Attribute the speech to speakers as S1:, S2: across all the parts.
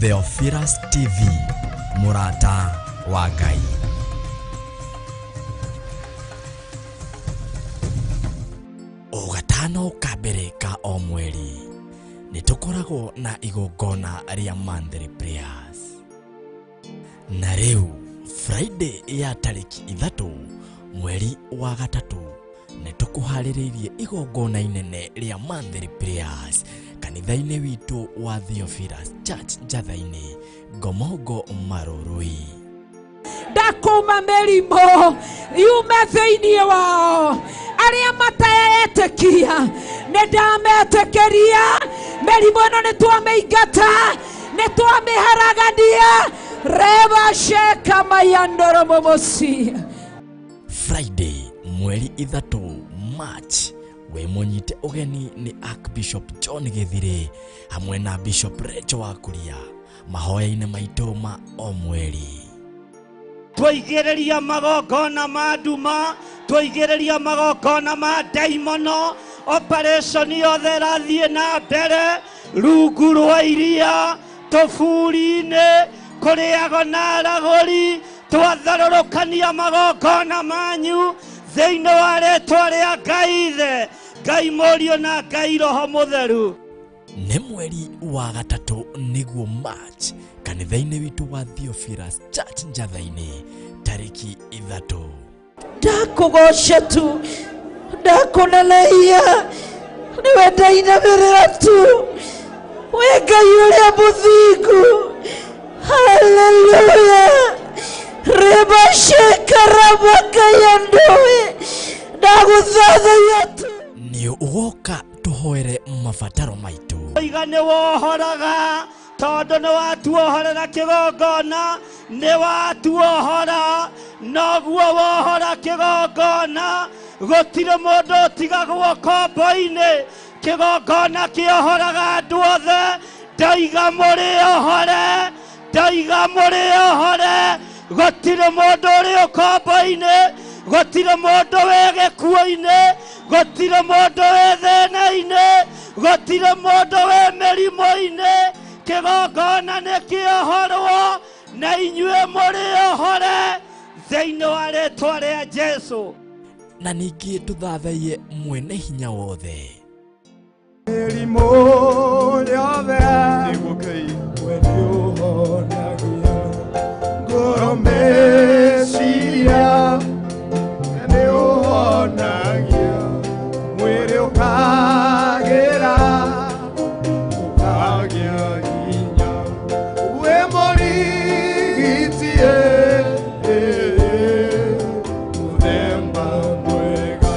S1: Theophilus TV, mũrata wa Ngai. O gatano ka mbere ka o mweri nĩ tũkoragwo na igongona rĩa monthly prayers. Na rĩu Friday ya tarĩki 3 mweri wa 3 nĩ tũkũharĩrĩirie igongona inene rĩa monthly prayers kanitha-inĩ witũ wa Theophilus Church Njatha-inĩ, Ngomongo Marurui.
S2: Ndakũma mĩrimũ yume thĩinĩ wao, arĩa mataetĩkia nĩ ndametĩkĩria. Mĩrimũ ĩno nĩ twamĩingata, nĩ twamĩharagania. Reba sheka mayandoro momosi.
S1: Friday mweri 3 March wĩ mũnyite ũgeni nĩ Archbishop John Gĩthirĩ hamwe na Bishop Rachel Wakuria mahoya-inĩ maitũ ma o mweri.
S3: Twaigĩrĩria magongona ma nduma, twaigĩrĩria magongona ma ndaimono, operation yothe ĩrathiĩ na mbere rungu rwa iria, tũburi-inĩ, kũrĩago na aragũri, twatharũrũkania magongona manyu thĩinĩ wa rĩtwa rĩa Ngai Ithe, Ngai Mũriũ na Ngai Roho Mũtheru.
S1: Nĩ mweri wa 3 nĩguo March kanitha-inĩ witũ wa Theophilus Church Njatha-inĩ tarĩki 3.
S2: Ndakũgoca tu, ndakũneneia, nĩwe ndainamĩrĩra tu, wĩ Ngai ũrĩa mũthingu. Haleluya. Reba sheka rabakayandũĩ, ndagũthathaiya tu.
S1: Nĩ ũgoka tũhoere mabataro maitũ.
S3: Iga nĩ wohoraga tondũ nĩ watuohorera kĩgongona, nĩ watuohora, noguo wohora kĩgongona, gũtirĩ mũndũ ũtigagwo kombo-inĩ. Kĩgongona kĩohoraga andũ othe. Ndaiga mũrĩ ohore, ndaiga mũrĩ ohore, gũtirĩ mũndũ ũrĩ ũkombo-inĩ, gũtirĩ mũndũ wĩ gĩkuũ-inĩ, gũtirĩ mũndũ wĩ thĩna-inĩ, gũtirĩ mũndũ wĩ mĩrimũ-inĩ. Kĩgongona nĩ kĩohorwo na inyuĩ mũrĩ ohore thĩinĩ wa rĩtwa rĩa Jesũ.
S1: Na ningĩ tũthathaiye mwene hinya wothe.
S4: Mĩrimũ yothe
S5: nĩguo Ngai
S4: we nĩũhonagia, ngoro meciria nĩũhonagia, mwĩrĩ ũkagĩra, ũkagĩa hinya, wĩ mũrigiti mũthemba mwega.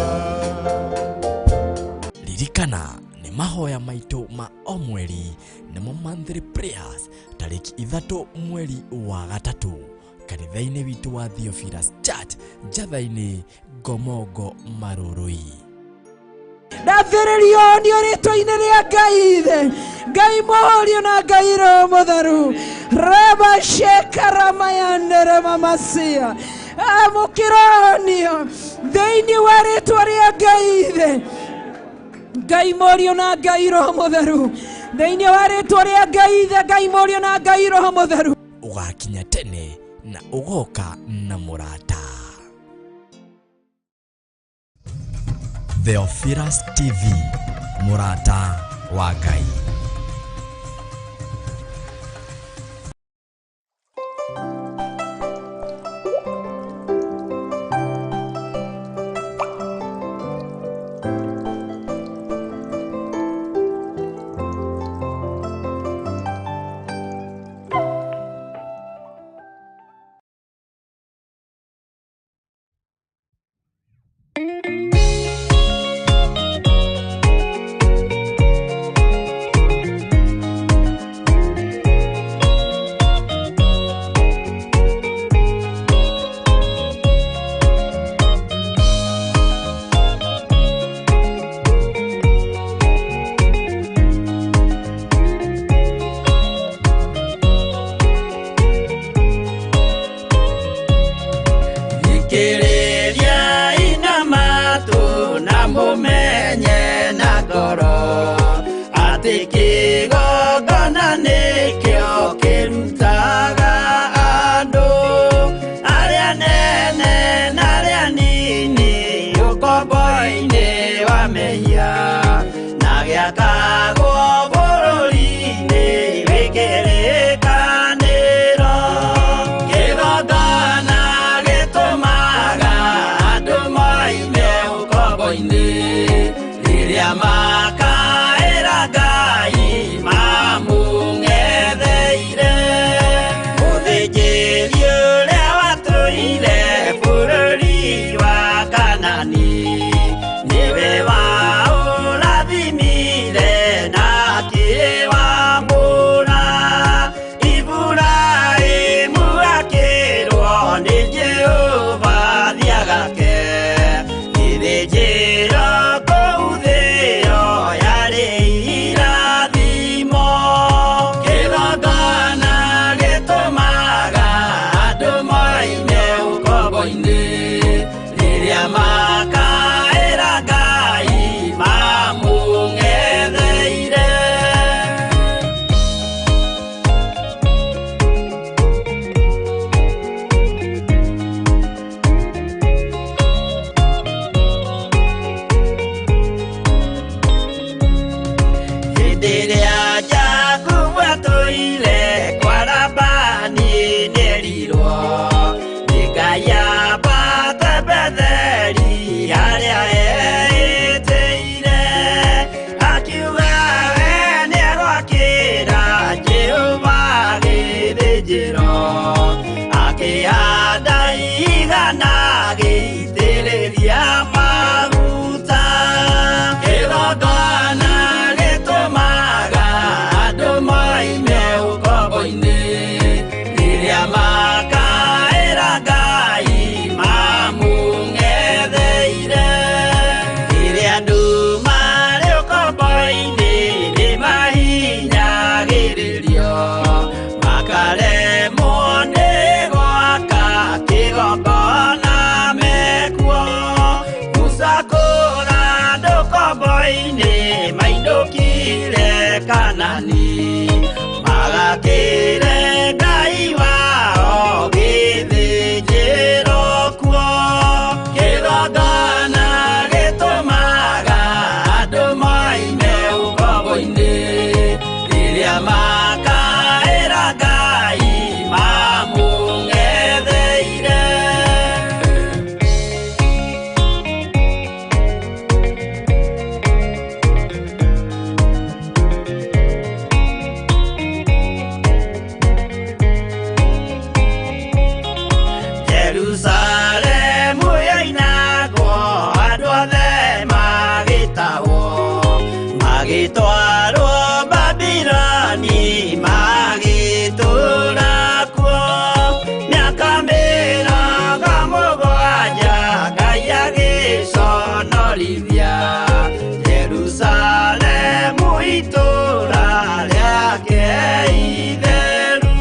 S1: Ririkana nĩ mahoya maitũ ma o mweri nĩmo monthly prayers tarĩki 3 mweri wa 3 kanitha-inĩ witũ wa Theophilus Church Njatha-inĩ, Ngomongo Marurui.
S2: Ndathĩrĩrio nĩ rĩtwa-inĩ rĩa Ngai Ithe, Ngai Mũriũ na Ngai Roho Mũtheru. Reba sheka ramayandere mamasia. Amũkĩronio thĩinĩ wa rĩtwa rĩa Ngai Ithe, Ngai Mũriũ na Ngai Roho Mũtheru. Thĩinĩ wa rĩtwa rĩa Ngai Ithe, Ngai Mũriũ na Ngai Roho Mũtheru.
S1: Ũgakinya tene na ũgoka na mũrata. Theophilus TV, mũrata wa Ngai.
S3: Ngoro atĩ kĩgongona nĩkĩo Wĩtagwo bũrũri-inĩ wĩ kĩrĩkanĩro. Kĩgongona gĩtũmaga andũ moime ũkombo-inĩ, rĩrĩa makaĩra Ngai mamũng'etheire. Mũthĩnjĩri ũrĩa watũire bũrũri wa Kanani, nĩwe waũrathimire na akĩwamũra. Iburahĩmu akĩrwo nĩ Jehova thiagake gĩthĩnjĩro kũu thĩo yarĩ irathimo. Kĩgongona gĩtũmaga andũ moime ũkombo-inĩ, rĩrĩa makaĩra Ngai mamũng'etheire. Hĩndĩ ĩrĩa Jakubu atũire kwa Labani nĩerirwo nĩ Ngai ambate Betheli harĩa eĩtĩire. Akiuga we nĩegwakĩra Jehova gĩthĩnjĩro, akĩhanda igana agĩitĩrĩria maguta. Kĩgongona gĩtũmaga andũ moime ũkombo-inĩ, rĩrĩa makaĩra Ngai mamũng'etheire. Rĩrĩa andũ marĩ ũkombo-inĩ nĩmahinyagĩrĩrio, makaremwo nĩ gwaka kĩgongona mekuo. Musa kũra andũ ũkombo-inĩ mainũkire Kanani, magakĩre Ngai wao gĩthĩnjĩro kuo. Kĩgongona gĩtũmaga andũ moime ũkombo-inĩ, rĩrĩa makaĩra Ngai mamũng'etheire. Jerusalemu yoinagwo andũ othe magĩtahwo, magĩtwarwo Babiloni magĩtũũra kuo. Mĩaka 70 Ngai agĩconorithia Jerusalemu itũũra rĩake itheru.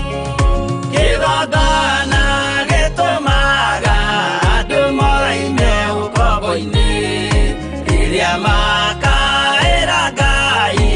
S3: Kĩgongona gĩtũmaga andũ moime ũkombo-inĩ, rĩrĩa makaĩra Ngai.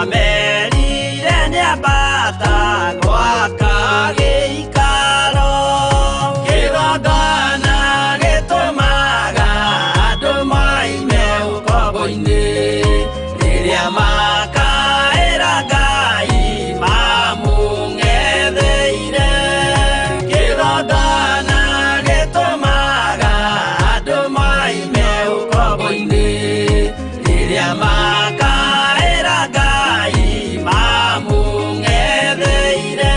S5: Amerire nĩambata gwaka gĩikaro. Kĩgongona gĩtũmaga andũ moime ũkombo-inĩ. Rĩrĩa makaĩra Ngai mamũng'etheire. Kĩgongona gĩtũmaga andũ moime ũkombo-inĩ. Rĩrĩa makaĩra Ngai mamũng'etheire.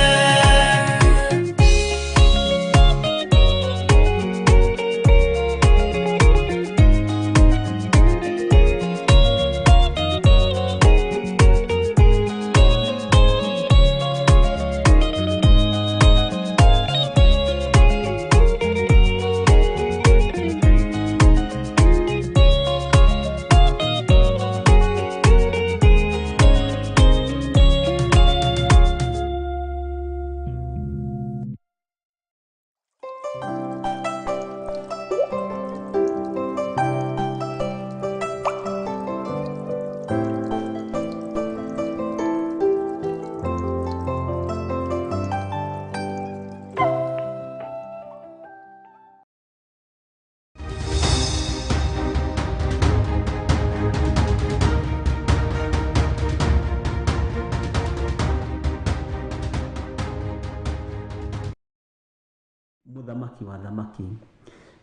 S6: Mũthamaki wa thamaki,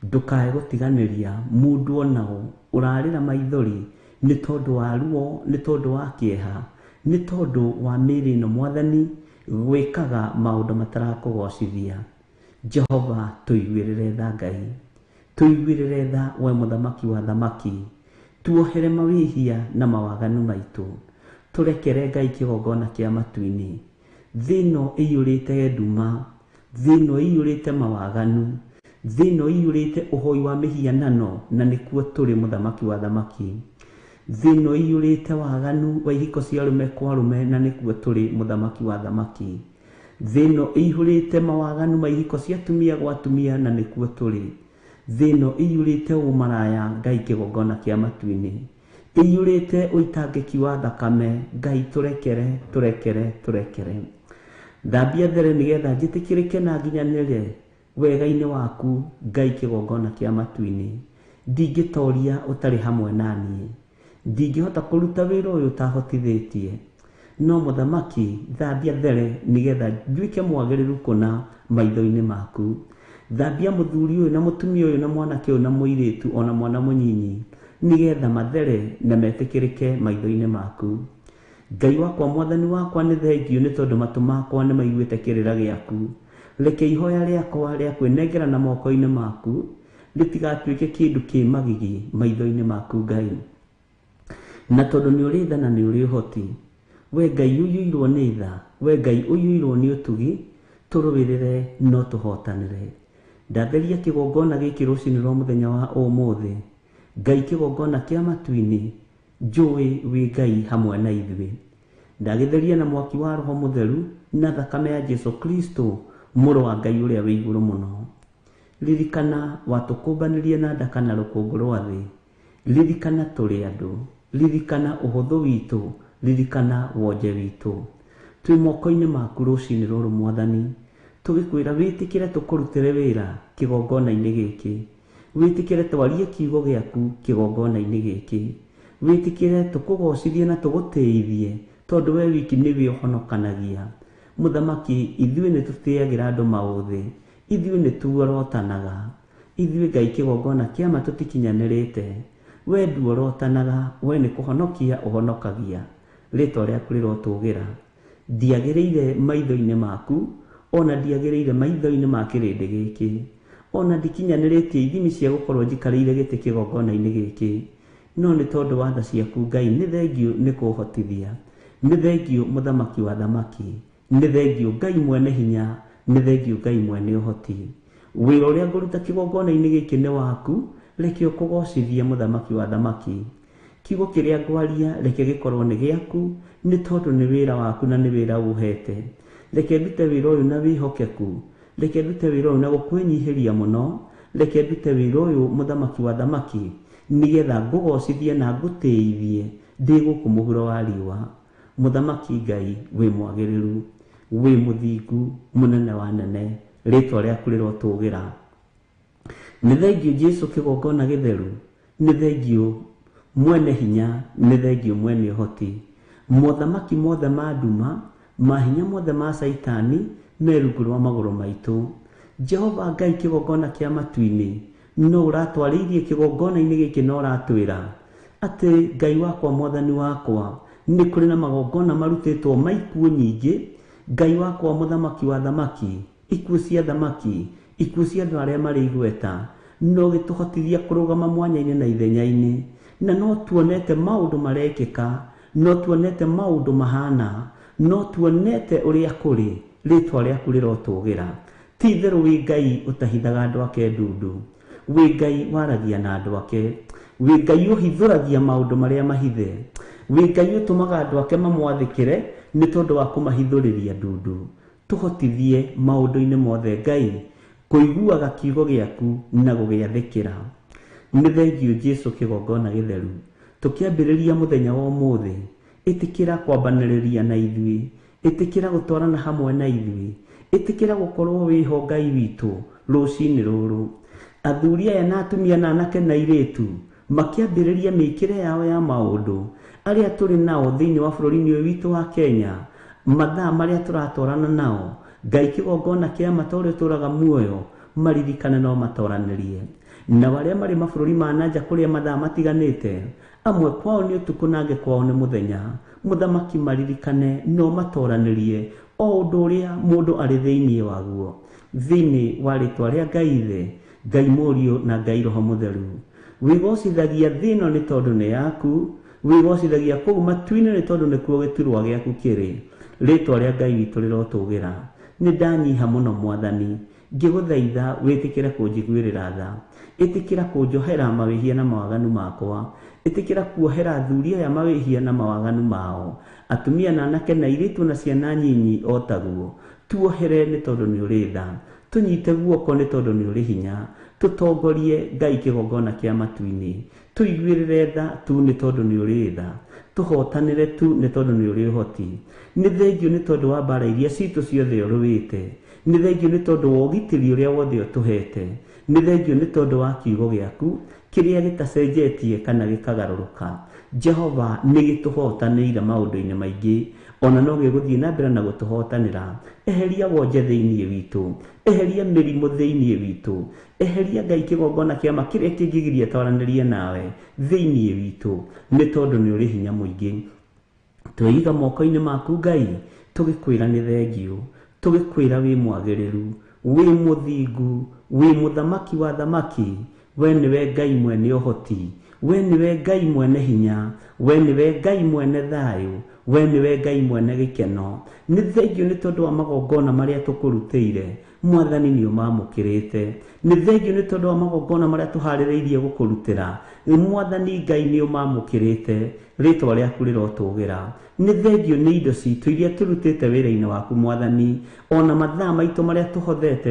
S6: ndũkae gũtiganĩria mũndũ onao ũrarĩra maithori nĩ tondũ wa ruo, nĩ tondũ wa kĩeha, nĩ tondũ wa mĩĩrĩ ĩno Mwathani gwĩkaga maũndũ matarakũgocithia. Jehova, tũiguĩrĩre tha Ngai, tũiguĩrĩre tha we mũthamaki wa thamaki, tuohere mawĩhia na mawaganu maitũ, tũrekere Ngai kĩgongona kĩa matu-inĩ. Thĩ ĩno ĩiyũrĩte nduma, thĩ ĩno ĩiyũrĩte mawaganu, thĩ ĩno ĩiyũrĩte ũhoi wa mĩhianano, na nĩkuo tũrĩ mũthamaki wa thamaki. Thĩ ĩno ĩiyũrĩte waganu wa ihiko cia arũme kwa arũme, na nĩkuo tũrĩ mũthamaki wa thamaki. Thĩ ĩno ĩiyũrĩte mawaganu ma ihiko cia atumia gwa atumia, na nĩkuo tũrĩ. Thĩ ĩno ĩiyũrĩte ũmaraya Ngai kĩgongona kĩa matu-inĩ, ĩiyũrĩte ũitangĩki wa thakame Ngai, tũrekere, tũrekere, tũrekere. Thambia there nĩgetha njĩtĩkĩrĩke na nginyanĩre wega-inĩ waku Ngai kĩgongona kĩa matu-inĩ. Ndingĩtoria ũtarĩ hamwe na niĩ, ndingĩhota kũruta wĩra ũyũ ũtahotithĩtie, no mũthamaki thambia there nĩgetha nduĩke mwagĩrĩru kũna maitho-inĩ maku. Thambia mũthuri ũyũ na mũtumia ũyũ na mwanake ũyũ na mũirĩtu ona mwana mũnyinyi nĩgetha mathere na metĩkĩrĩke maitho-inĩ maku. Ngai wakwa, Mwathani wakwa, nĩ thengio nĩ tondũ matũ makwa nĩ maiguĩte kĩrĩra gĩaku. Reke ihoya rĩakwa rĩa kwĩnengera na moko-inĩ maku rĩtigatuĩke kĩndũ kĩ magigi maitho-inĩ maku Ngai. Na tondũ nĩ ũrĩ tha na nĩ ũrĩ ũhoti, we Ngai ũiyũirwo nĩ tha, we Ngai ũiyũirwo nĩ ũtugi, tũrũĩrĩre no tũhotanĩre. Ndatheria kĩgongona gĩkĩ rũcinĩ rwa mũthenya wa ũmũthĩ Ngai kĩgongona kĩa matu-inĩ, njũĩ wĩ Ngai hamwe na ithuĩ. Ndagĩtheria na mwaki wa Roho Mũtheru na thakame ya Jesu Kristo mũrũ wa Ngai ũrĩa wĩ igũrũ mũno. Ririkana watũkũmbanĩrie na ndaka na rũkũngũ rwa thĩ. Ririkana tũrĩ andũ, ririkana ũhũthũ witũ, ririkana wonje witũ. Twĩ moko-inĩ maku rũcinĩ rũrũ Mwathani, tũgĩkwĩra wĩtĩkĩre tũkũrutĩre wĩra kĩgongona-inĩ gĩkĩ, wĩtĩkĩre twarie kiugo gĩaku kĩgongona-inĩ gĩkĩ, wĩtĩkĩre tũkũgocithie na tũgũtĩithie, tondũ we wiki nĩwe ũhonokanagia. Mũthamaki, ithuĩ nĩ tũtĩagĩra andũ maũthĩ, ithuĩ nĩ tuorotanaga, ithuĩ Ngai kĩgongona kĩama tũtikinyanĩrĩte, we nduorotanaga, we nĩ kũhonokia ũhonokagia. Rĩtwa rĩaku rĩrotũgĩra. Ndiagĩrĩire maitho-inĩ maku, ona ndiagĩrĩire maitho-inĩ ma kĩrĩndĩ gĩkĩ, ona ndikinyanĩrĩtie ithimi cia gũkorwo njikarĩire gĩtĩ kĩgongona-inĩ gĩkĩ, no nĩ tondũ wa tha ciaku Ngai nĩ thengio nĩ kũhotithia, nĩ thengio mũthamaki wa thamaki, nĩ thengio Ngai mwene hinya, nĩ thengio Ngai mwene ũhoti. Wĩra ũrĩa ngũruta kĩgongona-inĩ gĩkĩ nĩ waku, reke ũkũgocithie mũthamaki wa thamaki. Kiugo kĩrĩa ngwaria reke gĩkorwo nĩ gĩaku, nĩ tondũ nĩ wĩra waku na nĩ wĩra ũhete. Reke ndute wĩra ũyũ na wĩhokeku, reke ndute wĩra ũyũ na gũkwĩnyihĩria mũno, reke ndute wĩra ũyũ mũthamaki wa thamaki, nĩgetha ngũgocithie na ngũtĩithie ndĩ gũkũ mũhuro wa riũa. Mũthamaki Ngai wĩ mwagĩrĩru, wĩ mũthingu, mũnene wa nene, rĩtwa rĩaku rĩrotũgĩra. Nĩ thengio Jesu kĩgongona gĩtheru, nĩ thengio mwene hinya, nĩ thengio mwene ũhoti. Mothamaki mothe ma nduma, mahinya mothe ma Caitani me rungu rwa magũrũ maitũ. Jehova Ngai kĩgongona kĩa matu-inĩ, no ũratwarĩirie kĩgongona-inĩ gĩkĩ na ũratwĩra atĩ Ngai wakwa, mwathani wakwa, nĩ kũrĩ na magongona marutĩtwo ma ikuũ nyingĩ. Ngai wakwa, mũthamaki wa thamaki, ikuũ cia thamaki, ikuũ cia andũ arĩa marĩ igweta, no gĩtũhotithia kũrũgama mwanya-inĩ na ithenya-inĩ. Na no tuonete maũndũ marekĩka, no tuonete maũndũ mahana, no tuonete ũrĩa kũrĩ. Rĩtwa rĩaku rĩrotũgĩra. Ti itherũ wĩ Ngai ũtahithaga andũ ake ndundu, wĩ Ngai waragia na andũ ake, wĩ Ngai ũhithũragia maũndũ marĩa mahithe, wĩ Ngai ũtũmaga andũ ake mamwathĩkĩre nĩ tondũ wa kũmahithũrĩria ndundu. Tũhotithie maũndũ-inĩ mothe Ngai kũiguaga kiugo gĩaku na gũgĩathĩkĩra. Nĩ thengio Jesu kĩgongona gĩtheru. Tũkĩambĩrĩria mũthenya wa ũmũthĩ, ĩtĩkĩra kwambanĩrĩria na ithuĩ, ĩtĩkĩra gũtwarana hamwe na ithuĩ, ĩtĩkĩra gũkorwo wĩho Ngai witũ rũcinĩ rũrũ. Athuri aya na atumia na anake na airĩtu makĩambĩrĩria mĩkĩre yao ya maũndũ arĩa tũrĩ nao thĩinĩ wa bũrũri-inĩ ũyũ witũ wa Kenya, mathaa marĩa tũratwarana nao, Ngai kĩgongona kĩa mata ũrĩa ũtũũraga muoyo maririkane no matoranĩrie. Na arĩa marĩ mabũrũri ma nanja kũrĩa mathaa matiganĩte, amwe kwao nĩ ũtukũ na angĩ kwao nĩ mũthenya, mũthamaki maririkane no matoranĩrie o ũndũ ũrĩa mũndũ arĩ thĩinĩ waguo. Thĩinĩ wa rĩtwa rĩa Ngai Ithe, Ngai Mũriũ na Ngai Roho Mũtheru, wĩgocithagia thĩ ĩno nĩ tondũ nĩ yaku, wĩgocithagia kũu matu-inĩ nĩ tondũ nĩkuo gĩturwa gĩaku kĩrĩ. Rĩtwa rĩa Ngai witũ rĩrotũgĩra. Nĩ ndanyiha mũno mwathani, ngĩgũthaitha wĩtĩkĩre kũnjiguĩrĩra tha, ĩtĩkĩra kũnjohera mawĩhia na mawaganu makwa, ĩtĩkĩra kuohera athuri aya mawĩhia na mawaganu mao, atumia na anake na airĩtu na ciana nyinyi o taguo. Tuohere nĩ tondũ nĩ ũrĩ tha, tũnyite guoko nĩ tondũ nĩ ũrĩ hinya, tũtongorie Ngai kĩgongona kĩa matu-inĩ, tũiguĩrĩre tha tu nĩ tondũ nĩ ũrĩ tha, tũhotanĩre tu nĩ tondũ nĩ ũrĩ ũhoti. Nĩ thengio nĩ tondũ wa mbara iria citũ ciothe ũrũĩte, nĩ thengio nĩ tondũ wa ũgitĩri ũrĩa wothe ũtũhete, nĩ thengio nĩ tondũ wa kiugo gĩaku kĩrĩa gĩtacenjetie kana gĩkagarũrũka. Jehova nĩ gĩtũhotanĩire maũndũ-inĩ maingĩ, ona no gĩgũthiĩ na mbere na gũtũhotanĩra. Eheria wonje thĩinĩ witũ, eheria mĩrimũ thĩinĩ witũ, eheria Ngai kĩgongona kĩama kĩrĩa kĩngĩgiria twaranĩrie nawe thĩinĩ witũ, nĩ tondũ nĩ ũrĩ hinya mũingĩ. Twĩiga moko-inĩ maku Ngai, tũgĩkwĩra nĩ thengio, tũgĩkwĩra wĩ mwagĩrĩru, wĩ mũthingu, wĩ mũthamaki wa thamaki. We nĩwe Ngai mwene ũhoti, we nĩwe Ngai mwene hinya, we nĩwe Ngai mwene thayũ, we nĩwe Ngai mwene gĩkeno. Nĩ thengio nĩ tondũ wa magongona marĩa tũkũrutĩire, mwathani nĩ ũmamũkĩrĩte. Nĩ thengio nĩ tondũ wa magongona marĩa tũharĩrĩirie gũkũrutĩra, mwathani Ngai nĩ ũmamũkĩrĩte. Rĩtwa rĩaku rĩrotũgĩra. Nĩ thengio nĩ indo citũ iria tũrutĩte wĩra-inĩ waku mwathani, ona mathaa maitũ marĩa tũhothete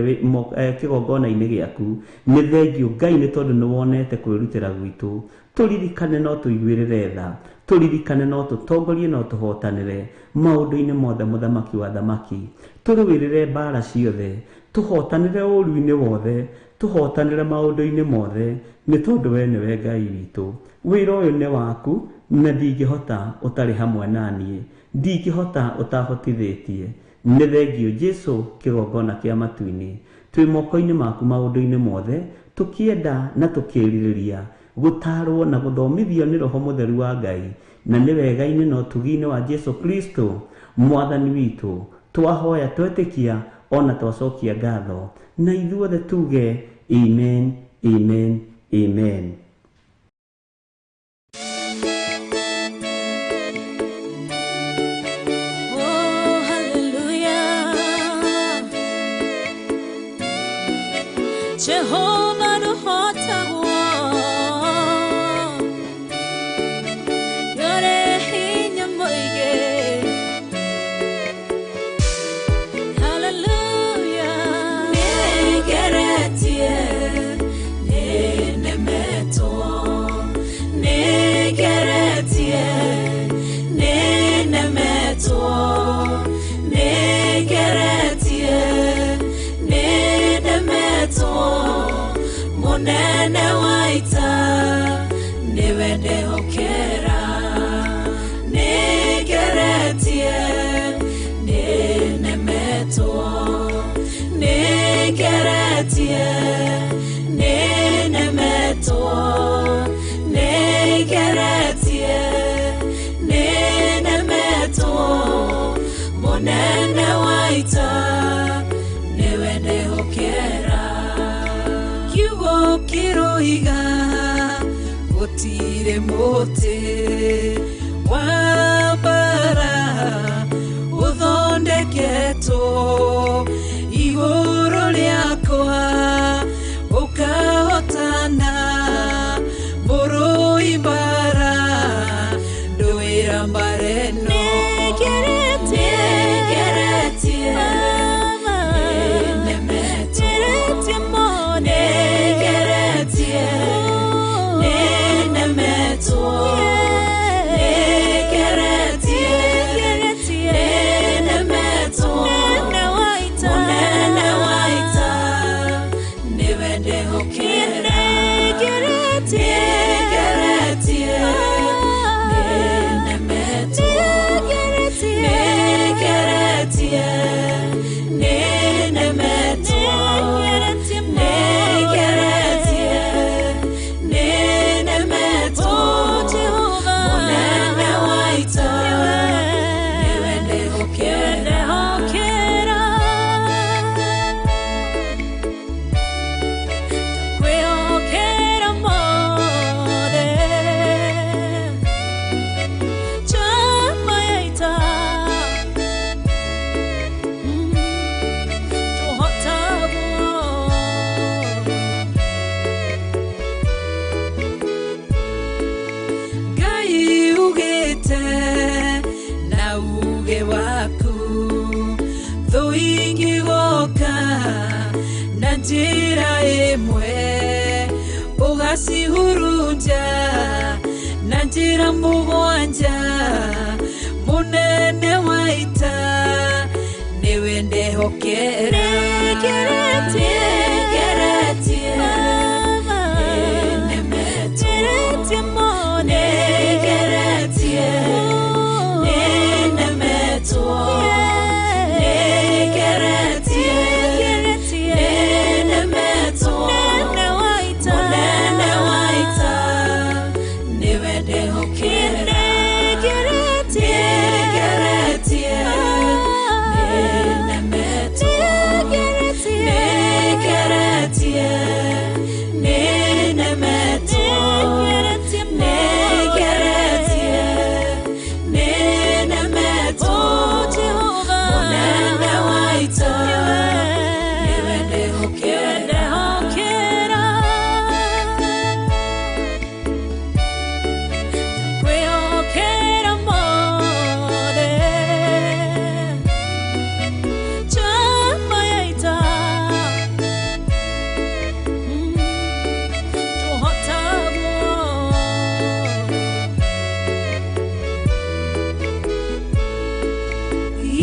S6: kĩgongona-inĩ gĩaku. Nĩ thengio Ngai nĩ tondũ nĩ wonete kwĩrutĩra gwitũ. Tũririkane no tũiguĩrĩre tha, tũririkane no tũtongorie no tũhotanĩre maũndũ-inĩ mothe, mũthamaki wa thamaki. Tũrũĩrĩre mbara ciothe, tũhotanĩre ũũru-inĩ wothe, tũhotanĩre maũndũ-inĩ mothe, nĩ tondũ we nĩwe Ngai witũ. Wĩra ũyũ nĩ waku na ndingĩhota ũtarĩ hamwe na niĩ, ndingĩhota ũtahotithĩtie. Nĩ thengio Jesu kĩgongona kĩa matu-inĩ. Twĩ moko-inĩ maku maũndũ-inĩ mothe, tũkĩenda na tũkĩrirĩria gũtarwo na gũthomithio nĩ Roho Mũtheru wa Ngai, na nĩ wega-inĩ na ũtugi-inĩ wa Jesu Kristo mwathani witũ. Twahoya twetĩkia ona twacokia ngatho, na ithuothe tuge amen, amen, amen.
S7: Oh, hallelujah. Jehovah nũhotagwo, nĩũrĩ hinya mũingĩ. Hallelujah. Nĩngeretie, nĩnemetwo, nĩngeretie, nĩnemetwo.
S2: Woiga gũtirĩ mũtĩ wa mbara ũthondeketwo igũrũ rĩakwa ũkahotana mũrũi mbara ndũĩra mbara ĩno. Nĩngeretie nĩnemetwo nĩngeretie nĩnemetwo nĩngeretie nĩnemetwo mũnene wa ita nĩwe ndĩhokera. Nĩngeretie nĩnemetwo nĩngeretie nĩnemetwo nĩngeretie nĩnemetwo mũnene wa ita nĩwe ndĩhokera. Ngai ugĩte na uge waku thũ ingĩgoka na njĩra ĩmwe ũgacihurunja na njĩra mũgwanja mũnene wa ita nĩwe ndehokera. Nĩngeretie nĩnemetwo nĩngeretie nĩnemetwo nĩngeretie nĩnemetwo mũnene wa ita nĩwe ndehokera. Nĩngeretie nĩnemetwo nĩngeretie nĩnemetwo nĩngeretie nĩnemetwo mũnene wa ita nĩwe ndehokera.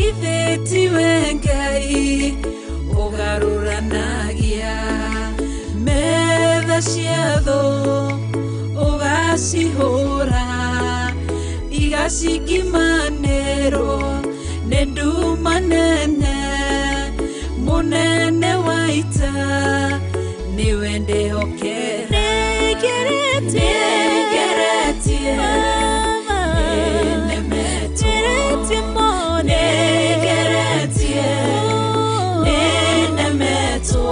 S2: Ithe tiwe Ngai ũgarũranagia metha cia thũ ũgacihũra igacikimanĩrwo nĩ nduma nene mũnene wa ita nĩwe ndĩhokera. Nĩngeretie nĩnemetwo nĩngeretie nĩnemetwo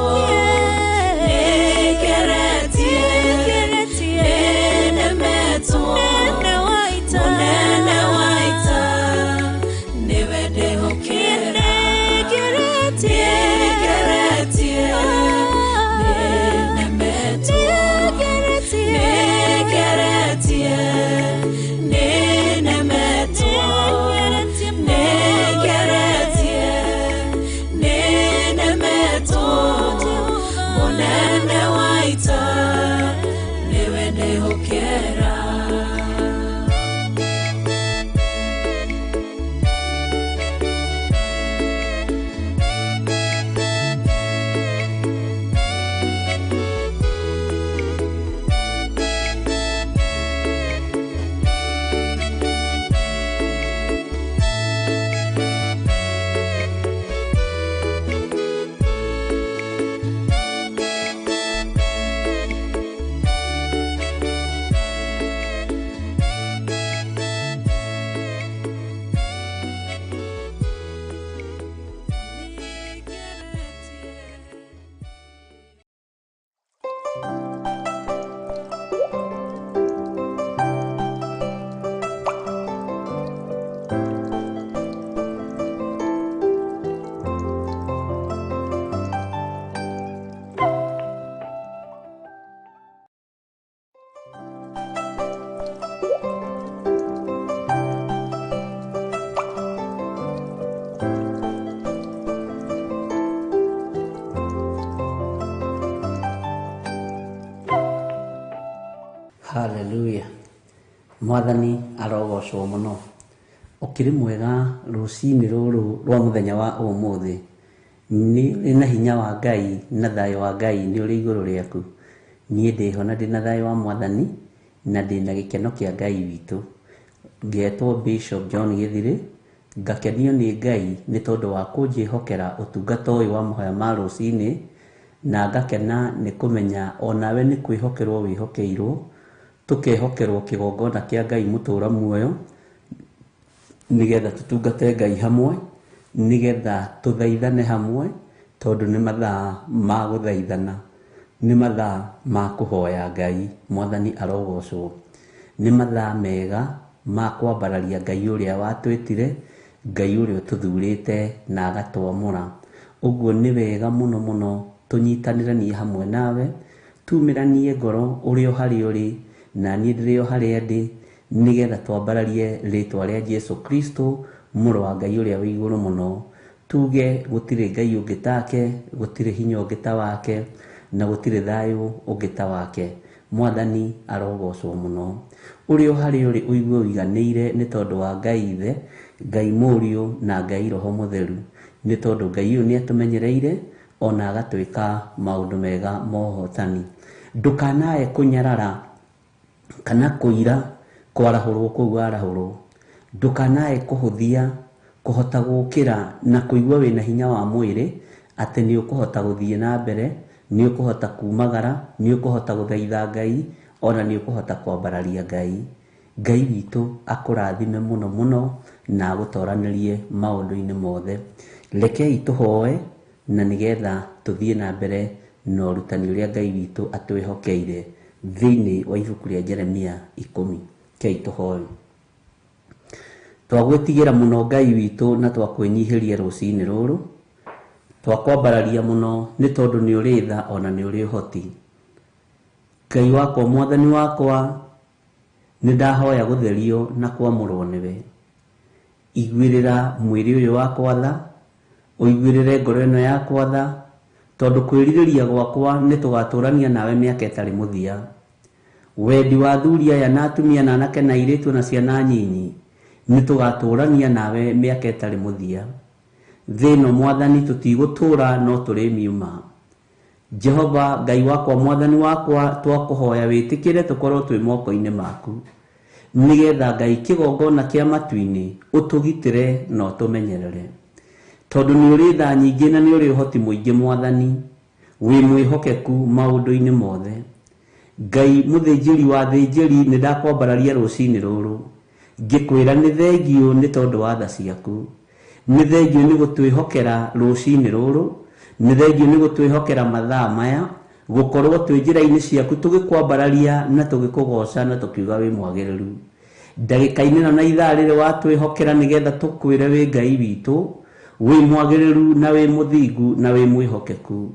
S2: nĩngeretie nĩnemetwo mũnene wa ita nĩwe ndĩhokera. Nĩngeretie nĩnemetwo
S6: Mwathani arogocwo mũno. Ũkĩrĩ mwega rũcinĩ rũrũ rwa mũthenya wa ũmũthĩ. Nĩ ũrĩ na hinya wa Ngai na thayũ wa Ngai nĩ ũrĩ igũrũ rĩaku. Niĩ ndĩho na ndĩna thayũ wa Mwathani na ndĩna gĩkeno kĩa Ngai witũ. Ngetwo Bishop John Gĩthirĩ, ngakenio nĩ Ngai nĩ tondũ wa kũnjĩhokera ũtungata ũyũ wa mahoya ma rũcinĩ, na ngakena nĩ kũmenya onawe nĩ kwĩhokerwo wĩhokeirwo, tũkehokerwo kĩgongona kĩa Ngai mũtũra muoyo, nĩgetha tũtungate Ngai hamwe, nĩgetha tũthaithane hamwe, tondũ nĩ mathaa ma gũthaithana, nĩ mathaa ma kũhoya Ngai. Mwathani arogocwo. Nĩ mathaa mega ma kwambararia Ngai ũrĩa watwĩtire, Ngai ũrĩa ũtũthurĩte na agatwamũra. Ũguo nĩ wega mũno mũno tũnyitanĩre niĩ hamwe nawe, tumĩranie ngoro ũrĩ o harĩa ũrĩ, na niĩ ndĩrĩ o harĩa ndĩ, nĩgetha twambararie rĩtwa rĩa Jesu Kristo, mũrũ wa Ngai ũrĩa wĩ igũrũ mũno. Tuge gũtirĩ Ngai ũngĩ take, gũtirĩ hinya ũngĩ ta wake, na gũtirĩ thayũ ũngĩ ta wake. Mwathani arogocwo mũno. Ũrĩ o harĩa ũrĩ ũigue ũiganĩire nĩ tondũ wa Ngai Ithe, Ngai Mũriũ na Ngai Roho Mũtheru. Nĩ tondũ Ngai ũyũ nĩ atũmenyereire ona agatwĩka maũndũ mega ma ũhotani. Ndũkanae kũnyarara kana kũira kwarahũrwo kũu warahũrwo. Ndũkanae kũhũthia kũhota gũkĩra na kũigua wĩna hinya wa mwĩrĩ atĩ nĩ ũkũhota gũthiĩ na mbere, nĩ ũkũhota kumagara, nĩ ũkũhota gũthaitha Ngai, ona nĩ ũkũhota kwambararia Ngai. Ngai witũ akũrathime mũno mũno na agũtoranĩrie maũndũ-inĩ mothe. Rekei tũhoe na nĩgetha tũthiĩ na mbere na ũrutani ũrĩa Ngai witũ atwĩhokeire thĩinĩ wa ibuku rĩa Jeremia 10. Rekei tũhoe. Twagwĩtigĩra mũno Ngai witũ na twakwĩnyihĩria rũcinĩ rũrũ, twakwambararia mũno nĩ tondũ nĩ ũrĩ tha ona nĩ ũrĩ ũhoti. Ngai wakwa, Mwathani wakwa, nĩ ndahoya gũtherio na kwamũrwo nĩwe. Iguĩrĩra mwĩrĩ ũyũ wakwa tha, ũiguĩrĩre ngoro ĩno yakwa tha, tondũ kwĩrirĩria gwakwa nĩ tũgatũrania nawe mĩaka ĩtarĩ mũthia. Wendi wa athuri aya na atumia na anake na airĩtu na ciana nyinyi nĩ tũgatũrania nawe mĩaka ĩtarĩ mũthia. Thĩ ĩno Mwathani tũtigũtũra no tũrĩmiuma. Jehova Ngai wakwa, Mwathani wakwa, twakũhoya wĩtĩkĩre tũkorwo twĩ moko-inĩ maku, nĩgetha Ngai kĩgongona kĩa matu-inĩ ũtũgitĩre na ũtũmenyerere. Tondũ nĩ ũrĩ tha nyingĩ na nĩ ũrĩ ũhoti mũingĩ Mwathani, wĩ mwĩhokeku maũndũ-inĩ mothe. Ngai mũthĩnjĩri wa thĩnjĩri, nĩ ndakwambararia rũcinĩ rũrũ, ngĩkwĩra nĩ thengiũ nĩ tondũ wa tha ciaku. Nĩ thengiũ nĩ gũtwĩhokera rũcinĩ rũrũ, nĩ thengiũ nĩ gũtwĩhokera mathaa maya, gũkorwo twĩ njĩra-inĩ ciaku tũgĩkwambararia na tũgĩkũgoca na tũkiuga wĩ mwagĩrĩru. Ndagĩka-inĩ ĩno na ithaa rĩrĩ watwĩhokera nĩgetha tũkwĩre wĩ Ngai witũ, wĩ mwagĩrĩru na wĩ mũthingu na wĩ mwĩhokeku.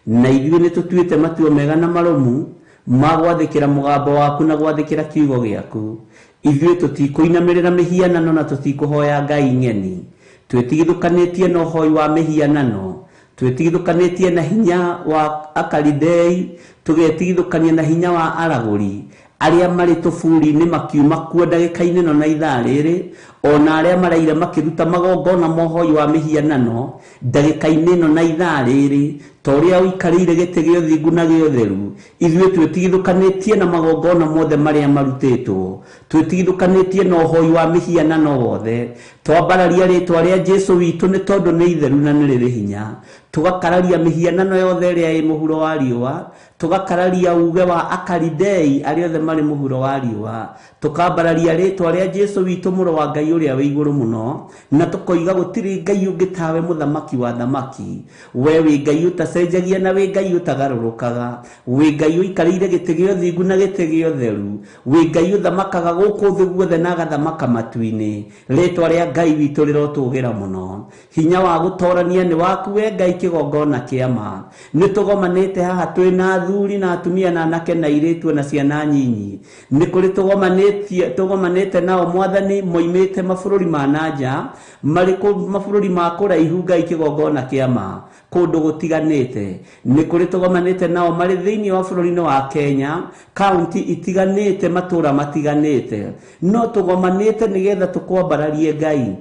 S6: Na ithuĩ nĩ tũtuĩte matua mega na marũmu ma gwathĩkĩra mũgambo waku na gwathĩkĩra kiugo gĩaku. Ithuĩ tũtikũinamĩrĩra mĩhianano na tũtikũhoya Ngai ng'eni. Twĩtigithũkanĩtie na ũhoi wa mĩhianano, twĩtigithũkanĩtie na hinya wa Akalidei, tũgetigithũkania na hinya wa aragũri arĩa marĩ tũburi-inĩ makiuma kuo ndagĩka-inĩ ĩno na ithaa rĩrĩ, ona arĩa maraire makĩruta magongona ma ũhoi wa mĩhianano ndagĩka-inĩ ĩno na ithaa rĩrĩ, ta ũrĩa ũikarĩire gĩtĩ gĩa ũthingu na gĩa ũtheru. Ithuĩ twĩtigithũkanĩtie na magongona mothe marĩa marutĩtwo, twĩtigithũkanĩtie na ũhoi wa mĩhianano wothe. Twambararia rĩtwa rĩa Jesu witũ nĩ tondũ nĩ itheru na nĩ rĩrĩ hinya. Tũgakararia mĩhianano yothe ĩrĩa ĩ mũhuro wa riũa, tũgakararia uge wa Akalidei arĩa othe marĩ mũhuro wa riũa, tũkambararia rĩtwa rĩa Jesu witũ mũrũ wa Ngai ũrĩa wĩ igũrũ mũno, na tũkoiga gũtirĩ Ngai ũngĩ tawe mũthamaki wa thamaki. We wĩ Ngai ũtacenjagia na wĩ Ngai ũtagarũrũkaga, wĩ Ngai ũikarĩire gĩtĩ gĩa ũthingu na gĩtĩ gĩa ũtheru, wĩ Ngai ũthamakaga gũkũ thĩ guothe na agathamaka matu-inĩ. Rĩtwa rĩa Ngai witũ rĩrotũgĩra mũno. Hinya wa gũtorania nĩ waku we Ngai kĩgongona kĩa ma. Nĩ tũgomanĩte haha twĩna athuri athuri na atumia na anake na airĩtu na ciana nyinyi. Nĩ kũrĩ tũgomanĩte nao Mwathani moimĩte mabũrũri ma nanja, marĩ mabũrũri ma kũraihu Ngai kĩgongona kĩa ma kũndũ gũtiganĩte. Nĩ kũrĩ tũgomanĩte nao marĩ thĩinĩ wa bũrũri-inĩ wa Kenya, kaunti itiganĩte, matũũra matiganĩte, no tũgomanĩte nĩgetha tũkwambararie Ngai,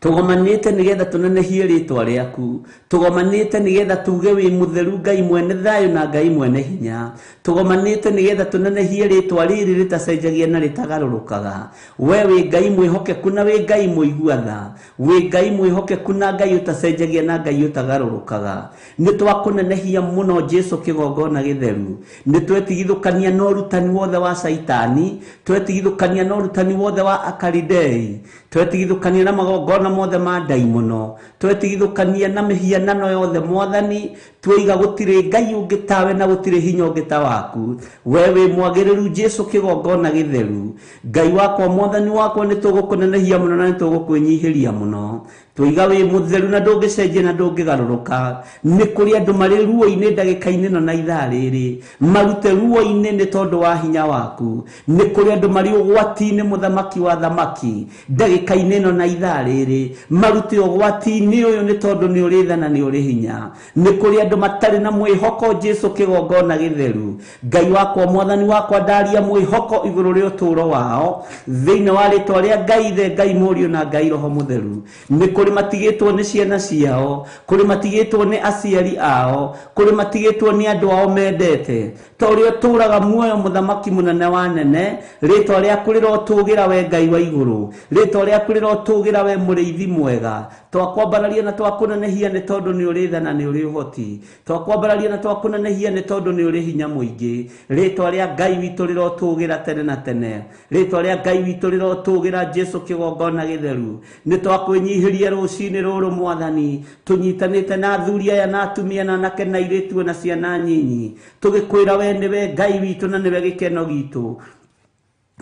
S6: tũgomanĩte nĩgetha tũnenehie rĩtwa rĩaku, tũgomanĩte nĩgetha tuge wĩ mũtheru Ngai mwene thayũ na Ngai mwene hinya, tũgomanĩte nĩgetha tũnenehie rĩtwa rĩrĩ rĩtacenjagia na rĩtagarũrũkaga. We wĩ Ngai mwĩhokeku na wĩ Ngai mũigua tha, wĩ Ngai mwĩhokeku na Ngai ũtacenjagia na Ngai ũtagarũrũkaga. Nĩ twakũnenehia mũno Jesu kĩgongona gĩtheru. Nĩ twetigithũkania na ũrutani wothe wa Caitani, twetigithũkania na ũrutani wothe wa Akaridei, twetigithũkania na magongona mothe ma ndaimono, twetigithũkania na mĩhianano yothe Mwathani, twaiga gũtirĩ Ngai ũngĩ tawe na gũtirĩ hinya ũngĩ ta waku. We wĩ mwagĩrĩru Jesu kĩgongona gĩtheru. Ngai wakwa, Mwathani wakwa, nĩ tũgũkũnenehia mũno na nĩ tũgũkwĩnyihĩria mũno. Twaiga wĩ mũtheru na ndũngĩcenjia na ndũngĩgarũrũka. Nĩ kũrĩ andũ marĩ ruo-inĩ ndagĩka-inĩ ĩno na ithaa rĩrĩ, marute ruo-inĩ nĩ tondũ wa hinya waku. Nĩ kũrĩ andũ marĩ ũgwati-inĩ mũthamaki wa thamaki ndagĩka-inĩ ĩno na ithaa rĩrĩ, marute ũgwati-inĩ ũyũ nĩ tondũ nĩ ũrĩ tha na nĩ ũrĩ hinya. Nĩ kũrĩ andũ matarĩ na mwĩhoko Jesu kĩgongona gĩtheru. Ngai wakwa, Mwathani wakwa, ndaria mwĩhoko igũrũ rĩa ũtũũro wao thĩinĩ wa rĩtwa rĩa Ngai Ithe, Ngai Mũriũ na Ngai Roho Mũtheru. Nĩ kũrĩ matigĩtwo nĩ ciana ciao, kũrĩ matigĩtwo nĩ aciari ao, kũrĩ matigĩtwo nĩ andũ ao mendete. Ta ũrĩa ũtũũraga muoyo mũthamaki mũnene wa nene, rĩtwa rĩaku rĩrotũgĩra we Ngai wa igũrũ, rĩtwa rĩaku rĩrotũgĩra we mũrĩithi mwega. Twakwambararia na twakũnenehia nĩ tondũ nĩ ũrĩ tha na nĩ ũrĩ ũhoti. Twakwambararia na twakũnenehia nĩ tondũ nĩ ũrĩ hinya mũingĩ. Rĩtwa rĩa Ngai witũ rĩrotũgĩra tene na tene. Rĩtwa rĩa Ngai witũ rĩrotũgĩra Jesu kĩgongona gĩtheru. Nĩ twakwĩnyihĩria rũcinĩ rũrũ Mwathani, tũnyitanĩte na athuri aya na atumia na anake na airĩtu na ciana nyinyi, tũgĩkwĩra we nĩwe Ngai witũ na nĩwe gĩkeno gitũ,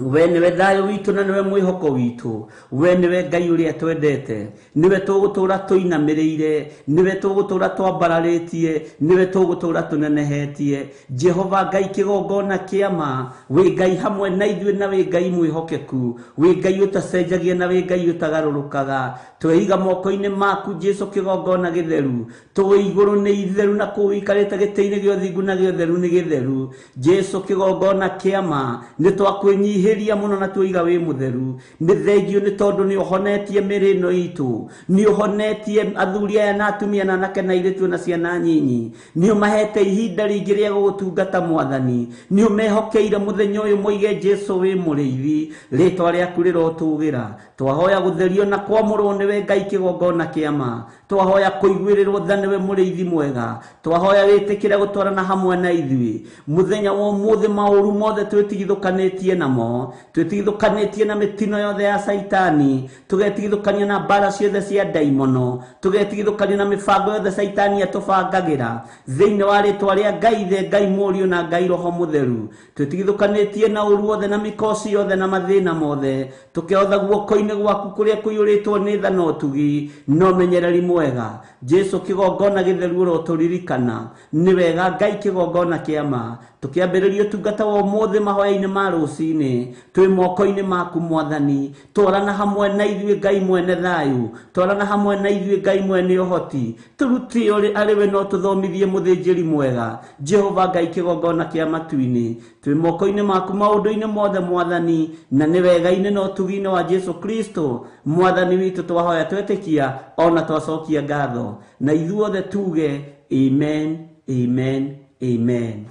S6: we nĩwe thayũ witũ na nĩwe mwĩhoko witũ, we nĩwe Ngai ũrĩa twendete, nĩwe tũgũtũũra tũinamĩrĩire, nĩwe tũgũtũũra twambararĩtie, nĩwe tũgũtũũra tũnenehetie. Jehova Ngai kĩgongona kĩa ma, wĩ Ngai hamwe na ithuĩ na wĩ Ngai mwĩhokeku, wĩ Ngai ũtacenjagia na wĩ Ngai ũtagarũrũkaga. Tweiga moko-inĩ maku Jesu kĩgongona gĩtheru. Tũĩ igũrũ nĩ itheru na kũu ũikarĩte gĩtĩ-inĩ gĩa ũthingu na gĩa ũtheru nĩ gĩtheru. Jesu kĩgongona kĩa ma, nĩ twakwĩnyihĩria mũno na twaiga wĩ mũtheru. Nĩ thengio nĩ tondũ nĩ ũhonetie mĩrĩ ĩno itũ, nĩ ũhonetie athuri aya na atumia na anake na airĩtu na ciana nyinyi, nĩ ũmahete ihinda rĩingĩ rĩa gũgũtungata Mwathani, nĩ ũmehokeire mũthenya ũyũ moige Jesu wĩ mũrĩithi. Rĩtwa rĩaku rĩrotũgĩra. Twahoya gũtherio na kwamũrwo nĩwe Ngai kĩgongona kĩa ma. Twahoya kũiguĩrĩrwo tha nĩwe mũrĩithi mwega. Twahoya wĩtĩkĩre gũtwarana hamwe na ithuĩ mũthenya wa ũmũthĩ. Maũru mothe twĩtigithũkanĩtie namo, twĩtigithũkanĩtie na mĩtino yothe ya Caitani, tũgetigithũkania na mbara ciothe cia ndaimono, tũgetigithũkania na mĩbango yothe Caitani atũbangagĩra thĩinĩ wa rĩtwa rĩa Ngai Ithe, Ngai Mũriũ na Ngai Roho Mũtheru. Twĩtigithũkanĩtie na ũru wothe na mĩkoci yothe na mathĩna mothe, tũkeotha guoko-inĩ gwaku kũrĩa kũiyũrĩtwo nĩ tha na ũtugi na ũmenyereri mwega. Jesu kĩgongona gĩtheru ũrotũririkana. Nĩ wega Ngai kĩgongona kĩa ma. Tũkĩambĩrĩria ũtungata wa ũmũthĩ mahoya-inĩ ma rũcinĩ, twĩ moko-inĩ maku Mwathani. Twarana hamwe na ithuĩ Ngai mwene thayũ, twarana hamwe na ithuĩ Ngai mwene ũhoti, tũrute arĩ we no tũthomithie mũthĩnjĩri mwega. Jehova Ngai kĩgongona kĩa matu-inĩ, twĩ moko-inĩ maku maũndũ-inĩ mothe Mwathani, na nĩ wega-inĩ na ũtugi-inĩ wa Jesu Kristo Mwathani witũ twahoya twetĩkia ona twacokia ngatho, na ithuothe tuge amen, amen, amen.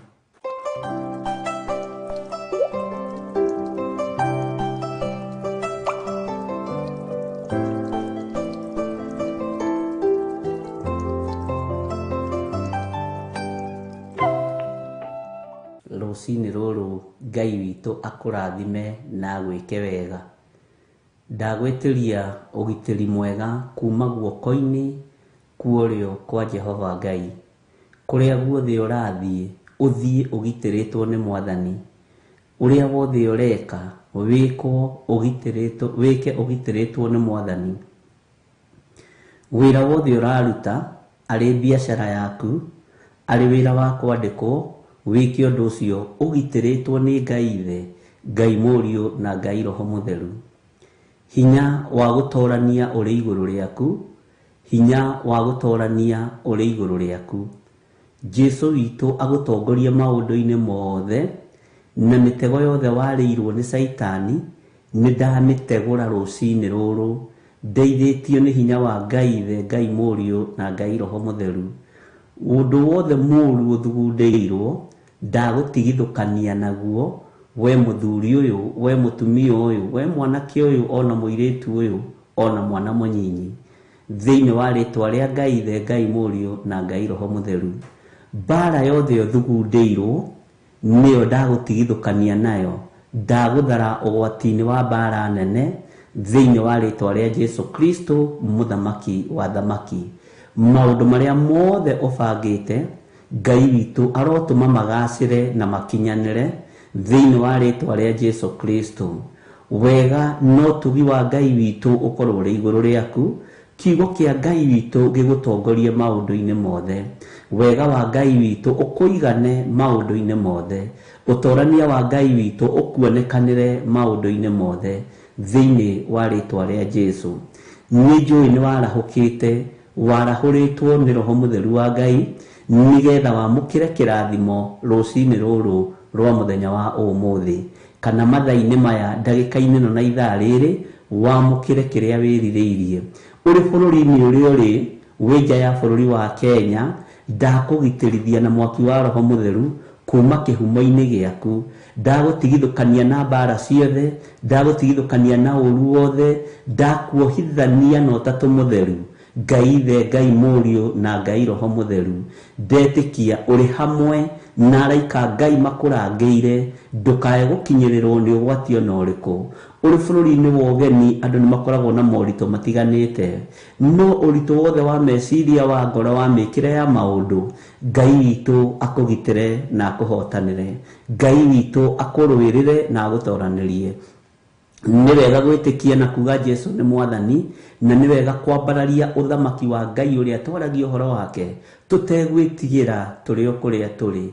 S6: Rũcinĩ rũrũ Ngai witũ akũrathime na agwĩke wega. Ndagwĩtĩria ũgitĩri mwega kuma guoko-inĩ kwa ũrĩo kwa Jehova Ngai. Kũrĩa guothe ũrathiĩ, ũthiĩ ũgitĩrĩtwo nĩ Mwathani. Ũrĩa wothe ũreka, wĩkwo ũgitĩrĩtwo, wĩke ũgitĩrĩtwo nĩ Mwathani. Wĩra wothe ũraruta, arĩ biacara yaku, arĩ wĩra wa kwandĩkwo, Wĩke ũndũ ũcio ũgitĩrĩtwo nĩ Ngai Ithe, Ngai Mũriũ na Ngai Roho Mũtheru. Hinya wa gũtorania ũrĩ igũrũ rĩaku, hinya wa gũtorania ũrĩ igũrũ rĩaku. Jesu witũ agũtongorie maũndũ-inĩ mothe, na mĩtego yothe warĩirwo nĩ Caitani, nĩ ndamĩtegũra rũcinĩ rũrũ, ndeithĩtio nĩ hinya wa Ngai Ithe, Ngai Mũriũ na Ngai Roho Mũtheru. Ũndũ wothe mũũru ũthugundĩirwo, ndagũtigithũkania naguo, we mũthuri ũyũ, we mũtumia ũyũ, we mwanake ũyũ, ona mũirĩtu ũyũ, ona mwana mũnyinyi. Thĩinĩ wa rĩtwa rĩa Ngai Ithe, Ngai Mũriũ na Ngai Roho Mũtheru. Mbara yothe ũthugundĩirwo, nĩyo ndagũtigithũkania nayo, ndagũthara ũgwati-inĩ wa mbara nene, thĩinĩ wa rĩtwa rĩa Jesu Kristo, Mũthamaki wa thamaki. Maũndũ marĩa mothe ũbangĩte, Ngai witũ arotũma magacĩre na makinyanĩre, thĩinĩ wa rĩtwa rĩa Jesu Kristo. Wega no ũtugi wa Ngai witũ ũkorwo ũrĩ igũrũ rĩaku, kiugo kĩa Ngai witũ gĩgũtongorie maũndũ-inĩ mothe. Wega wa Ngai witũ ũkũigane maũndũ-inĩ mothe. Ũtorania wa Ngai witũ ũkuonekanĩre maũndũ-inĩ mothe, thĩinĩ wa rĩtwa rĩa Jesu. Nĩ njũĩ nĩ warahũkĩte, warahũrĩtwo nĩ Roho Mũtheru wa Ngai, nĩgetha wamũkĩre kĩrathimo rũcinĩ rũrũ rwa mũthenya wa ũmũthĩ, kana mathaa-inĩ maya, ndagĩka-inĩ ĩno na ithaa rĩrĩ, wamũkĩre kĩrĩa wĩrirĩirie. Ũrĩ bũrũri-inĩ ũrĩa ũrĩ, wĩ nja ya bũrũri wa Kenya, ndakũgitĩrithia na mwaki wa Roho Mũtheru kuma kĩhumo-inĩ gĩaku. Ndagũtigithũkania na mbara ciothe, ndagũtigithũkania na ũru wothe, ndakuohithania na Ũtatũ Mũtheru, Ngai Ithe, Ngai Mũriũ na Ngai Roho Mũtheru. Ndetĩkia ũrĩ hamwe na araika Ngai makũrangĩire, ndũkae gũkinyĩrĩrwo nĩ ũgwati ona ũrĩkũ. Ũrĩ bũrũri-inĩ wa ũgeni, andũ nĩ makoragwo na moritũ matiganĩte, no ũritũ wothe wa meciria, wa ngoro, wa mĩkĩre ya maũndũ, Ngai witũ akũgitĩre na akũhotanĩre. Ngai witũ akũrũĩrĩre na agũtoranĩrie. Nĩ wega gwĩtĩkia na kuga Jesu nĩ Mwathani, na nĩ wega kwambararia ũthamaki wa Ngai ũrĩa twaragia ũhoro wake, tũtegwĩtigĩra tũrĩ o kũrĩa tũrĩ.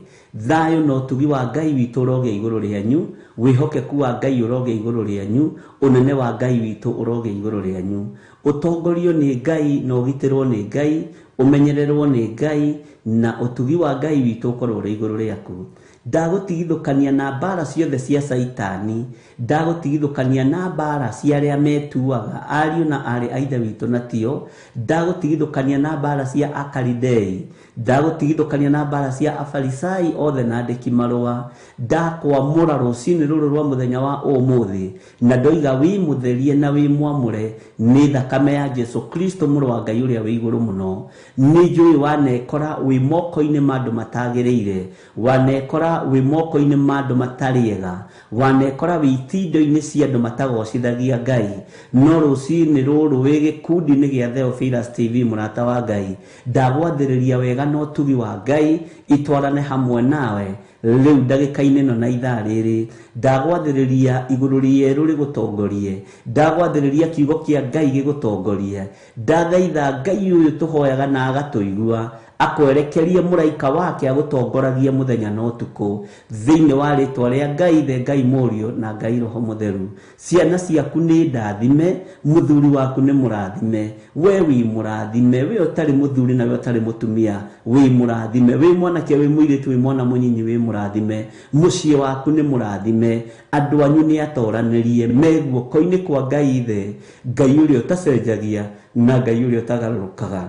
S6: Thayũ na ũtugi wa Ngai witũ ũrogĩa igũrũ rĩanyu, wĩhokeku wa Ngai ũrogĩa igũrũ rĩanyu, ũnene wa Ngai witũ ũrogĩa igũrũ rĩanyu. Ũtongorio nĩ Ngai na ũgitĩrwo nĩ Ngai, ũmenyererwo nĩ Ngai, na ũtugi wa Ngai witũ ũkorwo ũrĩ igũrũ rĩaku. Ndagũtigithũkania na mbara ciothe cia Caitani, ndagũtigithũkania na mbara cia arĩa metuaga ariũ na aarĩ a Ithe witũ na tio, ndagũtigithũkania na mbara cia Akalidei, ndagũtigithũkania na mbara cia Afarisai othe na andĩki marũa. Ndakwamũra rũcinĩ rũrũ rwa mũthenya wa ũmũthĩ, na ndoiga wĩ mũtherie na wĩ mwamũre nĩ thakame ya Jesu Kristo mũrũ wa Ngai ũrĩa wĩ igũrũ mũno. Nĩ njũĩ wanekora wĩ moko-inĩ ma andũ matagĩrĩire, wanekora wĩ moko-inĩ ma andũ matarĩ ega, wanekora wĩ itindo-inĩ cia andũ matagocithagia Ngai. No rũcinĩ rũrũ wĩ gĩkundi-inĩ gĩa Theophilus TV, mũrata wa Ngai, ndagwathĩrĩria wega na ũtugi wa Ngai itwarane hamwe nawe rĩu ndagĩka-inĩ ĩno na ithaa rĩrĩ. Ndagwathĩrĩria igũrũ rĩerũ rĩgũtongorie, ndagwathĩrĩria kiugo kĩa Ngai gĩgũtongorie. Ndathaitha Ngai ũyũ tũhoyaga na agatũigua akwerekerie mũraika wake agũtongoragie mũthenya na ũtukũ, thĩinĩ wa rĩtwa rĩa Ngai Ithe, Ngai Mũriũ na Ngai Roho Mũtheru. Ciana ciaku nĩ ndathime, mũthuri waku nĩ mũrathime, we wĩ mũrathime, we ũtarĩ mũthuri na we ũtarĩ mũtumia wĩ mũrathime, wĩ mwanake, wĩ mũirĩtu, wĩ mwana mũnyinyi wĩ mũrathime, mũciĩ waku nĩ mũrathime, andũ anyu nĩ atoranĩrie, me guoko-inĩ kwa Ngai Ithe, Ngai ũrĩa ũtacenjagia na Ngai ũrĩa ũtagarũrũkaga.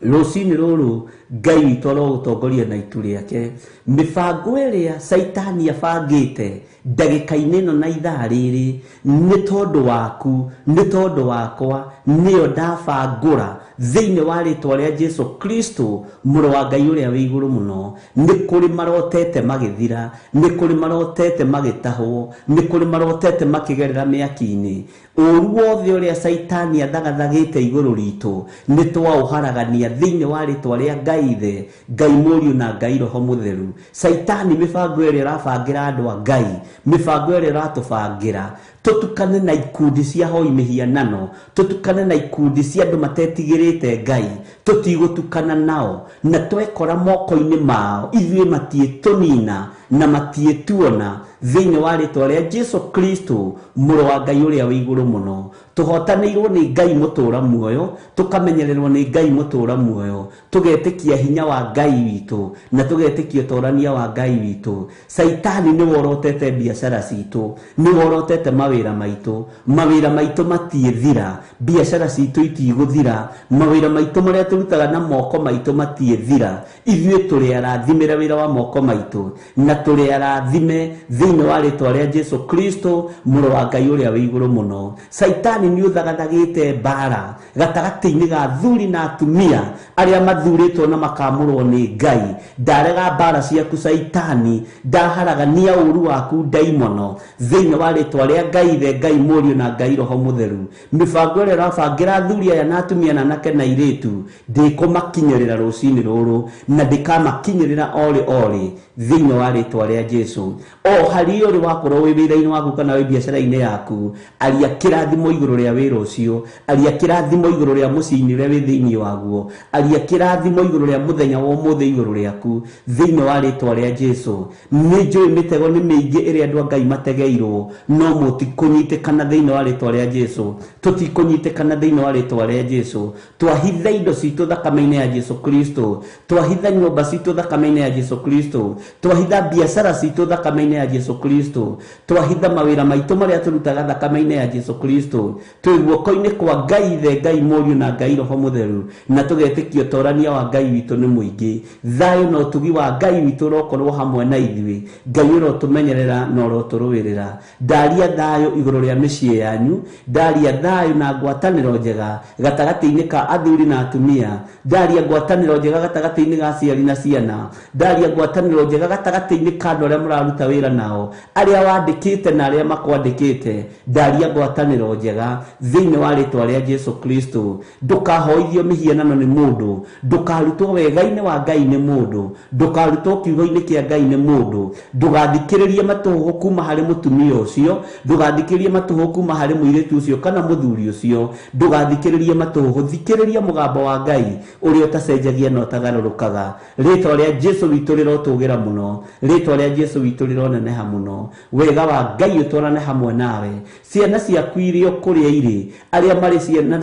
S6: Rũcinĩ rũrũ Ngai witũ arogũtongoria na itu rĩake. Mĩbango ĩrĩa Caitani abangĩte ndagĩka-inĩ ĩno na ithaa rĩrĩ, nĩ tondũ waku, nĩ tondũ wakwa, nĩyo ndabangũra thĩinĩ wa rĩtwa rĩa Jesu Kristo mũrũ wa Ngai ũrĩa wĩ igũrũ mũno. Nĩ kũrĩ marotete magĩthira, nĩ kũrĩ marotete magĩtahwo, nĩ kũrĩ marotete makĩgerera mĩaki-inĩ. Ũru wothe ũrĩa Caitani athagathagĩte igũrũ ritũ nĩ twaũharagania thĩinĩ wa rĩtwa rĩa Ngai. Ngai Ithe, Ngai Mũriũ na Ngai Roho Mũtheru. Caitani mĩbango ĩrĩa ĩrabangĩra andũ a Ngai, mĩbango ĩrĩa ĩratũbangĩra tũtukane na ikundi cia hoi mĩhianano, tũtukane na ikundi cia andũ matetigĩrĩte Ngai, tũtigũtukana nao na twekora moko-inĩ mao ithuĩ matiĩtũnina na matiĩtuona thĩinĩ wa rĩtwa rĩa Jesu Kristo mũrũ wa Ngai ũrĩa wĩ igũrũ mũno. Tũhotanĩirwo nĩ Ngai mũtũra muoyo, tũkamenyererwo nĩ Ngai mũtũra muoyo, tũgetĩkia hinya wa Ngai witũ na tũgetĩkia ũtorania wa Ngai witũ. Caitani nĩ worotete biacara citũ, nĩ worotete mawĩra maitũ, mawĩra maitũ matiĩthira, biacara citũ itigũthira, mawĩra maitũ marĩa tũrutaga na moko maitũ matiĩthira. Ithuĩ tũrĩ arathimĩre wĩra wa moko maitũ na tũrĩ arathime thĩinĩ wa rĩtwa rĩa Jesu Kristo mũrũ wa Ngai ũrĩa wĩ igũrũ mũno. Caitani nĩ ũthagathagĩte mbara gatagatĩ-inĩ ga athuri na atumia arĩa mathurĩtwo na makamũrwo nĩ Ngai. Ndarega mbara ciaku Caitani, ndaharagania ũru waku ndaimono thĩinĩ wa rĩtwa rĩa Ngai Ithe, Ngai Mũriũ na Ngai Roho Mũtheru. Mĩbango ĩrĩa ĩrabangĩra athuri aya na atumia na anake na airĩtu ndĩkũmakinyĩrĩra rũcinĩ rũrũ na ndĩkamakinyĩrĩra orĩ orĩ thĩinĩ wa rĩtwa rĩa Jesu. O harĩa ũrĩ wakorwo wĩ wĩra-inĩ waku kana wĩ biacara-inĩ yaku, aria kĩrathimo igũrũ rĩa wĩra ũcio, aria kĩrathimo igũrũ rĩa mũciĩ-inĩ ũrĩa wĩ thĩinĩ waguo, aria kĩrathimo igũrũ rĩa mũthenya wa ũmũthĩ igũrũ rĩaku thĩinĩ wa rĩtwa rĩa Jesu. Nĩ njũĩ mĩtego nĩ mĩingĩ ĩrĩa andũ a Ngai mategeirwo, no mũtikũnyitĩkana thĩinĩ wa rĩtwa rĩa Jesu. Tũtikũnyitĩkana thĩinĩ wa rĩtwa rĩa Jesu. Twahitha indo citũ thakame-inĩ ya Jesu Kristo, twahitha nyũmba citũ thakame-inĩ ya Jesu Kristo, twahitha biacara citũ thakame-inĩ ya Jesu Kristo, twahitha mawĩra maitũ marĩa tũrutaga thakame-inĩ ya Jesu Kristo. Twĩ guoko-inĩ kwa Ngai Ithe, Ngai Mũriũ na Ngai Roho Mũtheru, na tũgetĩkia ũtorania wa Ngai witũ nĩ mũingĩ. Thayũ na ũtugi wa Ngai witũ ũrokorwo hamwe na ithuĩ. Ngai ũrotũmenyerera na ũrotũrũĩrĩra. Ndaria thayũ igũrũ rĩa mĩciĩ yanyu, ndaria thayũ na ngwatanĩro njega gatagatĩ-inĩ ka athuri na atumia, ndaria ngwatanĩro njega gatagatĩ-inĩ ga aciari na ciana, ndaria ngwatanĩro njega gatagatĩ-inĩ ka andũ arĩa mũraruta wĩra nao, arĩa wandĩkĩte na arĩa makwandĩkĩte, ndaria ngwatanĩro njega thĩinĩ wa rĩtwa rĩa Jesu Kristo. Ndũkahoithio mĩhianano nĩ mũndũ, ndũkarutwo wega-inĩ wa Ngai nĩ mũndũ, ndũkarutwo kiugo-inĩ kĩa Ngai nĩ mũndũ, ndũgathikĩrĩrie matũhũhũ kuma harĩ mũtumia ũcio, ndũgathikĩrĩrie matũhũhũ kuma harĩ mũirĩtu ũcio kana mũthuri ũcio, ndũgathikĩrĩrie matũhũhũ, thikĩrĩria mũgambo wa Ngai ũrĩa ũtacenjagia na ũtagarũrũkaga. Rĩtwa rĩa Jesu witũ rĩrotũgĩra mũno, rĩtwa rĩa Jesu witũ rĩroneneha mũno. Wega wa Ngai ũtwarane hamwe nawe. Ciana ciaku iria kũrĩa irĩ, arĩa marĩ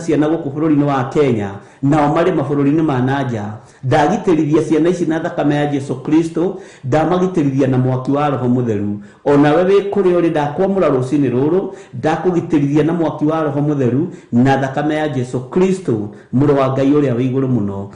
S6: ciana gũkũ bũrũri-inĩ wa Kenya nao marĩ mabũrũri-inĩ ma nanja, ndagitĩrithia ciana ici na thakame ya Jesu Kristo, ndamagitĩrithia na mwaki wa Roho Mũtheru. Onawe wĩ kũrĩa ũrĩ, ndakwamũra rũcinĩ rũrũ, ndakũgitĩrithia na mwaki wa Roho Mũtheru na thakame ya Jesu Kristo mũrũ wa Ngai ũrĩa wĩ igũrũ mũno.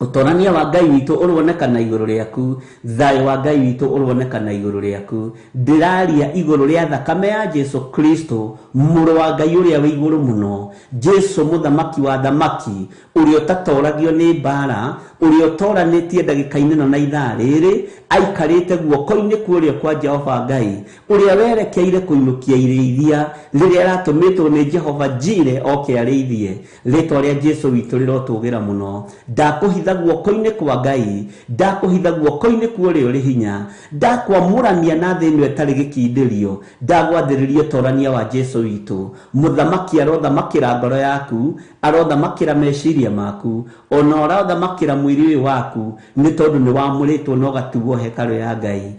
S6: Ũtorania wa Ngai witũ ũronekana igũrũ rĩaku, thayũ wa Ngai witũ ũronekana igũrũ rĩaku. Ndĩraria igũrũ rĩa thakame ya Jesu Kristo mũrũ wa Ngai ũrĩa wĩ igũrũ mũno, Jesu mũthamaki wa thamaki, ũrĩa ũtatoragio nĩ mbara, ũrĩa ũtoranĩtie ndagĩka-inĩ ĩno na ithaa rĩrĩ, aikarĩte guoko-inĩ kũrĩa kwa Jehova Ngai, ũrĩa werekeire kũinũkia irĩithia rĩrĩa aratũmĩtwo nĩ Jehova Jire oke arĩithie. Rĩtwa rĩa Jesu witũ rĩrotũgĩra mũno. Ndakũhitha guoko-inĩ kwa Ngai, ndakũhitha guoko-inĩ kwa ũrĩa ũrĩ hinya, ndakwamũrania na thĩ ĩno ĩtarĩ gĩkindĩrio, ndagwathĩrĩria ũtorania wa Jesu witũ. Mũthamaki arothamakĩra ngoro yaku, arothamakĩra meciria maku, ona ũrothamakĩra mwĩrĩ ũyũ waku, nĩ tondũ nĩ wamũrĩtwo na ũgatuo hekarũ ya Ngai.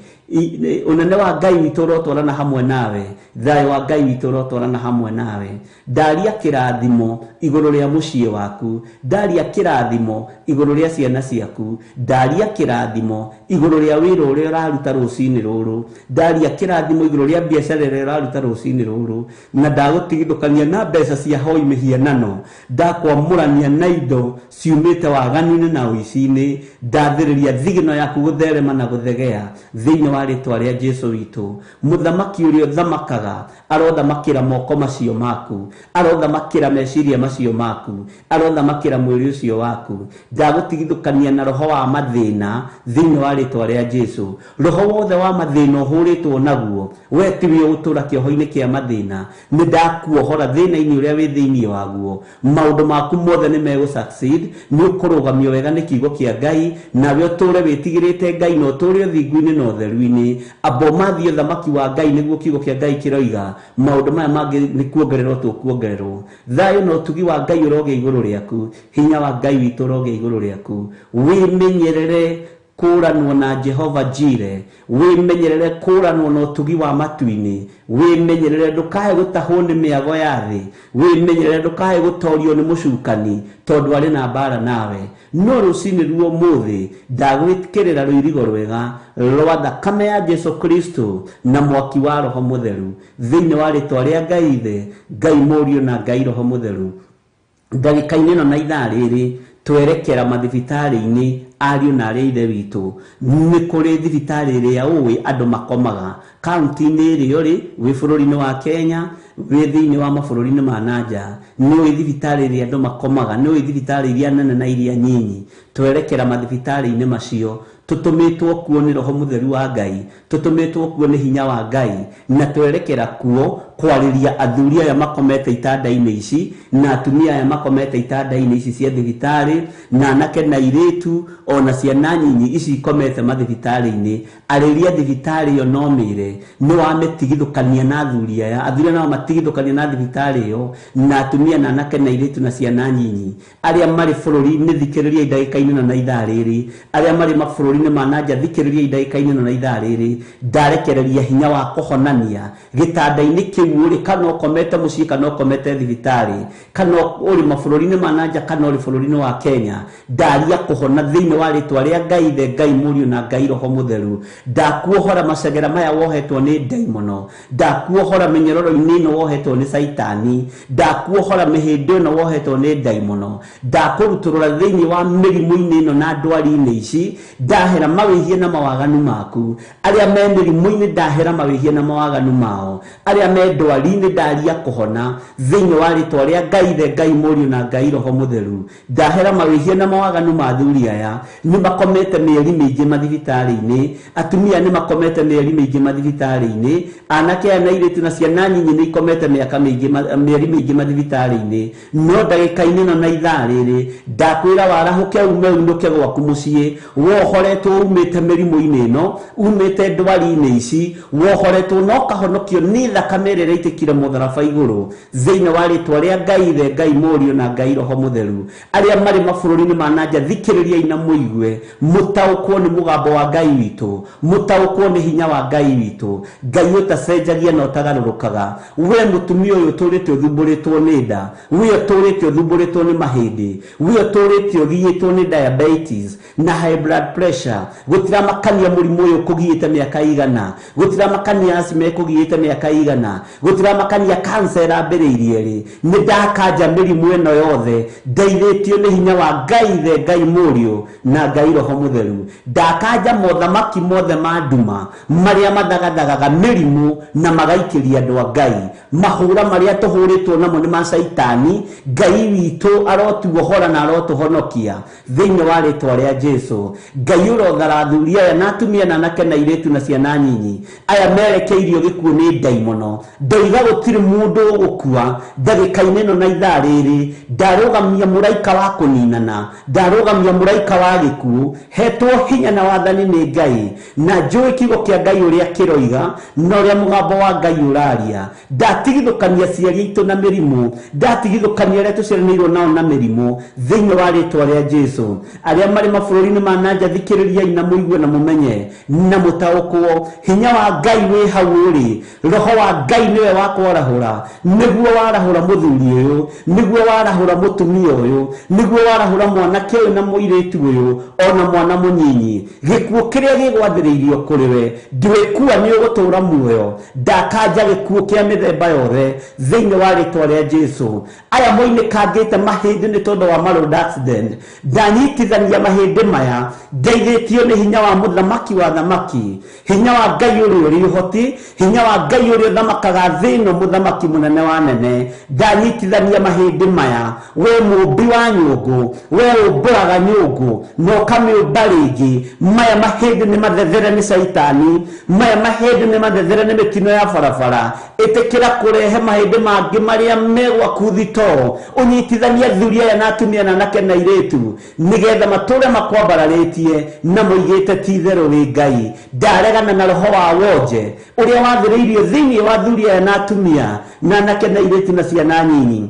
S6: Ũnene wa Ngai witũ ũrotwarana hamwe nawe, thayũ wa Ngai witũ ũrotwarana hamwe nawe. Ndaria kĩrathimo igũrũ rĩa mũciĩ waku, ndaria kĩrathimo igũrũ rĩa ciana ciaku, ndaria kĩrathimo igũrũ rĩa wĩra ũrĩa ũraruta rũcinĩ rũrũ, ndaria kĩrathimo igũrũ rĩa biacara ĩrĩa ũraruta rũcinĩ rũrũ, na ndagũtigithũkania na mbeca cia hoi mĩhianano, ndakwamũrania na indo ciumĩte waganu-inĩ na ũici-inĩ, ndathĩrĩria thigino yaku gũtherema na gũthegea thĩinĩ wa wa rĩtwa rĩa Jesu witũ. Mũthamaki ũrĩa ũthamakaga arothamakĩra moko macio maku, arothamakĩra meciria macio maku, arothamakĩra mwĩrĩ ũcio waku. Ndagũtigithũkania na roho wa mathĩna thĩinĩ wa rĩtwa rĩa Jesu. Roho wothe wa mathĩna ũhũrĩtwo naguo, we tiwe ũgũtũra kĩoho-inĩ kĩa mathĩna. Nĩ ndakuohora thĩna-inĩ ũrĩa wĩ thĩinĩ waguo. Maũndũ maku mothe nĩ megũ succeed, nĩ ũkũrũgamio wega nĩ kiugo kĩa Ngai, nawe ũtũre wĩtigĩrĩte Ngai na ũtũre ũthingu-inĩ na ũtheru-inĩ. Amba ũmathiĩ ũthamaki wa Ngai nĩguo kiugo kĩa Ngai kĩroiga. Maũndũ maya mangĩ nĩ kuongererwo tũkuongererwo. Thayũ na ũtugi wa Ngai ũrogĩa igũrũ rĩaku, hinya wa Ngai witũ ũrogĩa igũrũ rĩaku. Wĩmenyerere kũranwo na Jehova Jire, wĩmenyerere kũranwo na ũtugi wa matu-inĩ, wĩmenyerere ndũkae gũtahwo nĩ mĩago ya thĩ, wĩmenyerere ndũkae gũtorio nĩ mũcukani tondũ arĩ na mbara nawe. No rũcinĩ ruo mũthĩ ndagwĩkĩrĩra rũirigo rwega rwa thakame ya Jesu Kristo na mwaki wa Roho Mũtheru thĩinĩ wa rĩtwa rĩa Ngai Ithe, Ngai Mũriũ na Ngai Roho Mũtheru. Ndagĩka-inĩ ĩno na ithaa rĩrĩ twerekera mathibitarĩ-inĩ ariũ na arĩa ithe witũ. Nĩ kũrĩ thibitarĩ ĩrĩa ũĩ andũ makomaga kaunti-inĩ ĩrĩa ũrĩ, wĩ bũrũri-inĩ wa Kenya, wĩ thĩinĩ wa mabũrũri-inĩ ma nanja. Nĩ ũĩ thibitarĩ ĩrĩa andũ makomaga, nĩ ũĩ thibitarĩ iria nene na iria nyinyi. Twerekera mathibitarĩ-inĩ macio, tũtũmĩtwo kuo nĩ Roho Mũtheru wa Ngai, tũtũmĩtwo kuo nĩ hinya wa Ngai, na twerekera kuo kwarĩria athuri aya makomete itanda-inĩ ici na atumia aya makomete itanda-inĩ ici cia thibitarĩ, na anake na airĩtu ona ciana nyinyi ici ikomete mathibitarĩ-inĩ. Arĩria thibitarĩ ĩyo no mĩre nĩ wamĩtigithũkania na athuri aya, athuri aya nao matigithũkania na thibitarĩ ĩyo na atumia na anake na airĩtu na ciana nyinyi arĩa marĩ bũrũri-inĩ. Thikĩrĩria ndagĩka-inĩ ĩno na ithaa rĩrĩ, arĩa marĩ mabũrũri-inĩ ma nanja, thikĩrĩria ndagĩka-inĩ ĩno na ithaa rĩrĩ. Ndarekereria hinya wa kũhonania gĩtanda-inĩ kĩu ũrĩ, kana ũkomete mũciĩ kana ũkomete thibitarĩ, kana ũrĩ mabũrũri-inĩ ma nanja kana ũrĩ bũrũri-inĩ wa Kenya. Ndaria kũhona thĩinĩ wa rĩtwa rĩa Ngai Ithe, Ngai Mũriũ na Ngai Roho Mũtheru. Ndakuohora macegera maya wohetwo nĩ ndaimono, ndakuohora mĩnyororo-inĩ ĩno wohetwo nĩ Caitani, ndakuohora mĩhĩndĩ ĩno wohetwo nĩ ndaimono, ndakũrutũrũra thĩinĩ wa mĩrimũ-inĩ ĩno na ndwari-inĩ ici. Ndahera mawĩhia na mawaganu maku. Arĩa me mĩrimũ-inĩ ndahera mawĩhia na mawaganu mao, arĩa me ndwari-inĩ ndaria kũhona thĩinĩ wa rĩtwa rĩa Ngai Ithe, Ngai Mũriũ na Ngai Roho Mũtheru. Ndahera mawĩhia na mawaganu ma athuri aya nĩ makomete mĩeri mĩingĩ mathibitarĩ-inĩ, atumia nĩ makomete mĩeri mĩingĩ mathibitarĩ-inĩ, anake aya na airĩtu na ciana nyinyi nĩ ikomete mĩaka mĩingĩ mĩeri mĩingĩ mathibitarĩ-inĩ. No ndagĩka-inĩ ĩno na ithaa rĩrĩ ndakwĩra warahũke ume unũke gwaku mũciĩ, wohoretwo umĩte mĩrimũ-inĩ ĩno, umĩte ndwari-inĩ ici, wohoretwo na ũkahonokio nĩ thakame ĩrĩa ĩraitĩkire mũtharaba igũrũ thĩinĩ wa rĩtwa rĩa Ngai Ithe, Ngai Mũriũ na Ngai Roho Mũtheru. Arĩa marĩ mabũrũri-inĩ ma nanja, thikĩrĩriai na mũigue, mũtaũkwo nĩ mũgambo wa Ngai witũ, mũtaũkwo nĩ hinya wa Ngai witũ, Ngai ũtacenjagia na ũtagarũrũkaga. We mũtumia ũyũ ũtũrĩte ũthumbũrĩtwo nĩ nda, we ũtũrĩte ũthumbũrĩtwo nĩ mahĩndĩ, we ũtũrĩte ũgiĩtwo nĩ diabetes na high blood pressure, gũtiramakania mũrimũ ũyũ ũkũgiĩte mĩaka igana, gũtiramakania asthma ĩkũgiĩte mĩaka igana, gũtiramakania cancer ĩrambĩrĩirie rĩ, nĩ ndakanja mĩrimũ ĩno yothe ndeithĩtio nĩ hinya wa Ngai Ithe, Ngai Mũriũ na Ngai Roho Mũtheru. Ndakanja mothamaki mothe ma nduma marĩa mathagathagaga mĩrimũ na magaikĩria andũ a Ngai. Mahũra marĩa tũhũrĩtwo namo nĩ ma Caitani. Ngai witũ arotuohora na arotũhonokia thĩinĩ wa rĩtwa rĩa Jesu. Ngai ũrothara athuri aya na atumia na anake na airĩtu na ciana nyinyi aya merekeirio gĩkuũ nĩ ndaimono. Ndoiga gũtirĩ mũndũ ũgũkua ndagĩka-inĩ ĩno na ithaa rĩrĩ. Ndarũgamia mũraika wa kũninana, ndarũgamia mũraika wa gĩkuũ, hetwo hinya na wathani nĩ Ngai, na njũĩ kiugo kĩa Ngai ũrĩa kĩroiga na ũrĩa mũgambo wa Ngai ũraria. Ndatigithũkania aciari aitũ na mĩrimũ, ndatigithũkania arĩa tũciaranĩirwo nao na mĩrimũ thĩinĩ wa rĩtwa rĩa Jesu. Arĩa marĩ mabũrũri-inĩ ma nanja, thikĩrĩriai na mũigue na mũmenye na mũtaũkwo hinya wa Ngai wĩ hau ũrĩ. Roho wa Ngai nĩwe wa kwarahũra, nĩguo warahũra mũthuri ũyũ, nĩguo warahũra mũtumia ũyũ, nĩguo warahũra mwanake ũyũ na mũirĩtu ũyũ ona mwana mũnyinyi. Gĩkuũ kĩrĩa gĩgwathĩrĩirio kũrĩ we ndwĩkua, nĩ ũgũtũũra muoyo. Ndakanja gĩkuũ kĩa mĩthemba yothe thĩinĩ wa rĩtwa rĩa Jesu. Aya moinĩkangĩte mahĩndĩ nĩ tondũ wa road accident, ndanyitithania mahĩndĩ maya ndeithĩtio nĩ hinya wa mũthamaki wa thamaki, hinya wa Ngai ũrĩa ũrĩ ũhoti, hinya wa Ngai ũrĩa ũthamakaga thĩ ĩno, mũthamaki mũnene wa nene. Ndanyitithania mahĩndĩ maya, we mũũmbi wa nyũngũ, we ũmbũraga nyũngũ na ũkamĩũmba rĩngĩ. Maya mahĩndĩ nĩ mathethere nĩ caitani, maya mahĩndĩ nĩ mathethere nĩ mĩtino ya barabara. Ĩtĩkĩra kũrehe mahĩndĩ mangĩ marĩa me gwaku thitoo, ũnyitithanie athuri aya na atumia na anake na airĩtu, nĩgetha matũre makwambararĩtie na moigĩte ti itherũ wĩ Ngai. Ndaregana na roho wa wonje ũrĩa wathĩrĩirio thĩinĩ wa athuri aya na atumia na anake na airĩtu na ciana nyinyi.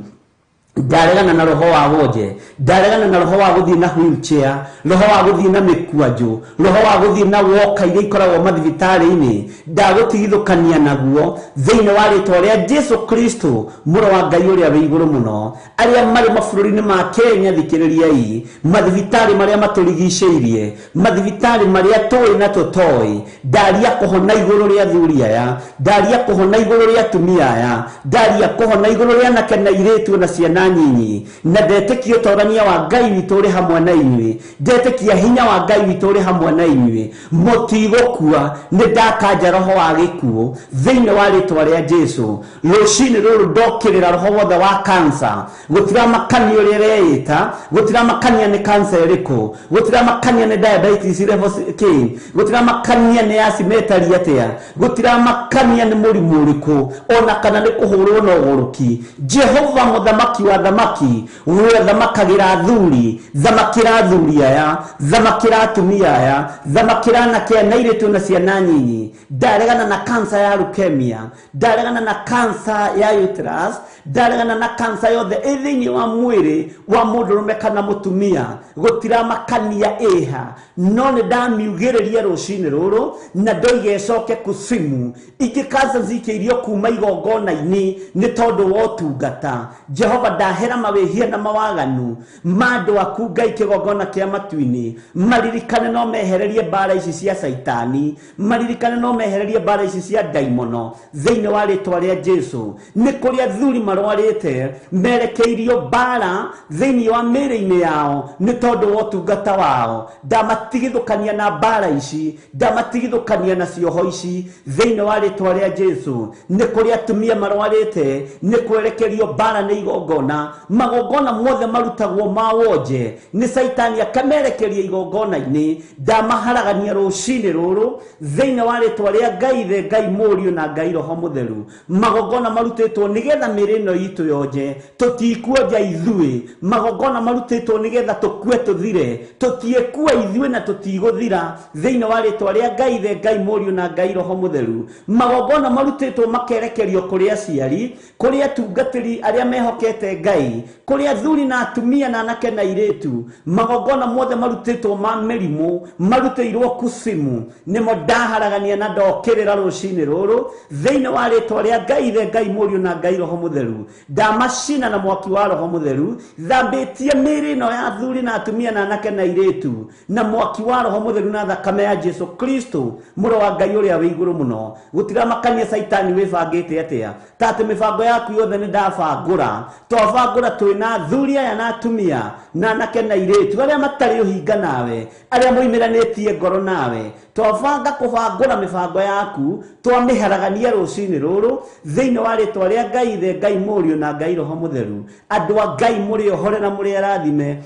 S6: Ndaregana na roho wa wonje, ndaregana na roho wa gũthiĩ na wheelchair, roho wa gũthiĩ na mĩkwanjũ, roho wa gũthiĩ na woka iria ikoragwo mathibitarĩ-inĩ. Ndagũtigithũkania naguo thĩinĩ wa rĩtwa rĩa Jesu Kristo mũrũ wa Ngai ũrĩa wĩ igũrũ mũno. Arĩa marĩ mabũrũri-inĩ ma Kenya, thikĩrĩriai, mathibitarĩ marĩa matũrigicĩirie, mathibitarĩ marĩa tũĩ na tũtoĩ, ndaria kũhona igũrũ rĩa athuri aya, ndaria kũhona igũrũ rĩa atumia aya, ndaria kũhona igũrũ rĩa anake na airĩtu na ciana nyinyi. Na ndetĩkia ũtorania wa Ngai witũ ũrĩ hamwe na inyuĩ, ndetĩkia hinya wa Ngai witũ ũrĩ hamwe na inyuĩ. Mũtigũkua, nĩ ndakanja roho wa gĩkuũ thĩinĩ wa rĩtwa rĩa Jesu. Rũcinĩ rũrũ ndokĩrĩra roho wothe wa kansa, gũtiramakania ũrĩa ĩreĩta, gũtiramakania nĩ kansa ĩrĩkũ, gũtiramakania nĩ diabetes level kĩ, gũtiramakania nĩ asimetari atĩa, gũtiramakania nĩ mũrimũ ũrĩkũ, ona kana nĩ kũhũrwo na ũgũrũki. Jehova mũthamaki wa thamaki, we thamakagĩra athuri, thamakĩra athuri aya, thamakĩra atumia aya, thamakĩra anake na airĩtu na ciana nyinyi. Ndaregana na kansa ya leukemia, ndaregana na kansa ya uterus, ndaregana na kansa yothe ĩ thĩinĩ wa mwĩrĩ wa mũndũrũme kana mũtumia. Gũtiramakania ĩha, no nĩ ndamiugĩrĩria rũcinĩ rũrũ na ndoige ĩcoke kusimu. Ingĩ kansa cikĩirio kuma igongona-inĩ nĩ tondũ wa ũtungata. Jehova ndahera mawĩhia na mawaganu ma andũ aku Ngai kĩgongona kĩa matu-inĩ. Maririkane no mehererie mbara ici cia caitani, maririkane no mehererie mbara ici cia ndaimono thĩinĩ wa rĩtwa rĩa Jesu. Nĩ kũrĩ athuri marwarĩte merekeirio mbara thĩinĩ wa mĩĩrĩ-inĩ yao nĩ tondũ wa ũtungata wao. Ndamatigithũkania na mbara ici, ndamatigithũkania na cioho ici thĩinĩ wa rĩtwa rĩa Jesu. Nĩ kũrĩ atumia marwarĩte nĩ kwerekerio mbara nĩ igongona, magongona mothe marutagwo ma wonje nĩ caitani akamerekeria igongona-inĩ. Ndamaharagania rũcinĩ rũrũ thĩinĩ wa rĩtwa rĩa Ngai Ithe, Ngai Mũriũ na Ngai Roho Mũtheru. Magongona marutĩtwo nĩgetha mĩĩrĩ ĩno itũ yonje, tũtikuonja ithuĩ. Magongona marutĩtwo nĩgetha tũkue tũthire, tũtiĩkua ithuĩ na tũtigũthira thĩinĩ wa rĩtwa rĩa Ngai Ithe, Ngai Mũriũ na Ngai Roho Mũtheru. Magongona marutĩtwo makerekerio kũrĩ aciari, kũrĩ atungatĩri arĩa mehokete Ngai, kũrĩ athuri na atumia na anake na airĩtu. Magongona mothe marutĩtwo ma mĩrimũ marutĩirwo kusimu, nĩmo ndaharagania na ndokĩrĩra rũcinĩ rũrũ thĩinĩ wa rĩtwa rĩa Ngai Ithe, Ngai Mũriũ na Ngai Roho Mũtheru. Ndamacina na mwaki wa Roho Mũtheru, thambĩtie mĩĩrĩ ĩno ya athuri na atumia na anake na airĩtu na mwaki wa Roho Mũtheru na thakame ya Jesu Kristo mũrũ wa Ngai ũrĩa wĩ igũrũ mũno. Gũtiramakania caitani wĩbangĩte atĩa, ta atĩ mĩbango yaku yothe nĩ ndabangũra. Twabangũra twĩna athuri aya na atumia na anake na airĩtu arĩa matarĩ ũhinga nawe, arĩa moimĩranĩtie ngoro nawe. Twabanga kũbangũra mĩbango yaku, twamĩharagania rũcinĩ rũrũ thĩinĩ wa rĩtwa rĩa Ngai Ithe, Ngai Mũriũ na Ngai Roho Mũtheru. Andũ a Ngai mũrĩ ohore na mũrĩ arathime,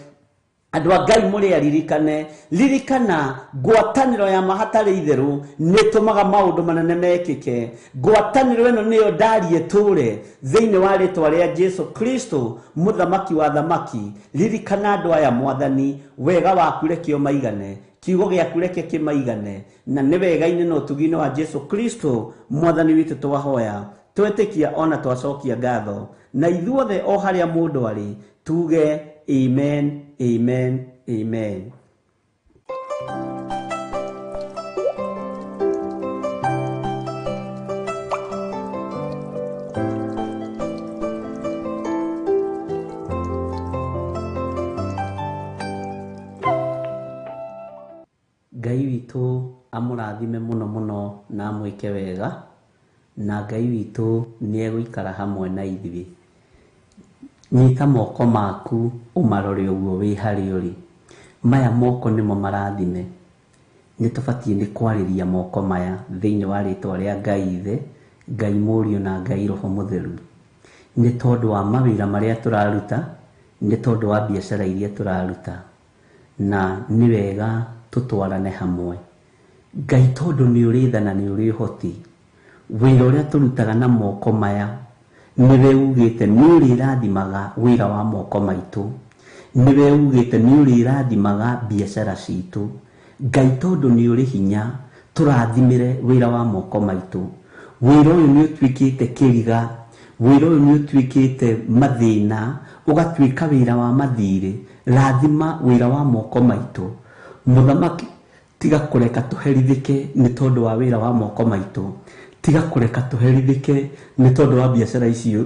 S6: andũ a Ngai mũrĩ aririkane. Ririkana ngwatanĩro ya ma hatarĩ itherũ nĩ ĩtũmaga maũndũ manene mekĩke. Ngwatanĩro ĩno nĩyo ndarie tũre thĩinĩ wa rĩtwa rĩa Jesu Kristo mũthamaki wa thamaki. Ririkana andũ aya Mwathani, wega waku reke ũmaigane, kiugo gĩaku reke kĩmaigane, na nĩ wega-inĩ na ũtugi-inĩ wa Jesu Kristo Mwathani witũ twahoya, twetĩkia ona twacokia ngatho, na ithuothe o harĩa mũndũ arĩ tuge amen, amen, amen. Ngai witũ amũrathime mũno mũno na amwĩke wega, na Ngai witũ nĩ egũikara hamwe na ithuĩ. Nyita moko maku ũmarore ũguo wĩ harĩa ũrĩ. Maya moko nĩmo marathime. Nĩ tũbatiĩ nĩ kwarĩria moko maya thĩinĩ wa rĩtwa rĩa Ngai Ithe, Ngai Mũriũ na Ngai Roho Mũtheru. Nĩ tondũ wa mawĩra marĩa tũraruta, nĩ tondũ wa biacara iria tũraruta, na nĩ wega tũtwarane hamwe. Ngai tondũ nĩ ũrĩ tha na nĩ ũrĩ ũhoti, wĩra ũrĩa tũrutaga na moko maya nĩwe ugĩte nĩ ũrĩrathimaga wĩra wa moko maitũ, nĩwe ugĩte nĩ ũrĩrathimaga biacara citũ. Ngai tondũ nĩ ũrĩ hinya, tũrathimĩre wĩra wa moko maitũ. Wĩra ũyũ nĩ ũtuĩkĩte kĩriga, wĩra ũyũ nĩ ũtuĩkĩte mathĩna, ũgatuĩka wĩra wa mathirĩ. Rathima wĩra wa moko maitũ. Mũthamaki, tiga kũreka tũherithĩke nĩ tondũ wa wĩra wa moko maitũ. Tiga kũreka tũherithĩke nĩ tondũ wa biacara ici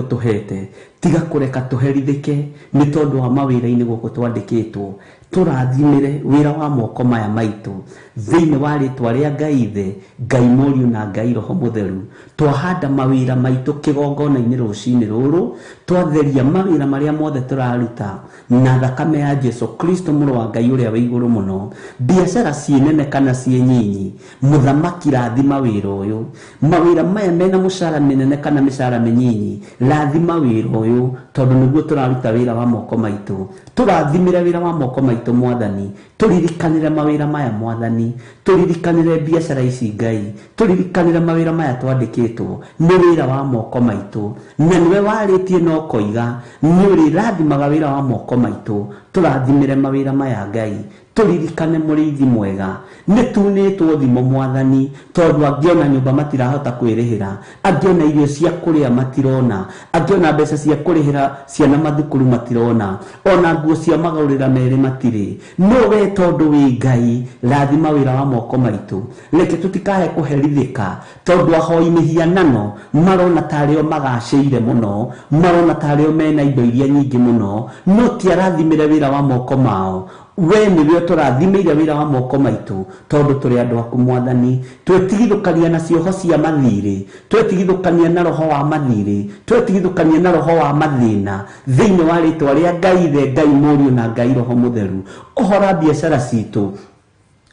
S6: ũtũhete. Tiga kũreka tũherithĩke nĩ tondũ wa mawĩra-inĩ gũkũ twandĩkĩtwo. Tũrathimĩre wĩra wa moko maya maitũ thĩinĩ wa rĩtwa rĩa Ngai Ithe, Ngai Mũriũ na Ngai Roho Mũtheru. Twahanda mawĩra maitũ kĩgongona-inĩ rũcinĩ rũrũ, twatheria mawĩra marĩa mothe tũraruta na thakame ya Jesu Kristo mũrũ wa Ngai ũrĩa wĩ igũrũ mũno. Biacara ciĩ nene kana ciĩ nyinyi, mũthamaki rathima wĩra ũyũ. Mawĩra maya mena mũcara mĩnene kana mĩcara mĩnyinyi, rathima wĩra ũyũ tondũ nĩguo tũraruta wĩra wa moko maitũ. Tũrathimĩre wĩra wa moko maitũ mwathani, tũririkanĩre mawĩra maya mwathani, tũririkanĩre biacara ici Ngai, tũririkanĩre mawĩra maya twandĩkĩtwo nĩ wĩra wa moko maitũ, na nĩwe warĩtie na ũkoiga nĩ ũrĩrathimaga wĩra wa moko maitũ. Tũrathimĩre mawĩra maya Ngai, tũririkane mũrĩithi mwega. Nĩ tunĩtwo thimo mwathani, tondũ angĩona nyũmba matirahota kwĩrĩhĩra, angĩona irio cia kũrĩa matirona, angĩona mbeca cia kũrĩhĩra ciana mathukuru matirona, ona nguo cia magũrĩra merĩ matirĩ. No we tondũ wĩ Ngai, rathima wĩra wa moko maitũ. Reke tũtikae kũherithĩka tondũ ahoi mĩhianano marona tarĩo magacĩire mũno, marona tarĩo mena indo iria nyingĩ mũno, no ti arathimĩre wĩra wa moko mao. We nĩwe tũrathimĩire wĩra wa moko maitũ tondũ tũrĩ andũ aku mwathani. Twetigithũkania na cioho cia mathirĩ, twetigithũkania na roho wa mathirĩ, twetigithũkania na roho wa mathĩna thĩinĩ wa rĩtwa rĩa Ngai Ithe, Ngai Mũriũ na Ngai Roho Mũtheru. Ũhora biacara citũ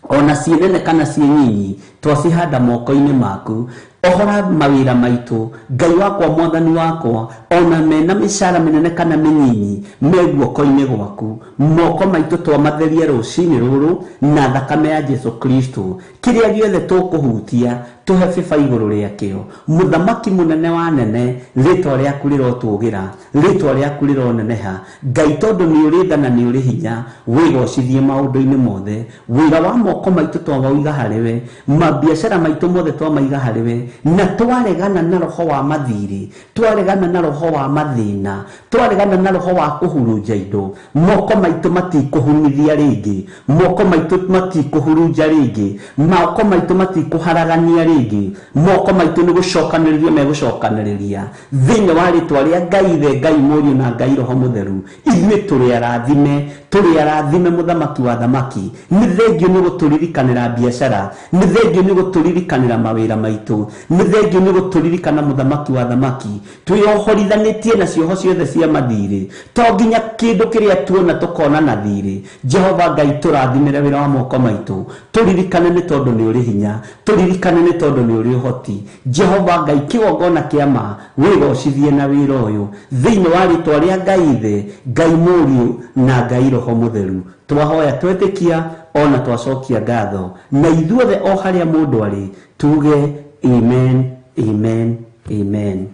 S6: ona ciĩ nene kana ciĩ nyinyi, twacihanda moko-inĩ maku. Ohora mawĩra maitũ Ngai wakwa mwathani wakwa, ona mena mĩcara mĩnene kana mĩnyinyi, me guoko-inĩ gwaku. Moko maitũ twamatherie rũcinĩ rũrũ na thakame ya Jesu Kristo. Kĩrĩa gĩothe tũkũhutia tũhe bĩba igũrũ rĩakĩo. Mũthamaki mũnene wa nene, rĩtwa rĩaku rĩrotũgĩra, rĩtwa rĩaku rĩroneneha. Ngai tondũ nĩ ũrĩ tha na nĩ ũrĩ hinya, wĩgocithie maũndũ-inĩ mothe. Wĩra wa moko maitũ twamauiga harĩwe, mabiacara maitũ mothe twamaiga harĩwe, na twaregana na roho wa mathirĩ, twaregana na roho wa mathĩna, twaregana na roho wa kũhurunja indo. Moko maitũ matikũhunithia rĩngĩ, moko maitũ matikũhurunja rĩngĩ, moko maitũ matikũharagania rĩngĩ, moko maitũ nĩ gũcokanĩrĩria megũcokanĩrĩria thĩinĩ wa rĩtwa rĩa Ngai Ithe, Ngai Mũriũ na Ngai Roho Mũtheru. Ithuĩ tũrĩ arathime, tũrĩ arathime mũthamaki wa thamaki. Nĩ thengio nĩ gũtũririkanĩra biacara, nĩ thengio nĩ gũtũririkanĩra mawĩra maitũ, nĩ thengio nĩ gũtũririkana mũthamaki wa thamaki. Twĩohorithanĩtie na cioho ciothe cia mathirĩ, to nginya kĩndũ kĩrĩa tuona tũkona na thirĩ. Jehova Ngai, tũrathimĩre wĩra wa moko maitũ, tũririkane nĩ tondũ nĩ ũrĩ hinya, tũririkane nĩ tondũ nĩ ũrĩ ũhoti. Jehova Ngai, kĩgongona kĩa ma, wĩgocithie na wĩra ũyũ thĩinĩ wa rĩtwa rĩa Ngai Ithe, Ngai Mũriũ na Ngai Roho Mũtheru. Twahoya twetĩkia ona twacokia ngatho, na ithuothe o harĩa mũndũ arĩ tuge amen, amen, amen.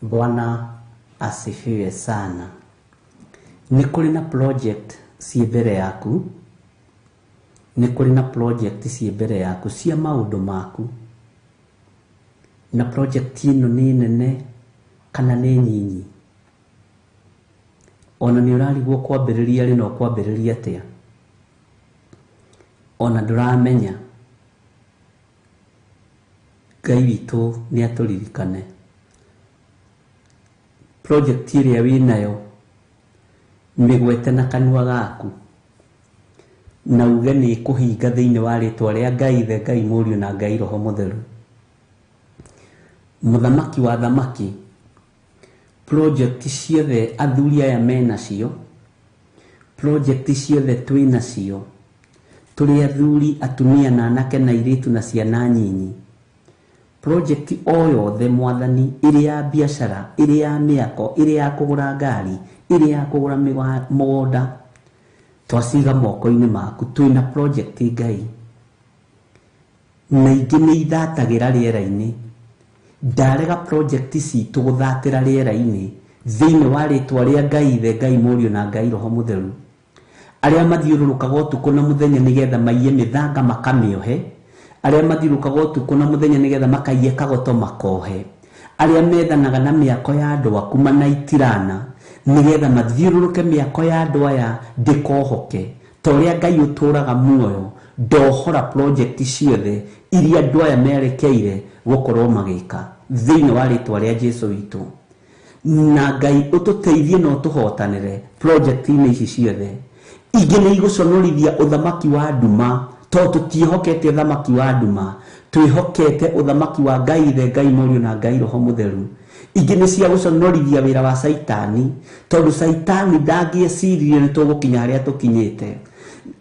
S6: Bwana asifiwe sana. Nĩ kũrĩ na project ciĩ mbere yaku, nĩ kũrĩ na project ciĩ mbere yaku cia maũndũ maku, na project ĩno nĩ nene kana nĩ nyinyi. Ona nĩ ũrarigwo kwambĩrĩria rĩ na ũkwambĩrĩria atĩa. Ona ndũramenya. Ngai witũ nĩ atũririkane. Project ĩrĩa wĩnayo mĩgwete na kanua gaku na uge nĩ ĩkũhinga thĩinĩ wa rĩtwa rĩa Ngai Ithe, Ngai Mũriũ na Ngai Roho Mũtheru. Mũthamaki wa thamaki, project ciothe athuri aya menacio, project ciothe twĩnacio, tũrĩ athuri, atumia na anake na airĩtu na ciana nyinyi. Project o yothe mwathani, ĩrĩ ya biacara, ĩrĩ ya mĩako, ĩrĩ ya kũgũra ngari, ĩrĩ ya kũgũra mũgũnda, twaciga moko-inĩ maku. Twĩna project Ngai, na ingĩ nĩ ithatagĩra rĩera-inĩ. Ndarega project citũ gũthatĩra rĩera-inĩ thĩinĩ wa rĩtwa rĩa Ngai Ithe, Ngai Mũriũ na Ngai Roho Mũtheru. Arĩa mathiũrũrũkaga ũtukũ na mũthenya nĩgetha maiye mĩthanga makamĩohe, arĩa mathiũrũrũkaga ũtukũ na mũthenya nĩgetha makaiye kagoto makohe, arĩa methanaga na mĩako ya andũ aku manaitirana nĩgetha mathiũrũrũke mĩako ya andũ aya ndĩkohoke. Ta ũrĩa Ngai ũtũũraga muoyo, ndohora project ciothe iria andũ aya merekeire gũkorwo magĩka thĩinĩ wa rĩtwa rĩa Jesu witũ. Na Ngai ũtũteithie na ũtũhotanĩre project-inĩ ici ciothe. Ingĩ nĩ igũconorithia ũthamaki wa nduma, tondũ tũtiĩhokete ũthamaki wa nduma, twĩhokete ũthamaki wa Ngai Ithe, Ngai Mũriũ na Ngai Roho Mũtheru. Ingĩ nĩ cia gũconorithia wĩra wa Caitani, tondũ Caitani ndangĩeciririe nĩ tũgũkinya harĩa tũkinyĩte.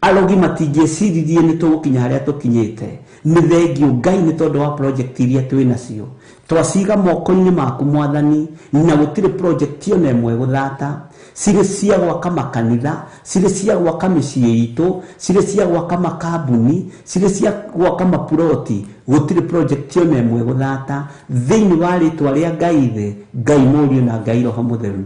S6: Arogi matingĩeciririe nĩ tũgũkinya harĩa tũkinyĩte. Nĩ thengio Ngai nĩ tondũ wa project iria twĩnacio. Twaciga moko-inĩ maku mwathani, na gũtirĩ project ona ĩmwe gũthata. Cirĩ cia gwaka makanitha, cirĩ cia gwaka mĩciĩ itũ, cirĩ cia gwaka makambuni, cirĩ cia gwaka mapuroti, gũtirĩ project ona ĩmwe gũthata thĩinĩ wa rĩtwa rĩa Ngai Ithe, Ngai Mũriũ na Ngai Roho Mũtheru.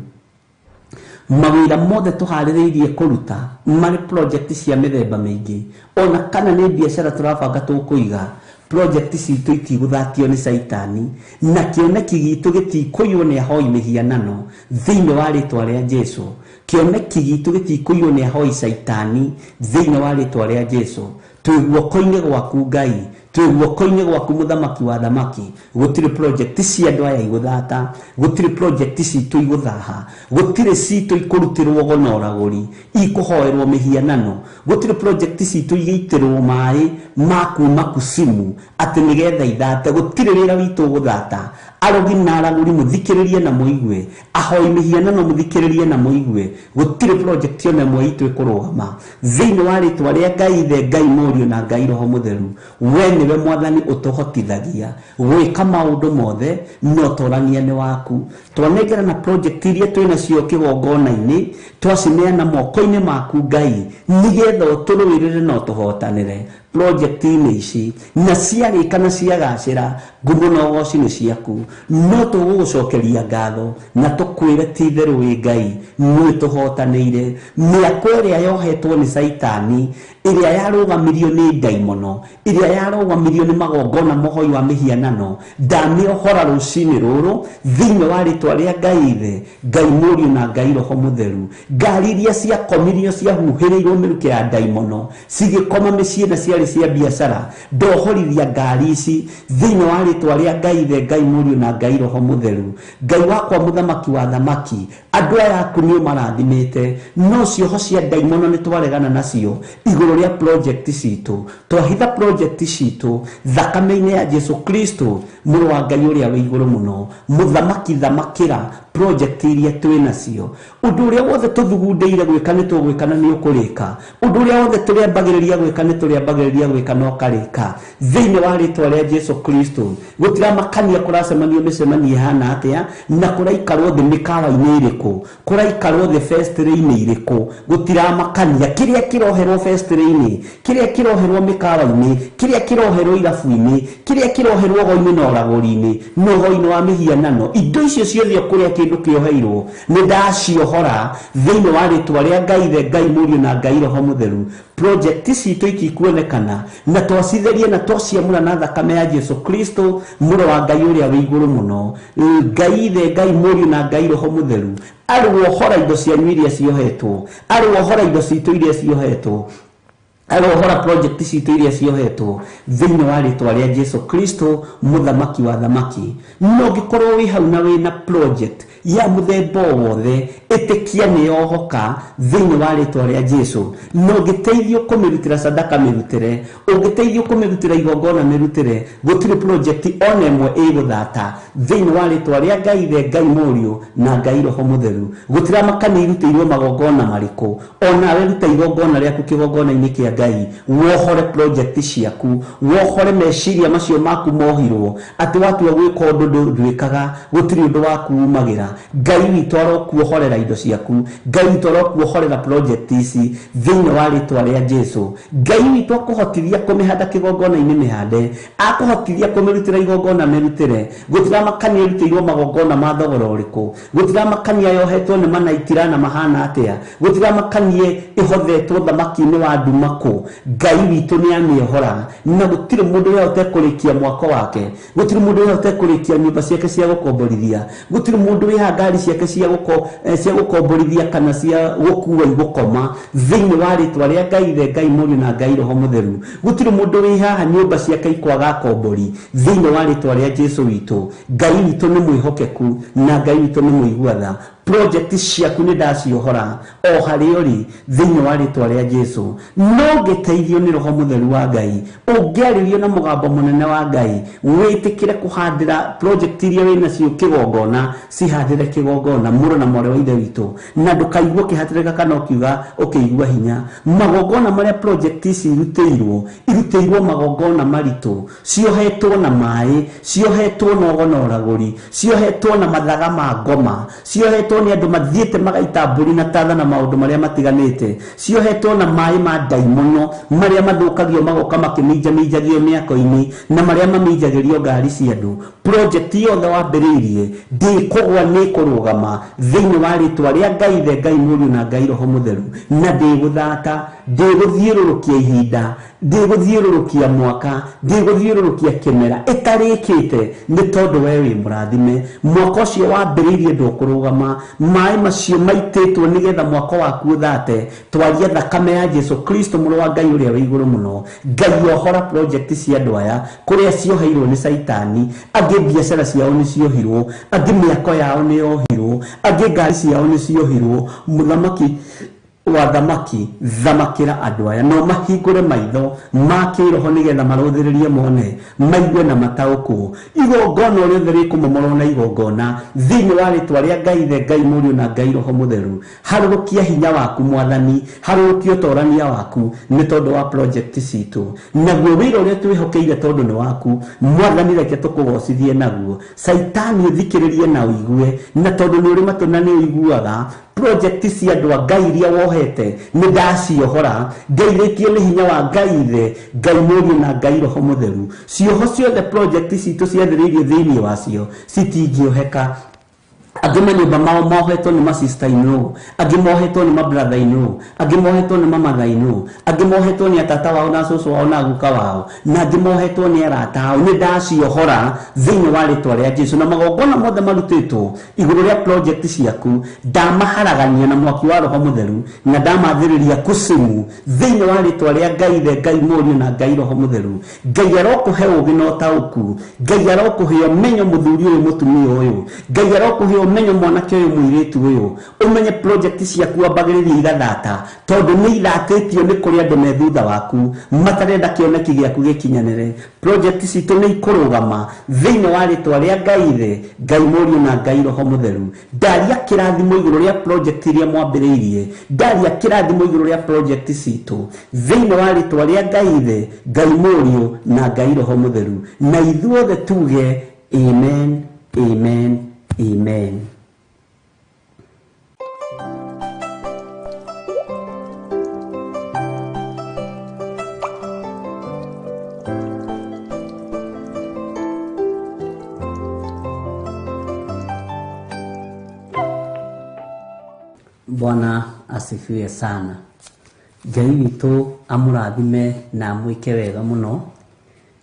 S6: Mawĩra mothe tũharĩrĩirie kũruta marĩ project cia mĩthemba mĩingĩ, ona kana nĩ biacara tũrabanga tũkũiga, project citũ itigũthatio nĩ Caitani, na kĩoneki gitũ gĩtikũiywo nĩ ahoi mĩhianano thĩinĩ wa rĩtwa rĩa Jesu. Kĩoneki gitũ gĩtikũiywo nĩ ahoi Caitani thĩinĩ wa rĩtwa rĩa Jesu. Twĩ guoko-inĩ gwaku Ngai, twĩ guoko-inĩ gwaku mũthamaki wa thamaki. Gũtirĩ project cia andũ aya igũthata, gũtirĩ project citũ igũthaha, gũtirĩ citũ ikũrutĩrwo ũgo na ũragũri, ikũhoerwo mĩhianano, gũtirĩ project citũ igĩitĩrwo maĩ ma kuma kusimu atĩ nĩgetha ithate. Gũtirĩ wĩra witũ ũgũthata. Arogi na aragũri mũthikĩrĩrie na mũigue, ahoi mĩhianano mũthikĩrĩrie na mũigue, gũtirĩ project ona ĩmwe itũ ĩkũrũgama thĩinĩ wa rĩtwa rĩa Ngai Ithe, Ngai Mũriũ na Ngai Roho Mũtheru. We nĩwe mwathani ũtũhotithagia gwĩka maũndũ mothe, no ũtorania nĩ waku. Twanengera na project iria twĩnacio kĩgongona-inĩ, twacineana moko-inĩ maku Ngai, nĩgetha ũtũrũĩrĩre na ũtũhotanĩre project-inĩ ici, na ciarĩka na ciagacĩra, ngumo na ũgoci nĩ ciaku. No tũgũgũcokeria ngatho na tũkwĩre ti itherũ wĩ Ngai, nĩwe tũhotanĩire. Mĩako ĩrĩa yohetwo nĩ Caitani, ĩrĩa yarũgamirio nĩ ndaimono, ĩrĩa yarũgamirio nĩ magongona mohoi wa mĩhianano, ndamĩohora rũcinĩ rũrũ thĩinĩ wa rĩtwa rĩa Ngai Ithe, Ngai Mũriũ na Ngai Roho Mũtheru. Ngari iria ciakomirio ciahuhĩrĩirwo mĩrukĩ ya ndaimono cigĩkoma mĩciĩ na ciarĩ cia biacara, ndohorithia ngari ici thĩinĩ wa rĩtwa rĩa Ngai Ithe, Ngai Mũriũ na Ngai Roho Mũtheru. Ngai wakwa mũthamaki wa thamaki, andũ aya aku nĩ ũmarathimĩte, no cioho cia ndaimono nĩ twaregana nacio igũrũ rĩa project citũ. Twahitha project citũ thakame-inĩ ya Jesu Kristo, mũrũ wa Ngai ũrĩa wĩ igũrũ mũno. Mũthamaki thamakĩra project iria twĩnacio. Ũndũ ũrĩa wothe tũthugundĩire gwĩka nĩ tũgwĩka na nĩ ũkũrĩka. Ũndũ ũrĩa wothe tũrĩambagĩrĩria gwĩka nĩ tũrĩambagĩrĩria gwĩka na ũkarĩka thĩinĩ wa rĩtwa rĩa Jesu Kristo. Gũtiramakania kũracemanio mĩcemanio ĩhana atĩa, na kũraikarwo thĩ mĩkawa-inĩ ĩrĩkũ, kũraikarwo thĩ festival-inĩ ĩrĩkũ, gũtiramakania kĩrĩa kĩroherwo festival-inĩ, kĩrĩa kĩroherwo mĩkawa-inĩ, kĩrĩa kĩroherwo irabu-inĩ, kĩrĩa kĩroherwo ũgo-inĩ na ũragũri-inĩ na ũgo-inĩ wa mĩhianano. Indo icio ciothe kũrĩa kĩndũ kĩoheirwo nĩ ndaciohora thĩinĩ wa rĩtwa rĩa Ngai Ithe, Ngai Mũriũ na Ngai Roho Mũtheru. Project citũ itikuonekana, na twacitheria na twaciamũra na thakame ya Jesu Kristo, mũrũ wa Ngai ũrĩa wĩ igũrũ mũno. Ngai Ithe, Ngai Mũriũ na Ngai Roho Mũtheru arĩwohora indo cianyu iria ciohetwo, arĩwohora indo citũ iria ciohetwo. Arohora project citũ iria ciohetwo thĩinĩ wa rĩtwa rĩa Jesu Kristo mũthamaki wa thamaki. No ũngĩkorwo wĩ hau na wĩna project ya mũthemba o wothe, ĩtĩkia nĩ yohoka thĩinĩ wa rĩtwa rĩa Jesu. Na ũngĩteithio kũmĩrutĩra sadaka mĩrutĩre, ũngĩteithio kũmĩrutĩra igongona mĩrutĩre, gũtirĩ project ona ĩmwe ĩgũthata thĩinĩ wa rĩtwa rĩa Ngai Ithe, Ngai Mũriũ na Ngai Roho Mũtheru. Gũtiramakania irutĩirwo magongona marĩkũ, onawe ruta igongona rĩaku kĩgongona-inĩ kĩa Ngai, wohore project ciaku, wohore meciria macio maku mohirwo atĩ watua gwĩka ũndũ ndwĩkaga, gũtirĩ ũndũ waku umagĩra. Ngai witũ arokuohorera indo ciaku, Ngai witũ arokuohorera project ici thĩinĩ wa rĩtwa rĩa Jesu. Ngai witũ akũhotithia kũmĩhanda kĩgongona-inĩ mĩhande, akũhotithia kũmĩrutĩra igongona mĩrutĩre. Gũtiramakania ĩrutĩirwo magongona ma thogora ũrĩkũ, gũtiramakania yohetwo nĩ manaitira na mahana atĩa, gũtiramakanie ĩhothetwo thamaki-inĩ wa nduma kũ. Ngai witũ nĩ amĩohora, na gũtirĩ mũndũ ũrĩa ũtekũrĩkia mwako wake, gũtirĩ mũndũ ũrĩa ũtekũrĩkia nyũmba ciake cia gũkomborithia, gũtirĩ mũndũ wĩha ngari ciake cia gũkomborithia kana cia gũkua igũkoma thĩinĩ wa rĩtwa rĩa Ngai Ithe, Ngai Mũriũ na Ngai Roho Mũtheru. Gũtirĩ mũndũ wĩ haha nyũmba ciake ikwaga kombori thĩinĩ wa rĩtwa rĩa Jesu witũ. Ngai witũ nĩ mwĩhokeku na Ngai witũ nĩ mũigua tha. Project ciaku nĩ ndaciohora o harĩa ũrĩ thĩinĩ wa rĩtwa rĩa Jesu. No ũngĩteithio nĩ Roho Mũtheru wa Ngai, ũngĩarĩrio na mũgambo mũnene wa Ngai, wĩtĩkĩre kũhandĩra project iria wĩ nacio kĩgongona, cihandĩre kĩgongona mũrũ na mwarĩ wa Ithe witũ, na ndũkaigue ũkĩhatĩrĩka kana ũkiuga ũkĩigua hinya. Magongona marĩa project ici irutĩirwo, irutĩirwo magongona maritũ, ciohetwo na maĩ, ciohetwo na ũgo na ũragũri, ciohetwo na mathaga ma ngoma, ciohetwo nĩ andũ mathiĩte magaita mbũri na tatha na maũndũ marĩa matiganĩte, ciohetwo na maĩ ma ndaimono marĩa mathũkagio magoka makĩminjaminjagio mĩako-inĩ na marĩa maminjagĩrio ngari cia andũ. Project yothe wambĩrĩirie ndĩkũgwa nĩ kũrũgama thĩinĩ wa rĩtwa rĩa Ngai Ithe, Ngai Mũriũ na Ngai Roho Mũtheru, na ndĩgũthata, ndĩgũthiũrũrũkia ihinda, ndĩgũthiũrũrũkia mwaka, ndĩgũthiũrũrũkia kĩmera ĩtarĩkĩte, nĩ tondũ we wĩ mũrathime. Mwaka ũcio wambĩrĩirie ndũkũrũgama, maĩ macio maitĩtwo nĩgetha mwaka waku ũthate. Twaria thakame ya Jesu Kristo mũrũ wa Ngai ũrĩa wĩ igũrũ mũno. Ngai ohora project cia andũ aya kũrĩa cioheirwo nĩ Caitani, angĩ biacara ciao nĩ ciohirwo, angĩ mĩako yao nĩ yohirwo, angĩ ngari ciao nĩ ciohirwo. Mũthamaki wa thamaki, thamakĩra andũ aya, no mahingũre maitho ma kĩroho nĩgetha marũthĩrĩrie mone, maigue na mataũkwo. Igongona rĩothe rĩkũmomorwo na igongona thĩinĩ wa rĩtwa rĩa Ngai Ithe, Ngai Mũriũ na Ngai Roho Mũtheru. Harũrũkia hinya waku Mwathani, harũrũkia ũtorania waku nĩ tondũ wa project citũ, naguo wĩra ũrĩa twĩhokeire tondũ nĩ waku Mwathani, reke tũkũgocithie naguo. Caitani ũthikĩrĩrie na ũigue, na tondũ nĩ ũrĩ matũ na nĩ ũiguaga, project cia andũ a Ngai iria wohete nĩ ndaciohora, ngeithĩtio nĩ hinya wa Ngai Ithe, Ngai Mũriũ na Ngai Roho Mũtheru. Cioho ciothe project citũ ciathĩrĩirio thĩinĩ wacio citingĩoheka. Angĩ manyũmba mao mohetwo nĩ ma sister in law, angĩ mohetwo nĩ ma brother in law, angĩ mohetwo nĩ ma mother in law, angĩ mohetwo nĩ atata wao na cũcũ wao na guka wao, na angĩ mohetwo nĩ arata ao. Nĩ ndaciohora thĩinĩ wa rĩtwa rĩa Jesu. Na magongona mothe marutĩtwo igũrũ rĩa project ciaku ndamaharagania na mwaki wa Roho Mũtheru, na ndamathĩrĩria kusimu thĩinĩ wa rĩtwa rĩa Ngai Ithe, Ngai Mũriũ na Ngai Roho Mũtheru. Ngai arokũhe ũũgĩ na ũtaũku, Ngai arokũhe ũmenyo mũthuri ũyũ mũtumia ũyũ, Ngai arokũhe ũmenyo mwanake ũyũ mũirĩtu ũyũ, ũmenye project ciaku ambagĩrĩria igathata, tondũ nĩ ithatĩtio nĩ kũrĩ andũ me thutha waku matarenda kĩoneki gĩaku gĩkinyanĩre. Project citũ nĩ ikũrũgama thĩinĩ wa rĩtwa rĩa Ngai Ithe, Ngai Mũriũ na Ngai Roho Mũtheru. Ndaria kĩrathimo igũrũ rĩa project iria mwambĩrĩirie, ndaria kĩrathimo igũrũ rĩa project citũ thĩinĩ wa rĩtwa rĩa Ngai Ithe, Ngai Mũriũ na Ngai Roho Mũtheru. Na ithuothe tuge amen, amen, amen. Bwana asifiwe sana. Ngai witũ amũrathime na amwĩke wega mũno,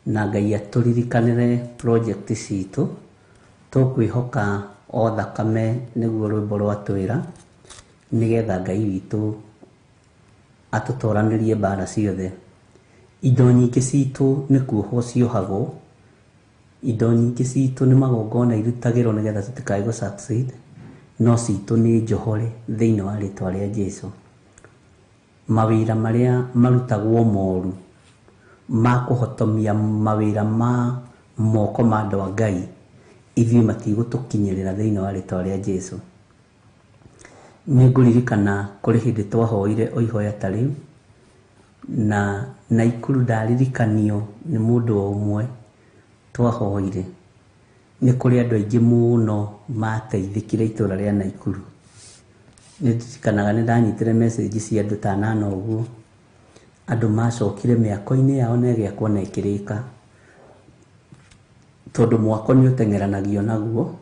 S6: na Ngai atũririkanĩre project citũ. Tũkwĩhoka o thakame nĩguo rwĩmbo rwatwĩra, nĩgetha Ngai witũ Atũtoranĩrie mbara ciothe. Indo nyingĩ citũ nĩ kuohwo ciohagwo, indo nyingĩ citũ nĩ magongona irutagĩrwo nĩgetha tũtikae gũ succeed, no citũ nĩ njohore thĩinĩ wa rĩtwa rĩa Jesũ. Mawĩra marĩa marutagwo moru ma kũhotomia mawĩra ma moko ma andũ a Ngai, ithuĩ matigũtũkinyĩrĩra thĩinĩ wa rĩtwa rĩa Jesũ. Nĩ ngũririkana kũrĩ hĩndĩ twahoire o ihoya ta rĩu, na Naikuru ndaririkanio nĩ mũndũ o ũmwe twahoire. Nĩ kũrĩ andũ aingĩ mũno mateithĩkire itũra rĩa Naikuru. Nĩ ndirikanaga nĩ ndanyitire message cia andũ ta 8 ũguo, andũ macokire mĩako-inĩ yao na ĩgĩakwo na ĩkĩrĩka, tondũ mwako nĩ ũteng'eranagio naguo,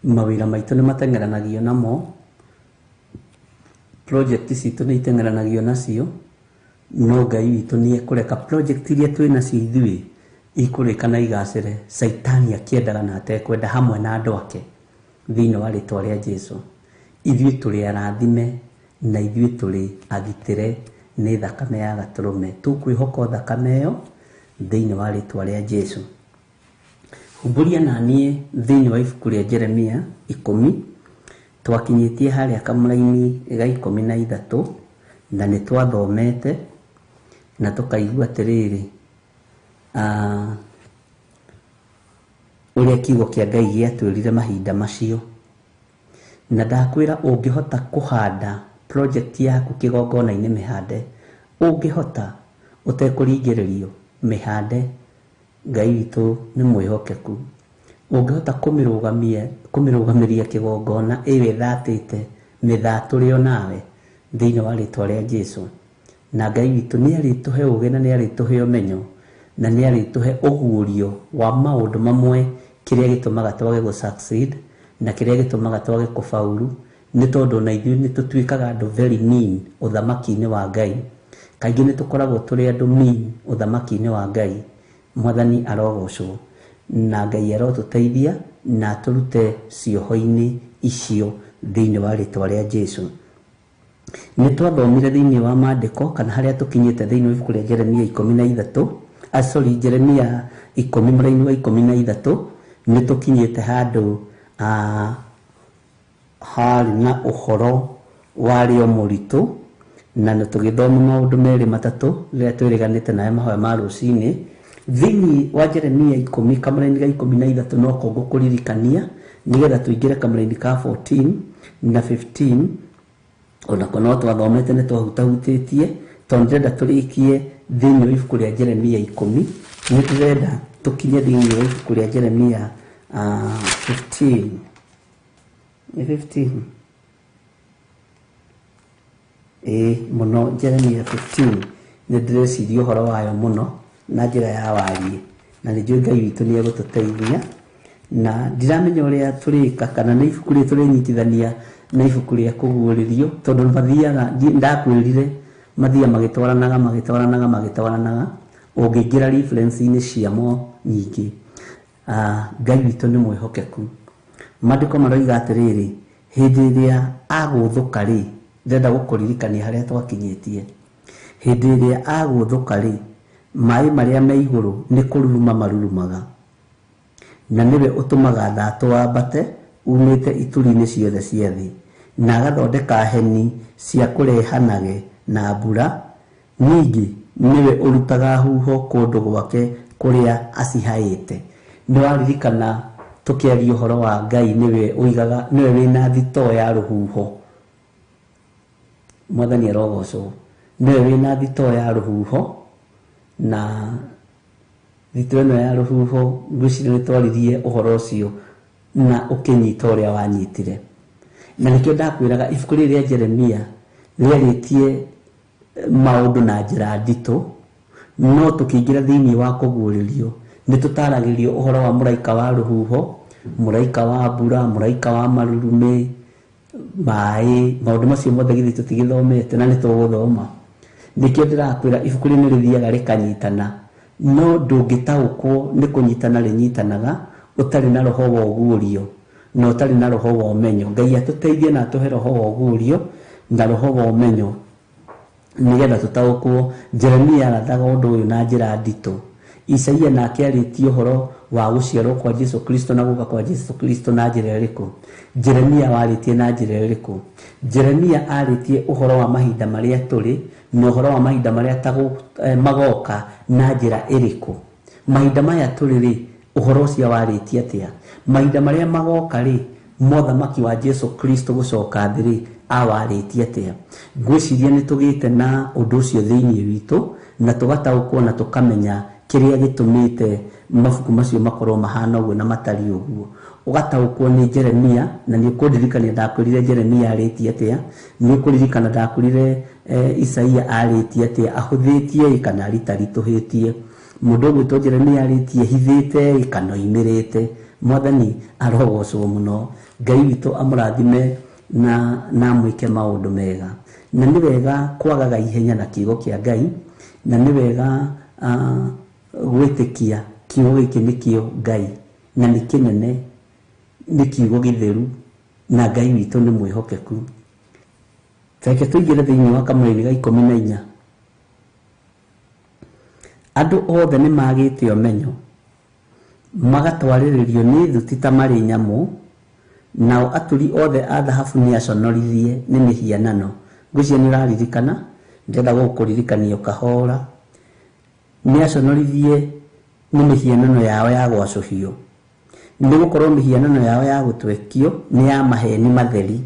S6: mawĩra maitũ nĩ mateng'eranagio namo, project citũ nĩ iteng'eranagio nacio, no Ngai witũ nĩ ekũreka project iria twĩ nacio ithuĩ ikũrĩka na igacĩre, Caitani akĩendaga na atekwenda hamwe na andũ ake thĩinĩ wa rĩtwa rĩa Jesũ. Ithuĩ tũrĩ arathime na ithuĩ tũrĩ agitĩre nĩ thakame ya Gatũrũme. Tũkwĩhoka thakame ĩyo thĩinĩ wa rĩtwa rĩa Jesũ. Humbũria na niĩ thĩinĩ wa ibuku rĩa Jeremia 10, twakinyĩtie harĩa kamũraini ga 13, na nĩ twathomete na tũkaigua atĩrĩrĩ, ũrĩa kiugo kĩa Ngai gĩatwĩrire mahinda macio. Na ndakwĩra ũngĩhota kũhanda project yaku kĩgongona-inĩ mĩhande, ũngĩhota ũtekũringĩrĩrio mĩhande, Ngai witũ nĩ mwĩhokeku. Ũngĩhota kũmĩrũgamĩria kĩgongona ĩyo ĩthatĩte, mĩthatũre o nawe thĩinĩ wa rĩtwa rĩa Jesũ. Na Ngai witũ nĩ arĩtũhe ũũgĩ na nĩ arĩtũhe ũmenyo na nĩ arĩtũhe ũguũrio wa maũndũ mamwe, kĩrĩa gĩtũmaga twage gũ succeed na kĩrĩa gĩtũmaga twage kũfaulu, nĩ tondũ ona ithuĩ nĩ tũtuĩkaga andũ very mean ũthamaki-inĩ wa Ngai. Kaingĩ nĩ tũkoragwo tũrĩ andũ mean ũthamaki-inĩ wa Ngai. Mwathani arogocwo na Ngai arotũteithia na atũrute cioho-inĩ icio thĩinĩ wa rĩtwa rĩa Jesũ. Nĩ twathomire thĩinĩ wa maandĩko kana harĩa tũkinyĩte thĩinĩ wa ibuku rĩa Jeremia 13, sorry, Jeremia 10 mũraini wa 13, nĩ tũkinyĩte handũ harĩ na ũhoro warĩ o mũritũ, na nĩ tũgĩthoma maũndũ merĩ matatũ rĩrĩa twĩrĩganĩte nayo mahoya ma rũcinĩ. Thĩinĩ wa Jeremia 10 kamũraini ga 13 no ko ngũkũririkania nĩgetha tũingĩre kamũraini ka 14 na 15, onako no twathomete nĩ twahutahutĩtie, tondũ ndĩrenda tũrĩkie thĩinĩ wa ibuku rĩa Jeremia 10, nĩ ndĩrenda tũkinye thĩinĩ wa ibuku rĩa Jeremia 15. Nĩ 15? Ĩĩ, mũno Jeremia 15 nĩ ndĩreciria ũhoro wayo mũno na njĩra ya wariĩ, na nĩ njũĩ Ngai witũ nĩ egũtũteithia, na ndiramenya ũrĩa tũrĩka kana nĩ ibuku rĩrĩ tũrĩnyitithania na ibuku rĩa kũguũrĩrio, tondũ mathiaga, ndakwĩrire mathiaga magĩtwaranaga magĩtwaranaga magĩtwaranaga, ũngĩingĩra reference-inĩ ciamo nyingĩ. Ngai witũ nĩ mwĩhokeku. Maandĩko maroiga atĩrĩrĩ, hĩndĩ ĩrĩa agũthũka rĩ, ndĩrenda gũkũririkania harĩa twakinyĩtie. Hĩndĩ ĩrĩa agũthũka rĩ, maĩ marĩa me igũrũ nĩ kũruruma marurumaga, na nĩwe ũtũmaga thatũ wambate umĩte ituri-inĩ ciothe cia thĩ, na agathondeka heni cia kũrehanage na mbura. Ningĩ nĩwe ũrutaga huho kũndũ gwake kũrĩa acihaĩte. Nĩ waririkana tũkĩaria ũhoro wa Ngai nĩwe ũigaga, nĩwe wĩna thitoo ya rũhuho. Mwathani arogocwo. Nĩwe wĩna thitoo ya rũhuho, na thitoo ĩno ya rũhuho ngwĩciria nĩ twaririe ũhoro ũcio na ũkĩnyita ũrĩa wanyitire. Na nĩkĩo ndakwĩraga ibuku rĩrĩ rĩa Jeremia rĩarĩtie maũndũ na njĩra nditũ, no tũkĩingĩra thĩinĩ wa kũguũrĩrio nĩ tũtaragĩrio ũhoro wa mũraika wa rũhuho, mũraika wa mbura, mũraika wa marurumĩ, maĩ, maũndũ macio mothe githĩ tũtigĩthomete na nĩ tũgũthoma. Nĩkĩo ndĩrakwĩra ibuku rĩrĩ nĩ rĩthiaga rĩkanyitana, no ndũngĩtaũkwo nĩ kũnyitana rĩnyitanaga ũtarĩ na roho wa ũguũrio na ũtarĩ na roho wa ũmenyo. Ngai atũteithie na atũhe roho wa ũguũrio na roho wa ũmenyo, Nĩgetha tũtaũkwo Jeremia arathaga ũndũ ũyũ na njĩra nditũ. Isaia nake arĩtie ũhoro wa gũciarwo kwa Jesu Kristo na gũka kwa Jesu Kristo na njĩra ĩrĩkũ? Jeremia warĩtie na njĩra ĩrĩkũ? Jeremia arĩtie ũhoro wa mahinda marĩa tũrĩ na ũhoro wa mahinda marĩa magoka na njĩra ĩrĩkũ? Mahinda maya tũrĩ rĩ, ũhoro ũcio warĩtie atĩa? Mahinda marĩa magoka rĩ, mothamaki wa Jesu Kristo gũcoka thĩ rĩ, awarĩtie atĩa? Ngwĩciria nĩ tũgĩte na ũndũ ũcio thĩinĩ witũ na tũgataũkwo na tũkamenya kĩrĩa gĩtũmĩte mabuku macio makorwo mahana ũguo na matariĩ ũguo. Ũgataũkwo nĩ Jeremia, na nĩ ũkũndirikania ndakwĩrire Jeremia arĩtie atĩa, nĩ ũkũririkana ndakwĩrire Isaia arĩtie atĩa, ahũthĩtie kana aritaritũhĩtie. Mũndũ ũgwĩtwo Jeremia arĩtie hithĩte kana oimĩrĩte. Mwathani arogocwo mũno. Ngai witũ amũrathime na amwĩke maũndũ mega. Na nĩ wega kwagaga ihenya na kiugo kĩa Ngai, na nĩ wega gwĩtĩkia kiugo gĩkĩ nĩkĩo Ngai, na nĩ kĩnene, nĩ kiugo gĩtheru, na Ngai witũ nĩ mwĩhokeku. Reke tũingĩre thĩinĩ wa kamũraini ga 14. Andũ othe nĩ magĩte ũmenyo, magatwarĩrĩrio nĩ thuti ta marĩ nyamũ, nao aturi othe a thahabu nĩ aconorithie nĩ mĩhianano. Ngwĩciria nĩ ũraririkana, ndĩrenda gũkũririkania kahora. Nĩ aconorithie nĩ mĩhianano yao ya gwacũhio, nĩ gũkorwo mĩhianano yao ya gũtwekio nĩ ya maheni matheri,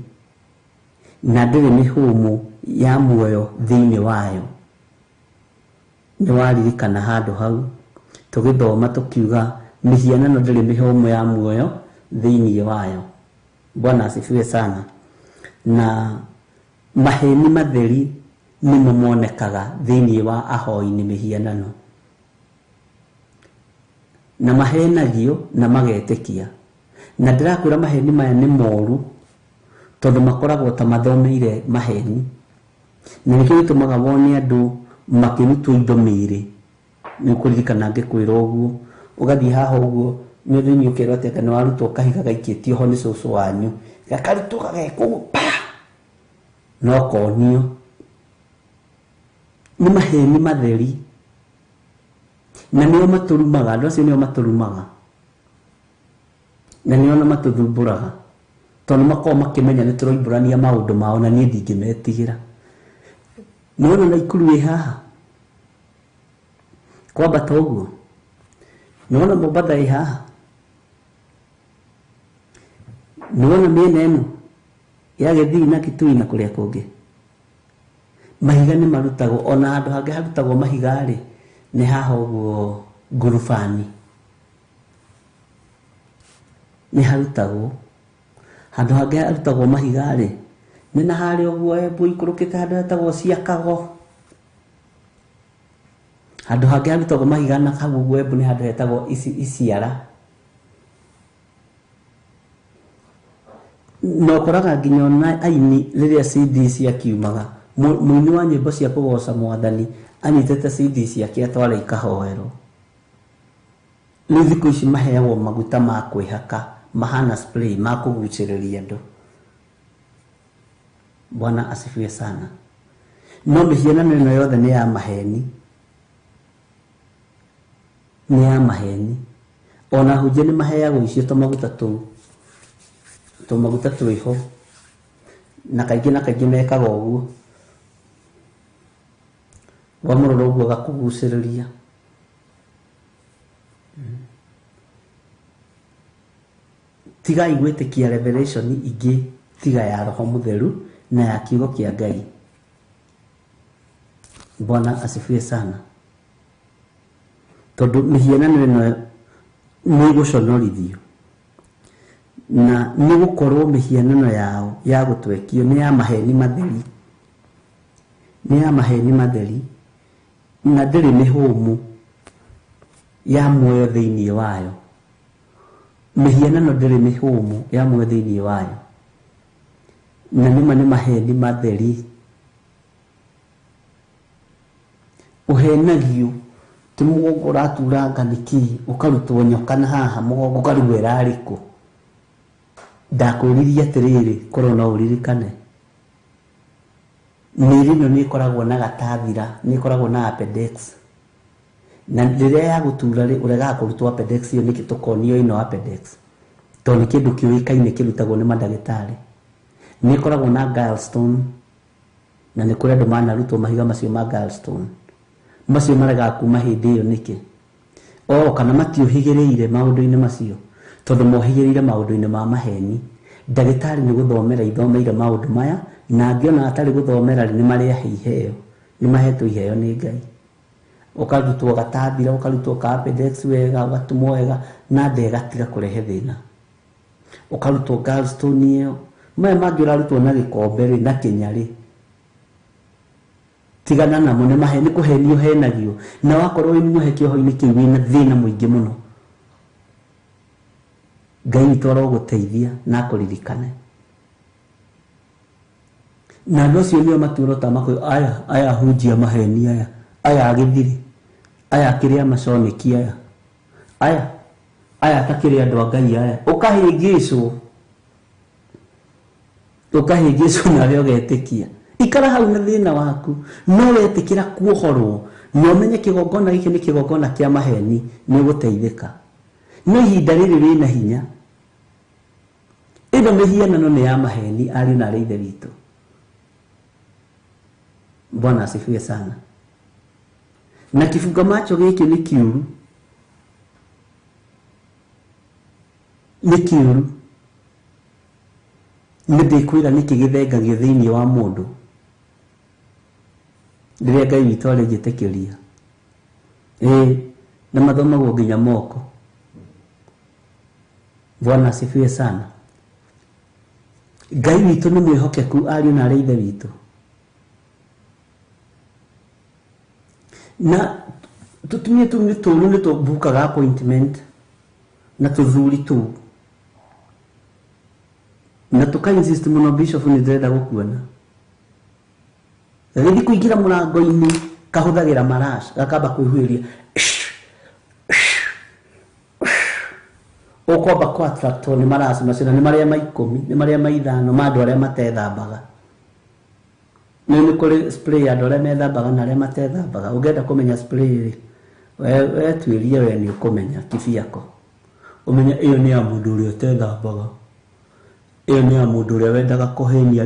S6: na ndĩrĩ mĩhũmũ ya muoyo thĩinĩ wayo. Nĩ waririkana handũ hau tũgĩthoma tũkiuga mĩhianano ndĩrĩ mĩhũmũ ya muoyo thĩinĩ wayo. Bwana asifiwe sana. Na maheni matheri nĩmo monekaga thĩinĩ wa ahoi nĩ mĩhianano, na mahenagio na magetĩkia. Na ndĩrakwĩra maheni maya nĩ moru, tondũ makoragwo ta mathomeire maheni, na nĩkĩo gĩtũmaga wone andũ makĩrutwo indo mĩĩrĩ. Nĩ ũkũririkana ngĩkwĩra ũguo, ũgathiĩ haha ũguo nĩ thĩinĩ ũkerwo atĩ nĩ warutwo kahiga gaikĩtio ho nĩ cũcũ wanyu, gakarutwo gagekwo pa, no konio. Nĩ maheni matheri, na nĩo matũrumaga. Andũ acio nĩo matũrumaga na nĩo na matũthumbũraga, tondũ makoragwo makĩmenya nĩ tũroimbũrania maũndũ mao, na niĩ ndingĩmetigĩra. Nĩwona Naikuru ĩ haha kwambata ũguo, nĩwona Mombatha ĩ haha, nĩwona mĩena ĩno ya Gĩthii na Kitui na kũrĩa kũngĩ. Mahiga nĩ marutagwo, ona handũ hangĩ harutagwo mahiga rĩ, nĩ haha ũguo ngurubani nĩ harutagwo. Handũ hangĩ harutagwo mahiga rĩ, nĩ na harĩa ũguo Embu ikũrũkĩte handũ hetagwo Ciakago. Handũ hangĩ harutagwo mahiga na hau ũguo Embu nĩ handũ hetagwo Iciara. Na ũkoraga nginya ona aini rĩrĩa CD ciakiumaga, mũini wa nyĩmbo cia kũgoca Mwathani anyitĩte CD ciake atwara ikahoerwo. Rĩu thikũ ici maheagwo maguta ma kwĩhaka mahana spray ma kũgucĩrĩria andũ. Bwana asifiwe sana. No mĩhianano ĩno yothe nĩ ya maheni, nĩ ya maheni. Ona hunjia nĩ maheagwo icio tũmaguta tũu, tũmaguta twĩho, na kaingĩ mekaga ũguo, wamũrora ũguo gakũgucĩrĩria. Tigai gwĩtĩkia revelation ingĩ tiga ya Roho Mũtheru na ya kiugo kĩa Ngai. Bwana asifiwe sana. Tondũ mĩhianano ĩno nĩ ĩgũconorithio, na nĩ gũkorwo mĩhianano yao ya gũtwekio nĩ ya maheni matheri, nĩ ya maheni matheri, na ndĩrĩ mĩhũmũ ya muoyo thĩinĩ wayo. Mĩhianano ndĩrĩ mĩhũmũ ya muoyo thĩinĩ wayo, na nĩma nĩ maheni matheri. Ũhenagio ti mũgongo ũraturanga nĩkĩ, ũkarutwo nyoka na haha mũgongo ũkarigwo ĩrarĩ kũ. Ndakwĩririe atĩrĩrĩ, korwo no ũririkane, Mĩĩrĩ ĩno nĩ ĩkoragwo na gatathira, nĩ ĩkoragwo na appendix. Na rĩrĩa yagũtura rĩ, ũregaga kũrutwo appendix ĩyo nĩkĩ tũkonio ĩno appendix? Tondũ nĩ kĩndũ kĩũĩkaine kĩrutagwo nĩ mandagĩtarĩ. Nĩ ĩkoragwo na gallstone, na nĩ kũrĩ andũ manarutwo mahiga macio ma gallstone. Macio maregaga kuma hĩndĩ ĩyo nĩkĩ? O kana matiũhĩgĩrĩire maũndũ-inĩ macio, tondũ mohĩgĩrĩire maũndũ-inĩ ma maheni. Ndagĩtarĩ nĩ gũthomera ithomeire maũndũ maya, na angĩona atarĩ gũthomera rĩ, nĩ marĩ ahe iheo, nĩ mahetwo iheo nĩ Ngai. Ũkarutwo gatathira, ũkarutwo ka appendix wega, ũgatumwo wega, na nda ĩgatiga kũrehe thĩna. Ũkarutwo gallstone ĩyo. Maya mangĩ ũrarutwo na gĩkombe rĩ, na kĩnya rĩ, tigana namo, nĩ mahe, nĩ kũhenio henagio. Na wakorwo wĩ muohe kĩoho-inĩ kĩu wĩna thĩna mũingĩ mũno. Ngai witũ arogũteithia na akũririkane. Na andũ acio nĩo matuĩro ta makũyũ, aya, aya ahunjia maheni aya, aya agĩthiri, aya akĩrĩa maconeki aya, aya, aya atakĩrĩ andũ a Ngai aya. Ũkahĩngĩcwo, ũkahĩngĩcwo nawe ũgetĩkia. Ikara hau na thĩna waku, no wetĩkĩra kuohorwo, na ũmenye kĩgongona gĩkĩ nĩ kĩgongona kĩa maheni, nĩ ũgũteithĩka. No ihinda rĩrĩ wĩna hinya, ĩno mĩhianano nĩ ya maheni, ariũ na arĩ ithe witũ. Bwana asifiwe sana. Na kibunga macho gĩkĩ nĩ kĩũru, nĩ kĩũru. Nĩ ndĩkwĩra nĩkĩ gĩthengagio thĩinĩ wa mũndũ rĩrĩa Ngai witũ arĩnjĩtĩkĩria. Ĩĩ, na mathomagwo nginya moko. Bwana asifiwe sana. Ngai witũ nĩ mwĩhokeku, ariũ na arĩ ithe witũ. Na tũtumia tũu nĩ tũũru, nĩ tũbukaga appointment na tũthuri tũu, na tũka insist mũno, bishop nĩ ndĩrenda gũkuona. Gagĩthiĩ kũingĩra mũrango-inĩ, kahũthagĩra marash, gakamba kwĩhuhĩria. Ũkwamba kũ attractwo nĩ marash macio, na nĩ marĩa ma 10, nĩ marĩa ma 5 ma andũ arĩa matethambaga. Nĩ nĩ kũrĩ spray ya andũ arĩa methambaga na arĩa matethambaga. Ũngĩenda kũmenya spray rĩ, we tuĩrie we nĩ ũkũmenya kibiako. Ũmenye ĩyo nĩ ya mũndũ ũrĩa ũtethambaga. Ĩyo nĩ ya mũndũ ũrĩa wendaga kũhenia,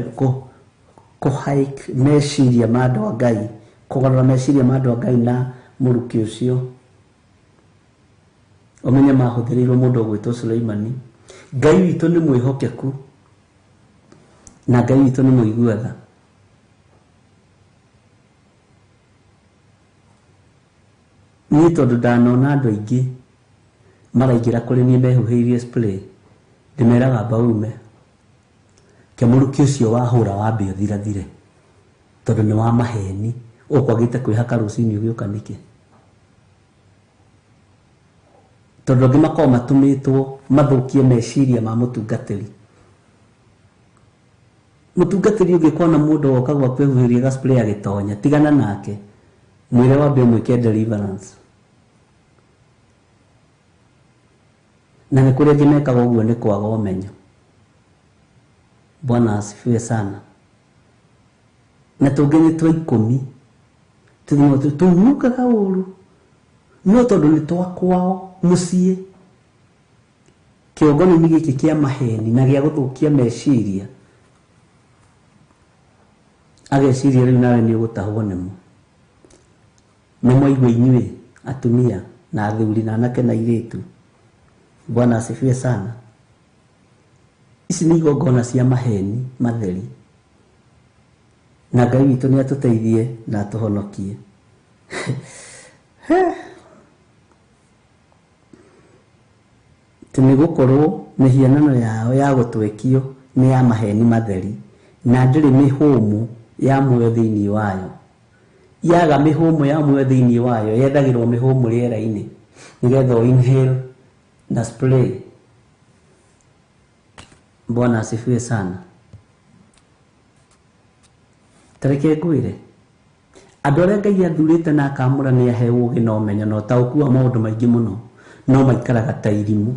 S6: kũ hike meciria ma andũ a Ngai, kũgarũra meciria ma andũ a Ngai na mũrukĩ ũcio. Ũmenye mahũthĩrĩirwo mũndũ ũgwĩtwo Suleimani. Ngai witũ nĩ mwĩhokeku, na Ngai witũ nĩ mũigua tha. Niĩ tondũ ndanona andũ aingĩ maraingĩra kũrĩ niĩ mehuhĩirie spray, ndĩmeraga mbaume, ke mũrukĩ ũcio wahũra wambe ũthirathire, tondũ nĩ wa maheni. Ũkwagĩte kwĩhaka rũcinĩ ũgĩũka nĩkĩ? Tondũ angĩ makoragwo matũmĩtwo mathũkie meciria ma mũtungatĩri. Mũtungatĩri ũngĩkona mũndũ woka gwaku ehuhĩrie ga spray agĩtonya, tigana nake, mwĩre wambe ũmwĩke deliverance. Na nĩ kũrĩ angĩ mekaga ũguo nĩ kwaga ũmenyo. Bwana asifiwe sana. Na tũngĩ nĩ twa 10, tũthimũ tũnungaga ũru, no tondũ nĩ twa kwao mũciĩ. Kĩũngano-inĩ gĩkĩ kĩa maheni na gĩa gũthũkia meciria, ageciria rĩu nawe nĩ ũgũtahwo nĩmo. Nĩ mwaigua inyuĩ atumia na athuri na anake na airĩtu. Bwana asifiwe sana. Ici nĩ igongona cia maheni matheri, na Ngai witũ nĩ atũteithie na atũhonokie. Tĩ nĩ gũkorwo mĩhianano yao ya gũtwekio nĩ ya maheni matheri, na ndĩrĩ mĩhũmũ ya muoyo thĩinĩ wayo. Yaga mĩhũmũ ya muoyo thĩinĩ wayo, yethagĩrwo mĩhũmũ rĩera-inĩ nĩgetha ũ inhale na spray. Bwana asifiwe sana. Tareke ngwĩre, andũ arĩa Ngai athurĩte na akamũra nĩ ahe ũũgĩ na ũmenyo na ũtaũku wa maũndũ maingĩ mũno, no maikaraga ta irimũ.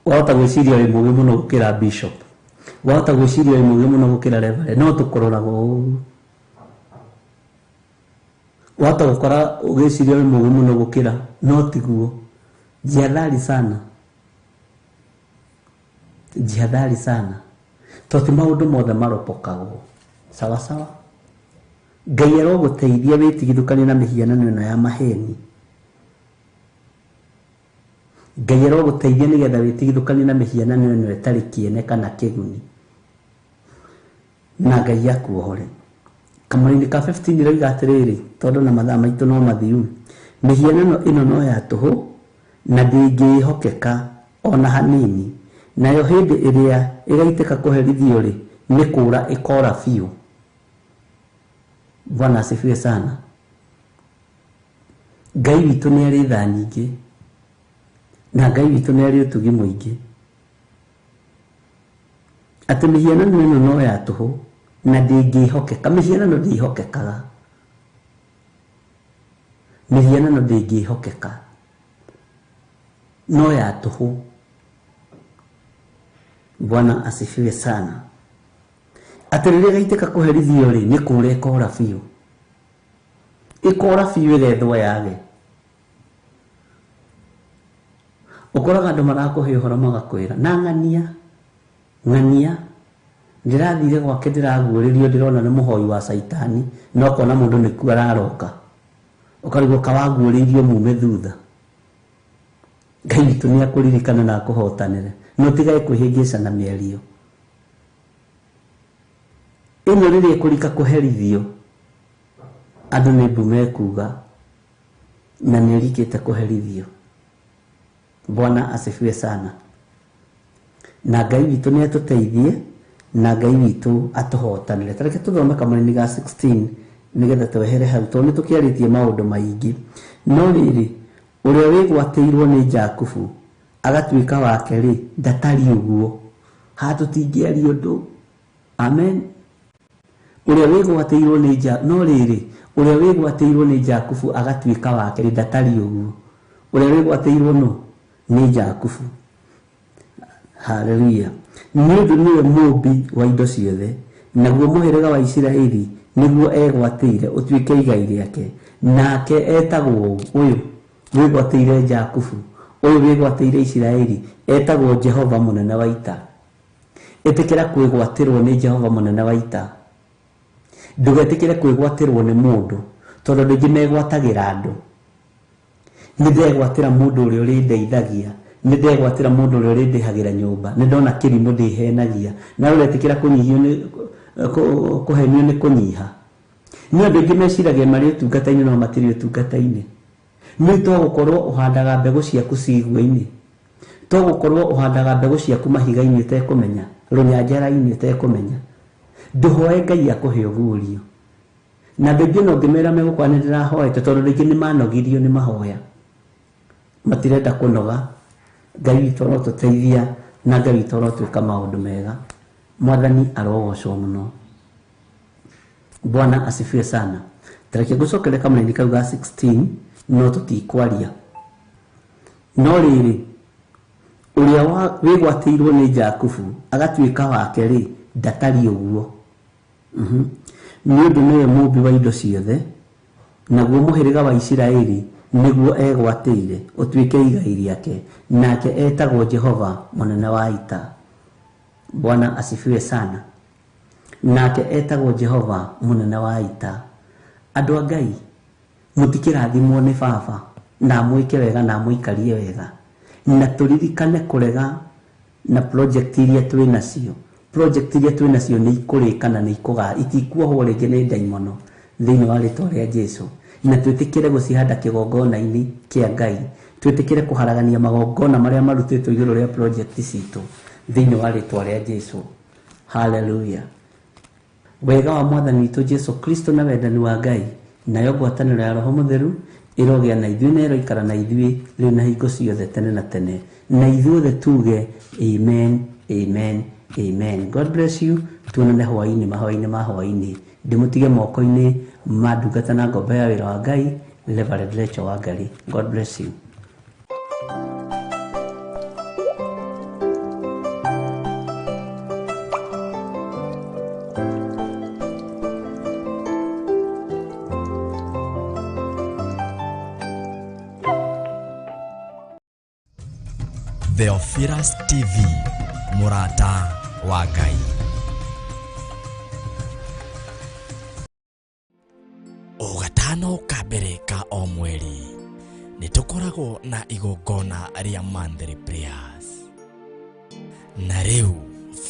S6: Wahota gwĩciria wĩ mũũgĩ mũno gũkĩra bishop, Wahota gwĩciria wĩ mũũgĩ mũno gũkĩra reverend, no tũkũroraga ũũ. Wahota gũkora ũgĩciria wĩ mũũgĩ mũno gũkĩra, no tiguo. Jihadhari sana, jihadhari sana, tondũ ti maũndũ mothe maropokagwo. Sawa sawa. Ngai arogũteithia wĩtigithũkanie na mĩhianano ĩno ya maheni. Ngai arogũteithia nĩgetha wĩtigithũkanie na mĩhianano ĩno ĩtarĩ kĩene kana kĩguni, na Ngai akuohore. Kamũra-inĩ ka 15 ĩroiga atĩrĩrĩ, tondũ na mathaa maitũ no mathiu, mĩhianano ĩno no ya tũhũ na ndĩngĩĩhokeka ona hanini, nayo hĩndĩ ĩrĩa ĩgaitĩka kũherithio rĩ, nĩ kũra ĩkora biũ. Bwana asifiwe sana. Ngai witũ nĩ arĩ tha nyingĩ, na Ngai witũ nĩ arĩ ũtugi mũingĩ, atĩ mĩhianano ĩno no ya tũhũ na ndĩngĩĩhokeka. Mĩhianano ndĩĩhokekaga, mĩhianano ndĩngĩĩhokeka, no ya tũhũ. Bwana asifiwe sana. Atĩ rĩrĩa ĩgaitĩka kũherithio rĩ, nĩ kũra ĩkora biũ, ĩkora biũ ĩgethwo yage. Ũkoraga andũ marakũhe ũhoro magakwĩra na ng'ania ng'ania, ndĩrathire gwake ndĩraguũrĩrio, ndĩrona nĩ mũhoi wa caitani, na ũkona mũndũ nĩkuo araroka, ũkarigwo kawaguũrĩirio mume thutha. Ngai witũ nĩ akũririkana na akũhotanĩre, na ũtigage kwĩhĩngĩca na mĩario ĩno. Rĩrĩa ĩkũrika kũherithio, andũ nĩ mbu mekuga, na nĩ ĩrikĩte kũherithio. Bwana asifiwe sana. Na Ngai witũ nĩ atũteithie, na Ngai witũ atũhotanĩre. Ta reke tũthome kamũra-inĩ ga 16 nĩgetha twehere hau, tondũ nĩ tũkĩarĩtie maũndũ maingĩ. No rĩrĩ, ũrĩa wĩgwatĩirwo nĩ Jakubu agatuĩka wake rĩ, ndatariĩ ũguo. Haha tũtingĩaria ũndũ. Amen. Ũrĩa wĩgwatĩirwo nĩ no rĩrĩ, ũrĩa wĩgwatĩirwo nĩ Jakubu agatuĩka wake rĩ, ndatariĩ ũguo. Ũrĩa wĩgwatĩirwo no nĩ Jakubu. Haleluya. Nĩ ũndũ nĩwe mũũmbi wa indo ciothe, naguo mũhĩrĩga wa Isiraeli nĩguo egwatĩire ũtuĩke igai rĩake. Nake etagwo ũyũ wĩgwatĩire Jakubu, ũyũ wĩgwatĩire Isiraeli, etagwo Jehova mũnene wa ita. Ĩtĩkĩra kwĩgwatĩrwo nĩ Jehova mũnene wa ita. Ndũgetĩkĩre kwĩgwatĩrwo nĩ mũndũ, tondũ andũ aingĩ megwatagĩra andũ. Nĩ ndegwatĩra mũndũ ũrĩa ũrĩndeithagia, nĩ ndegwatĩra mũndũ ũrĩa ũrĩndĩhagĩra nyũmba, nĩ ndona kĩrimũ ndĩhenagia, nawe ũretĩkĩra kũnyihio nĩ kũhenio nĩ kũnyiha. Nĩ andũ aingĩ meciragia marĩ ũtungata-inĩ no matirĩ ũtungata-inĩ. Nĩ to gũkorwo ũhandaga mbegũ ciaku cigua-inĩ, to gũkorwo ũhandaga mbegũ ciaku mahiga-inĩ ũtekũmenya, rũnyanjara-inĩ ũtekũmenya. Ndũhoe Ngai akũhe ũguũrio. Na andũ aingĩ no ngĩmera megũkora nĩ ndĩrahoete, tondũ andũ aingĩ nĩ manogirio nĩ mahoya, matirenda kũnoga. Ngai witũ arotũteithia, na Ngai witũ arotwĩka maũndũ mega. Mwathani arogocwo mũno. Bwana asifiwe sana. Tareke ngũcokere kamũra-inĩ kau ga 16, no tũtikwaria. No rĩrĩ, ũrĩa wĩgwatĩirwo nĩ Jakubu agatuĩka wake rĩ, ndatariĩ ũguo. Nĩ ũndũ nĩwe mũũmbi wa indo ciothe, naguo mũhĩrĩga wa Isiraeli nĩguo egwatĩire ũtuĩke igai rĩake, nake etagwo Jehova mũnene wa ita. Bwana asifiwe sana. Nake etagwo Jehova mũnene wa ita. Andũ a Ngai, mũtikĩrathimwo nĩ baba, na amwĩke wega na amũikarie wega, na tũririkane kũrega na project iria twĩ nacio. Project iria twĩ nacio nĩ ikũrĩka na nĩ ikũga, itikuohwo rĩngĩ nĩ ndaimono thĩinĩ wa rĩtwa rĩa Jesũ. Na twĩtĩkĩre gũcihanda kĩgongona-inĩ kĩa Ngai, twĩtĩkĩre kũharagania magongona marĩa marutĩtwo igũrũ rĩa project citũ thĩinĩ wa rĩtwa rĩa Jesũ. Haleluya. Wega wa Mwathani witũ Jesũ Kristo na wendani wa Ngai, nayo ngwatanĩro ya Roho Mũtheru ĩrogĩa na ithuĩ na ĩroikara na ithuĩ rĩu na hingo ciothe tene na tene. Na ithuothe tuge amen, amen, amen. God bless you. Tuonane hwaĩ-inĩ, mahoya-inĩ ma hwaĩ-inĩ. Ndĩmũtige moko-inĩ ma ndungata na ngombo ya wĩra wa Ngai, Reverend Rachel Wangari. God bless you.
S1: Theophilus TV, mũrata wa Ngai. O gatano ka mbere ka o mweri nĩ tũkoragwo na igongona rĩa monthly prayers. Na rĩu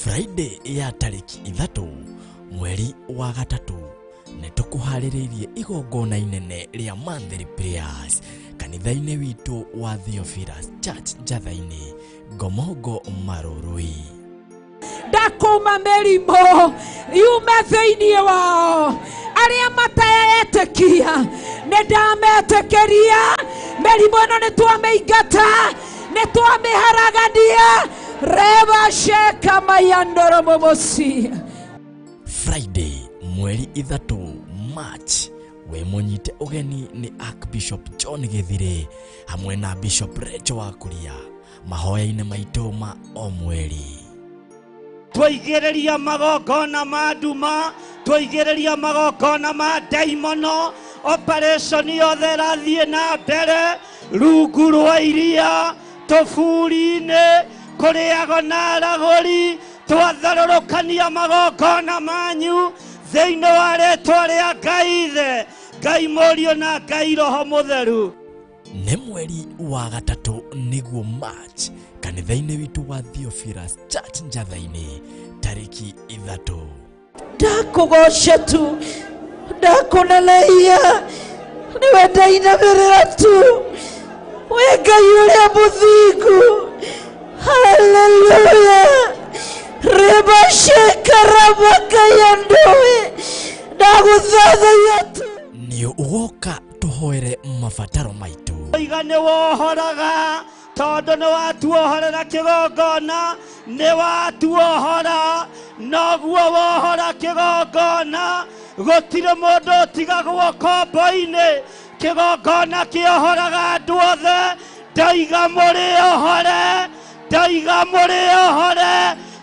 S1: Friday ya tarĩki 3 mweri wa 3 nĩ tũkũharĩrĩirie igongona inene rĩa monthly prayers kanitha-inĩ witũ wa Theophilus Church Njatha-inĩ, Ngomongo Marurui.
S2: Ndakuma mĩrimũ yume thĩinĩ wao, arĩa mataetĩkia nĩ ndametĩkĩria. Mĩrimũ ĩno nĩ twamĩingata, nĩ twamĩharagania. Reba sheka mayandoro momosi.
S1: Friday mweri 3 March we mũnyite ũgeni nĩ Archbishop John Gĩthire hamwe na Bishop Rachel Wakuria mahoya-inĩ maitũ ma o mweri.
S3: Twaigĩrĩria magongona ma nduma, twaigĩrĩria magongona ma ndaimono, operation yothe ĩrathiĩ na mbere rungu rwa iria, tũburi-inĩ, kũrĩago na aragũri, twatharũrũkania magongona manyu thĩinĩ wa rĩtwa rĩa Ngai Ithe, Ngai Mũriũ na Ngai Roho Mũtheru.
S1: Nĩ mweri wa 3 nĩguo March kanitha-inĩ witũ wa Theophilus Church Njatha-inĩ tarĩki 3.
S2: Ndakũgoca tu, ndakũneneia, nĩwe ndainamĩrĩra tu, wĩ Ngai ũrĩa mũthingu. Haleluya. Reba sheka rabakayandoe, ndagũthathaiya tu.
S1: Nĩ ũgoka tũhoere mabataro maitũ.
S3: Iga nĩ wohoraga tondũ nĩ watuohorera kĩgongona, nĩ watuohora, noguo wohora kĩgongona, gũtirĩ mũndũ ũtigagwo kombo-inĩ. Kĩgongona kĩohoraga andũ othe, ndaiga mũrĩohore, ndaiga mũrĩohore,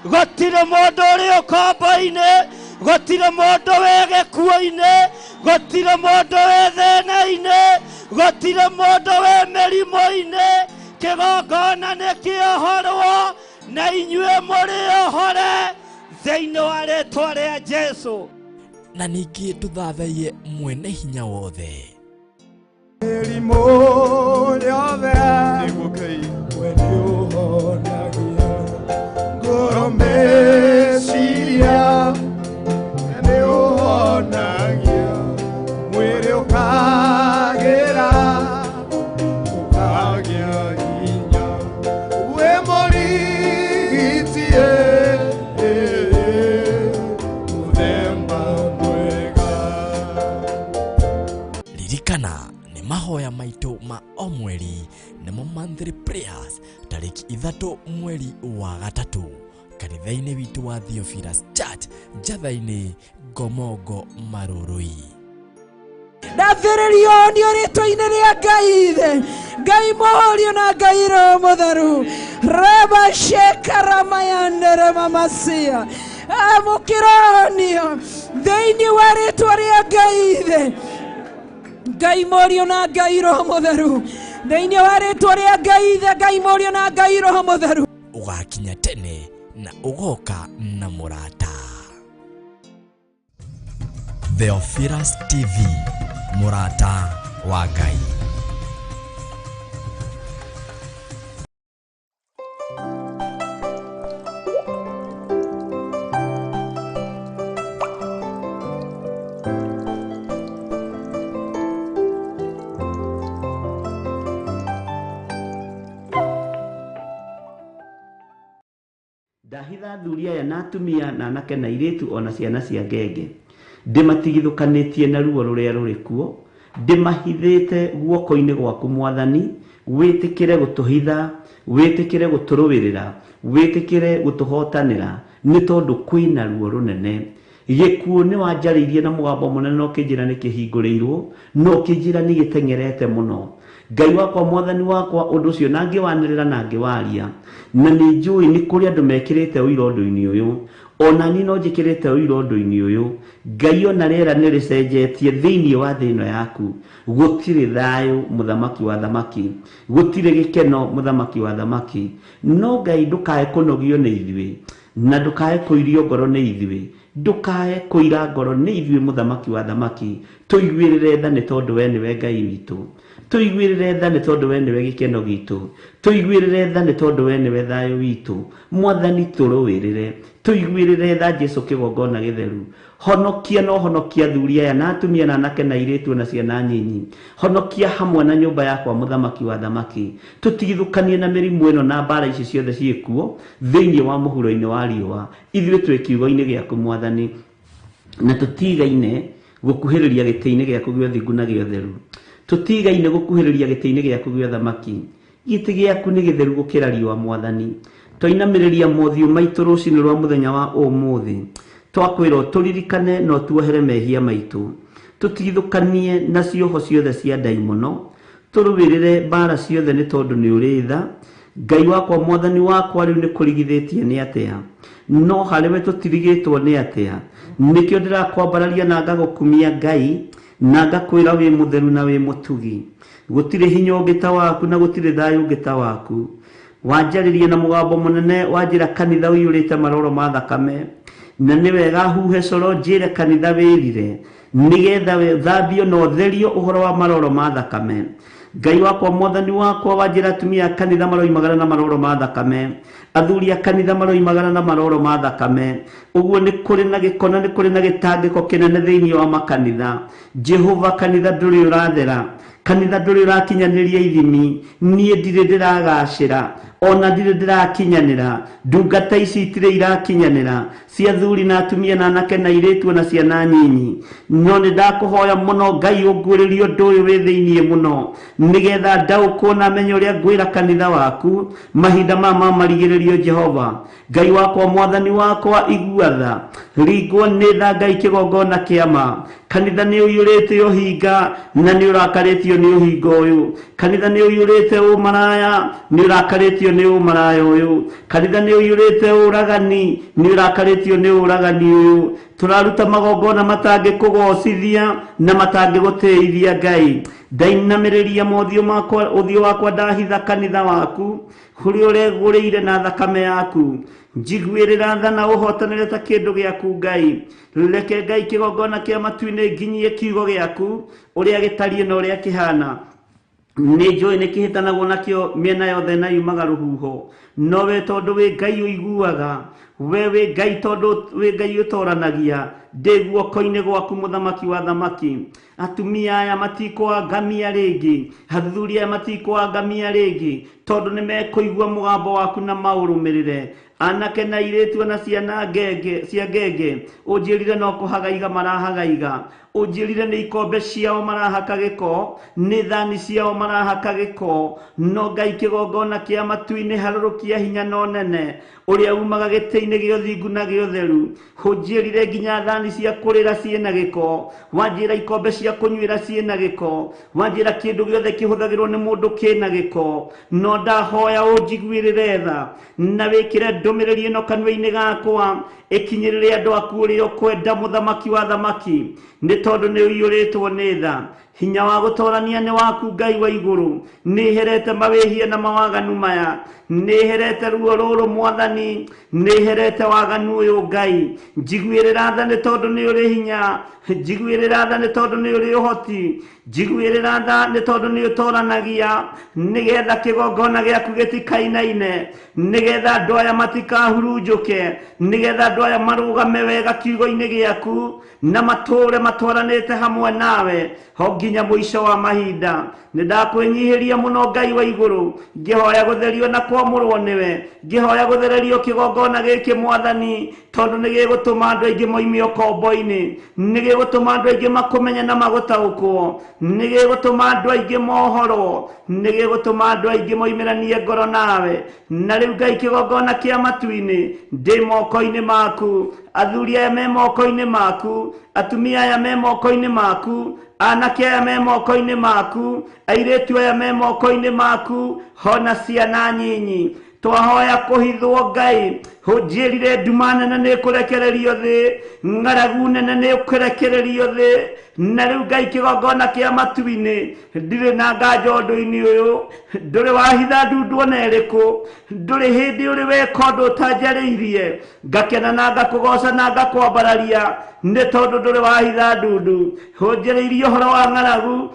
S3: gũtirĩ mũndũ ũrĩ ũkombo-inĩ, gũtirĩ mũndũ wĩ gĩkuũ-inĩ, gũtirĩ mũndũ wĩ thĩna-inĩ, gũtirĩ mũndũ wĩ mĩrimũ-inĩ. Kĩgongona nĩ kĩohorwo na inyuĩ mũrĩohore thĩinĩ wa rĩtwa rĩa Jesũ.
S1: Na ningĩ tũthathaiye mwene hinya wothe.
S4: Mĩrimũ yothe we nĩũhonagia, ngoro meciria nĩũhonagia, mwĩrĩ ũkagĩra, ũkagĩa hinya, wĩ mũrigiti mũthemba mwega.
S1: Ririkana nĩ mahoya maitũ ma o mweri nĩmo monthly prayers tarĩki 3 mweri wa 3 kanitha-inĩ witũ wa Theophilus Church Njatha-inĩ, Ngomongo Marurui.
S2: Ndathĩrĩrio nĩ rĩtwa-inĩ rĩa Ngai Ithe, Ngai Mũriũ na Ngai Roho Mũtheru. Reba sheka ramayandere mamasia. Amũkĩronio thĩinĩ wa rĩtwa rĩa Ngai Ithe, Ngai Mũriũ na Ngai Roho Mũtheru. Thĩinĩ wa rĩtwa rĩa Ngai Ithe, Ngai Mũriũ na Ngai Roho Mũtheru.
S1: Ũgakinya tene na ũgoka na mũrata. Theophilus TV, mũrata wa Ngai.
S6: Ndahitha athuri aya na atumia na anake na airĩtu ona ciana cia ngenge, ndĩmatigithũkanĩtie na ruo rũrĩa rũrĩ kuo, ndĩmahithĩte guoko-inĩ gwaku Mwathani, wĩtĩkĩre gũtũhitha, wĩtĩkĩre gũtũrũĩrĩra, wĩtĩkĩre gũtũhotanĩra, nĩ tondũ kwĩna ruo rũnene. Gĩkuũ nĩ wanjarĩirie na mũgambo mũnene na ũkĩnjĩra nĩ kĩhingũrĩirwo, na ũkĩnjĩra nĩ gĩteng'erete mũno. Ngai wakwa, Mwathani wakwa, ũndũ ũcio na ngĩwanĩrĩra na ngĩwaria, na nĩ njũĩ nĩ kũrĩ andũ mekĩrĩte ũira ũndũ-inĩ ũyũ. Ona niĩ no njĩkĩrĩte ũira ũndũ-inĩ ũyũ. Ngai ona rĩera nĩ rĩcenjetie thĩinĩ wa thĩ ĩno yaku. Gũtirĩ thayũ mũthamaki wa thamaki, gũtirĩ gĩkeno mũthamaki wa thamaki. No Ngai ndũkae kũnogio nĩ ithuĩ, na ndũkae kũirio ngoro nĩ ithuĩ, ndũkae kũira ngoro nĩ ithuĩ mũthamaki wa thamaki. Tũiguĩrĩre tha nĩ tondũ we nĩwe Ngai witũ, tũiguĩrĩre tha nĩ tondũ we nĩwe gĩkeno gitũ, tũiguĩrĩre tha nĩ tondũ we nĩwe thayũ witũ. Mwathani tũrũĩrĩre, tũiguĩrĩre tha Jesu kĩgongona gĩtheru. Honokia no honokia athuri aya na atumia na anake na airĩtu na ciana nyinyi. Honokia hamwe na nyũmba yakwa mũthamaki wa thamaki. Tũtigithũkanie na mĩrimũ ĩno na mbara ici ciothe ciĩkuo thĩinĩ wa mũhuro-inĩ wa riũa. Ithuĩ twĩ kiugo-inĩ gĩaku Mwathani, na tũtigaine gũkuhĩrĩria gĩtĩ-inĩ gĩaku gĩa ũthingu na gĩa ũtheru. Tũtigaine gũkuhĩrĩria gĩtĩ-inĩ gĩaku gĩa ũthamaki. Gĩtĩ gĩaku nĩ gĩtheru gũkĩra riũa Mwathani. Twainamĩrĩria mothiũ maitũ rũcinĩ rwa mũthenya wa ũmũthĩ. Twakwĩrwo tũririkane na ũtuohere mehia maitũ. Tũtigithũkanie na cioho ciothe cia ndaimono. Tũrũĩrĩre mbara ciothe nĩ tondũ nĩ ũrĩ tha. Ngai wakwa Mwathani wakwa rĩu nĩ kũrigithĩtie nĩ atĩa, no harĩ we tũtirigĩtwo nĩ atĩa. Nĩkĩo ndĩrakwambararia na ngagũkumia Ngai, na ngakwĩra wĩ mũtheru na wĩ mũtugi. Gũtirĩ hinya ũngĩ ta waku na gũtirĩ thayũ ũngĩ ta waku. Wanjarĩria na mũgambo mũnene, wanjĩra kanitha ũiyũrĩte maroro ma thakame, na nĩ wega huhe coro njĩre kanitha wĩrire, nĩgetha thambio na ũtherio ũhoro wa maroro ma thakame. Ngai wakwa Mwathani wakwa, wanjĩra atumia a kanitha maroimagara na maroro ma thakame, athuri a kanitha maroimagara na maroro ma thakame. Ũguo nĩ kũrĩ na gĩko na nĩ kũrĩ na gĩtangĩko kĩnene thĩinĩ wa makanitha. Jehova, kanitha ndũrĩ ũrathera, kanitha ndũrĩ ũrakinyanĩria ithimi. Niĩ ndirĩ ndĩragacĩra, ona ndirĩ ndĩrakinyanĩra. Ndungata ici itirĩ irakinyanĩra, cia athuri na atumia na anake na airĩtu na ciana nyinyi. No nĩ ndakũhoya mũno Ngai ũnguũrĩrie ũndũ ũyũ wĩ thĩinĩ mũno, nĩgetha ndaũkwo na menye ũrĩa ngwĩra kanitha waku mahinda maya ma marigĩrĩrio. Jehova Ngai wakwa Mwathani wakwa, igua tha, ringwo nĩ tha Ngai kĩgongona kĩa ma. Kanitha nĩ ũiyũrĩte ũhinga na nĩ ũrakarĩtio nĩ ũhinga ũyũ. Kanitha nĩ ũiyũrĩte ũmaraya, nĩ ũrakarĩtio nĩ ũmaraya ũyũ. Kanitha nĩ ũiyũrĩte ũragani, nĩ ũrakarĩtio nĩ ũragani ũyũ. Tũraruta magongona matangĩkũgocithia na matangĩgũtĩithia Ngai. Ndainamĩrĩria mothiũ makwa, ũthiũ wakwa ndahitha kanitha waku kũrĩa ũregũrĩire na thakame yaku. Njiguĩrĩra tha na ũhotanĩre ta kĩndũ gĩaku Ngai. Reke Ngai kĩgongona kĩa matu-inĩ nginyie kiugo gĩaku ũrĩa gĩtariĩ na ũrĩa kĩhana. Nĩ njũĩ nĩ kĩhĩtanagwo nakĩo mĩena yothe na yumaga rũhuho, no we tondũ wĩ Ngai ũiguaga, we wĩ Ngai tondũ wĩ Ngai ũtoranagia, ndĩ guoko-inĩ gwaku mũthamaki wa thamaki. Atumia aya matikũangamia rĩngĩ, athuri aya matikũangamia rĩngĩ, tondũ nĩ mekũigua mũgambo waku na maũrũmĩrĩre. Anake na airĩtu na ciana ngenge cia ngenge, ũnjĩrire no kũhagaiga marahagaiga, ũnjĩrire nĩ ikombe ciao marahaka gĩko, nĩ thani ciao marahaka gĩko. No Ngai kĩgongona kĩa matu-inĩ harũrũkia hinya na ũnene ũrĩa umaga gĩtĩ-inĩ gĩa ũthingu na gĩa ũtheru. Ũnjĩrire nginya thani cia kũrĩra ciĩna gĩko, wanjĩra ikombe cia kũnyuĩra ciĩna gĩko, wanjĩra kĩndũ gĩothe kĩhũthagĩrwo nĩ mũndũ kĩna gĩko. No ndahoya ũnjiguĩrĩre tha na wĩkĩre ndũmĩrĩri ĩno kanua-inĩ gakwa ĩkinyĩrĩre andũ aku ũrĩa ũkwenda mũthamaki wa thamaki, nĩ tondũ nĩ ũiyũrĩtwo nĩ tha. Hinya wa gũtorania nĩ waku Ngai wa igũrũ. Nĩ herete mawĩhia na mawaganu maya, nĩ herete ruo rũrũ Mwathani, nĩ herete waganu ũyũ Ngai. Njiguĩrĩra tha nĩ tondũ nĩ ũrĩ hinya, njiguĩrĩra tha nĩ tondũ nĩ ũrĩ ũhoti, njiguĩrĩra tha nĩ tondũ nĩ ũtoranagia, nĩgetha kĩgongona gĩaku gĩtikainaine, nĩgetha andũ aya matikahurunjũke, nĩgetha andũ aya marũgame wega kiugo-inĩ gĩaku na matũũre matwaranĩte hamwe nawe ho nginya mũico wa mahinda. Nĩ ndakwĩnyihĩria mũno Ngai wa igũrũ, ngĩhoya gũtherio na kwamũrwo nĩwe, ngĩhoya gũthererio kĩgongona gĩkĩ Mwathani, tondũ nĩ gĩgũtũma andũ aingĩ moime ũkombo-inĩ, nĩ gĩgũtũma andũ aingĩ makũmenye na magũtaũkwo, nĩ gĩgũtũma andũ aingĩ mohorwo, nĩ gĩgũtũma andũ aingĩ moimĩranie ngoro nawe. Na rĩu Ngai kĩgongona kĩa matu-inĩ ndĩ moko-inĩ maku, athuri aya me moko-inĩ maku, atumia aya me moko-inĩ maku, anake aya me moko-inĩ maku, airĩtu aya me moko-inĩ maku, hona ciana nyinyi.
S3: Twahoya kũhithwo Ngai, ũnjĩrire nduma nene nĩ ĩkũrekererio thĩ, ng'aragu nene nĩ ĩkũrekererio thĩ. Na rĩu Ngai kĩgongona kĩa matu-inĩ, ndirĩ na nganja ũndũ-inĩ ũyũ, ndũrĩ wahitha ndundu ona ĩrĩkũ, ndũrĩ hĩndĩ ũrĩ weka ũndũ ũtanjarĩirie. Ngakena na ngakũgoca na ngakwambararia nĩ tondũ ndũrĩ wahitha ndundu. Ũnjĩrĩirie ũhoro wa ng'aragu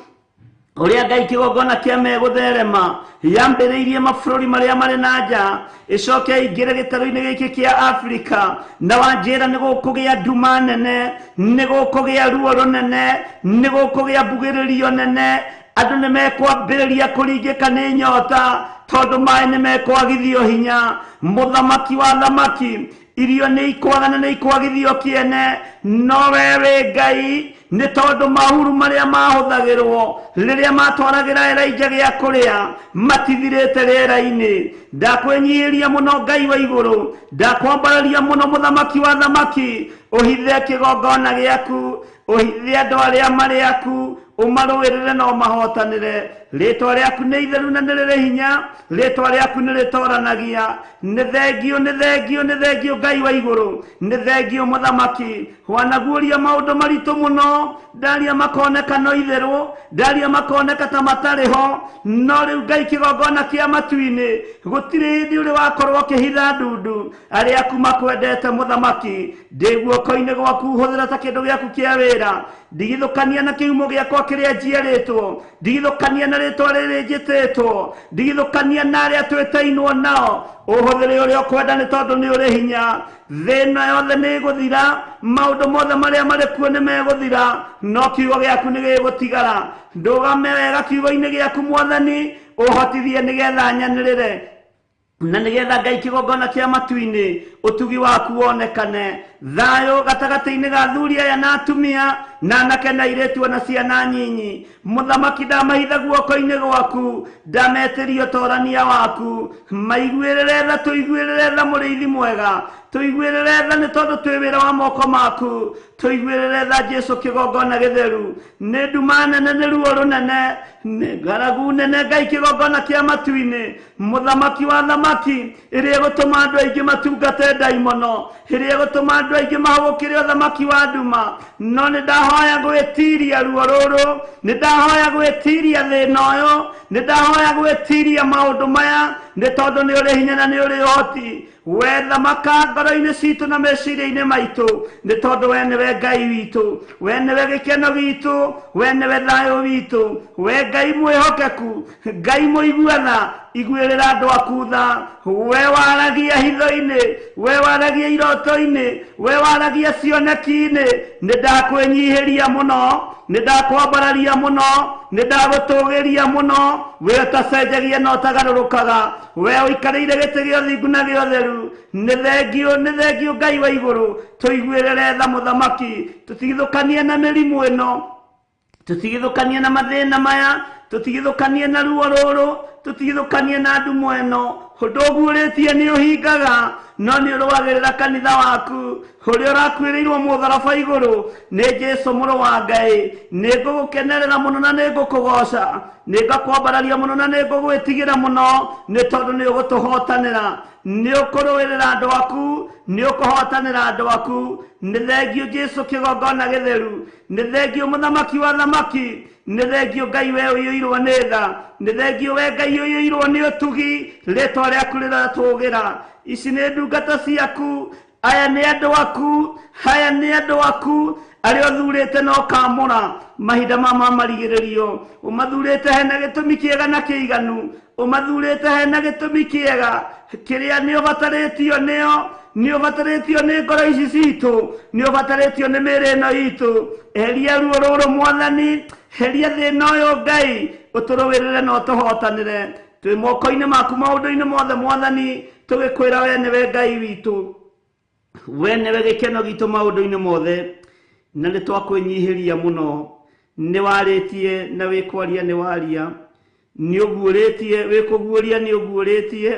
S3: ũrĩa Ngai kĩgongona kĩa megũtherema yambĩrĩirie mabũrũri marĩa marĩ na nja, ĩcoke ĩingĩre gĩtarũ-inĩ gĩkĩ kĩa Afrika, na wanjĩra nĩ gũkũgĩa nduma nene, nĩ gũkũgĩa ruo rũnene, nĩ gũkũgĩa mbugĩrĩrio nene, andũ nĩ mekwambĩrĩria kũringĩka nĩ nyota tondũ maĩ nĩ mekwagithio hinya. Mũthamaki wa thamaki, irio nĩ ikwaga na nĩ ikwagithio kĩene, no we wĩ Ngai nĩ tondũ mahuru marĩa mahũthagĩrwo rĩrĩa matwaragĩra Elijah gĩa kũrĩa matithirĩte rĩera-inĩ. Ndakwĩnyihĩria mũno Ngai wa igũrũ, ndakwambararia mũno mũthamaki wa thamaki, ũhithe kĩgongona gĩaku, ũhithe andũ arĩa marĩ aku, ũmarũĩrĩre na ũmahotanĩre. Rĩtwa rĩaku nĩ itheru na nĩ rĩrĩ hinya, rĩtwa rĩaku nĩ rĩtoranagia. Nĩ thengio, nĩ thengio, nĩ thengio Ngai wa igũrũ, nĩ thengio mũthamaki. Wanaguũria maũndũ maritũ mũno, ndaria makoneka no itherũ, ndaria makoneka ta matarĩ ho, no rĩu Ngai kĩgongona kĩa matu-inĩ gũtirĩ hĩndĩ ũrĩ wakorwo ũkĩhitha ndundu. Arĩa aku makwendete mũthamaki, ndĩ guoko-inĩ gwaku, hũthĩra ta kĩndũ gĩaku kĩa wĩra. Ndigithũkania na kĩhumo gĩakwa kĩrĩa njiarĩtwo, ndigithũkania na rĩtwa rĩrĩ njĩtĩtwo, ndigithũkania na arĩa twĩtainwo nao. Ũhũthĩre ũrĩa ũkwenda nĩ tondũ nĩ ũrĩ hinya. Thĩna yothe nĩ ĩgũthira, maũndũ mothe marĩa marĩ kuo nĩ megũthira, no kiugo gĩaku nĩ gĩgũtigara. Ndũgame wega kiugo-inĩ gĩaku Mwathani, ũhotithie nĩgetha nyanĩrĩre na nĩgetha Ngai kĩgongona kĩa matu-inĩ ũtugi waku wonekane. Thayũ gatagatĩ-inĩ ga athuri aya na atumia, na anake na airĩtu ona ciana nyinyi. Mũthamaki, ndamahitha guoko-inĩ gwaku, ndametĩria ũtorania waku. Maiguĩrĩre tha, tũiguĩrĩre tha mũrĩithi mwega, tũiguĩrĩre tha nĩ tondũ twĩ wĩra wa moko maku. Tũiguĩrĩre tha Jesũ kĩgongona gĩtheru. Nĩ nduma nene, nĩ ruo rũnene, nĩ ng'aragu nene Ngai kĩgongona kĩa matu-inĩ, mũthamaki wa thamaki, ĩrĩa ĩgũtũma andũ aingĩ matungate ndaimono, ĩrĩa ĩgũtũma andũ aingĩ mahũgũkĩre ũthamaki wa nduma. No nĩ ndahoya gwĩtiria ruo rũrũ, nĩ ndahoya gwĩtiria thĩna ũyũ, nĩ ndahoya gwĩtiria maũndũ maya, nĩ tondũ nĩ ũrĩ hinya na nĩ ũrĩ ũhoti. We thamaka ngoro-inĩ citũ na meciria-inĩ maitũ, nĩ tondũ we nĩwe Ngai witũ, we nĩwe gĩkeno gitũ, we nĩwe thayũ witũ, we Ngai mwĩhokeku, Ngai mũiguana, iguĩrĩra andũ aku tha. We waragia hitho-inĩ, we waragia iroto-inĩ, we waragia cioneki-inĩ. Nĩ ndakwĩnyihĩria mũno, nĩ ndakwambararia mũno, nĩ ndagũtũgĩria mũno. We ũtacenjagia na ũtagarũrũkaga, we ũikarĩire gĩtĩ gĩa ũthingu na gĩa ũtheru. Nĩ thengio, nĩ thengio Ngai wa igũrũ, tũiguĩrĩre tha mũthamaki, tũtigithũkanie na mĩrimũ ĩno, tũtigithũkanie na mathĩna maya, tũtigithũkanie na ruo rũrũ, tũtigithũkanie na ndumo ĩno. Ũndũ ũguũrĩtie nĩ ũhingaga, no nĩ ũrũagĩrĩra kanitha waku ũrĩa ũrakuĩrĩirwo mũtharaba igũrũ nĩ Jesũ mũrũ wa Ngai. Nĩ ngũgũkenerera mũno na nĩ ngũkũgoca, nĩ ngakwambararia mũno na nĩ ngũgwĩtigĩra mũno, nĩ tondũ nĩ ũgũtũhotanĩra, nĩ ũkũrũĩrĩra andũ aku, nĩ ũkũhotanĩra andũ aku. Nĩ thengio Jesũ kĩgongona gĩtheru, nĩ thengio mũthamaki wa thamaki, nĩ thengio Ngai we ũiyũirwo nĩ tha, nĩ thengio we Ngai ũiyũirwo nĩ ũtugi, rĩtwa rĩaku rĩratũgĩra. Ici nĩ ndungata ciaku, aya nĩ andũ aku, aya nĩ andũ aku arĩa ũthurĩte na ũkamũra mahinda ma marigĩrĩrio. Ũmathurĩte hena gĩtũmi kĩega na kĩiganu, ũmathurĩte hena gĩtũmi kĩega kĩrĩa nĩ ũbatarĩtio nĩo, nĩ ũbatarĩtio nĩ ngoro ici citũ, nĩ ũbatarĩtio nĩ mĩĩrĩ ĩno itũ. Eheria ruo rũrũ Mwathani, heria thĩna ũyũ Ngai, ũtũrũĩrĩre na ũtũhotanĩre. Twĩ moko-inĩ maku maũndũ-inĩ mothe Mwathani, tũgĩkwĩra we nĩwe Ngai witũ, we nĩwe gĩkeno gitũ maũndũ-inĩ mothe, na nĩ twakwĩnyihĩria mũno. Nĩ warĩtie na wĩkwaria nĩ waria, nĩ ũguũrĩtie, wĩkũguũria nĩ ũguũrĩtie.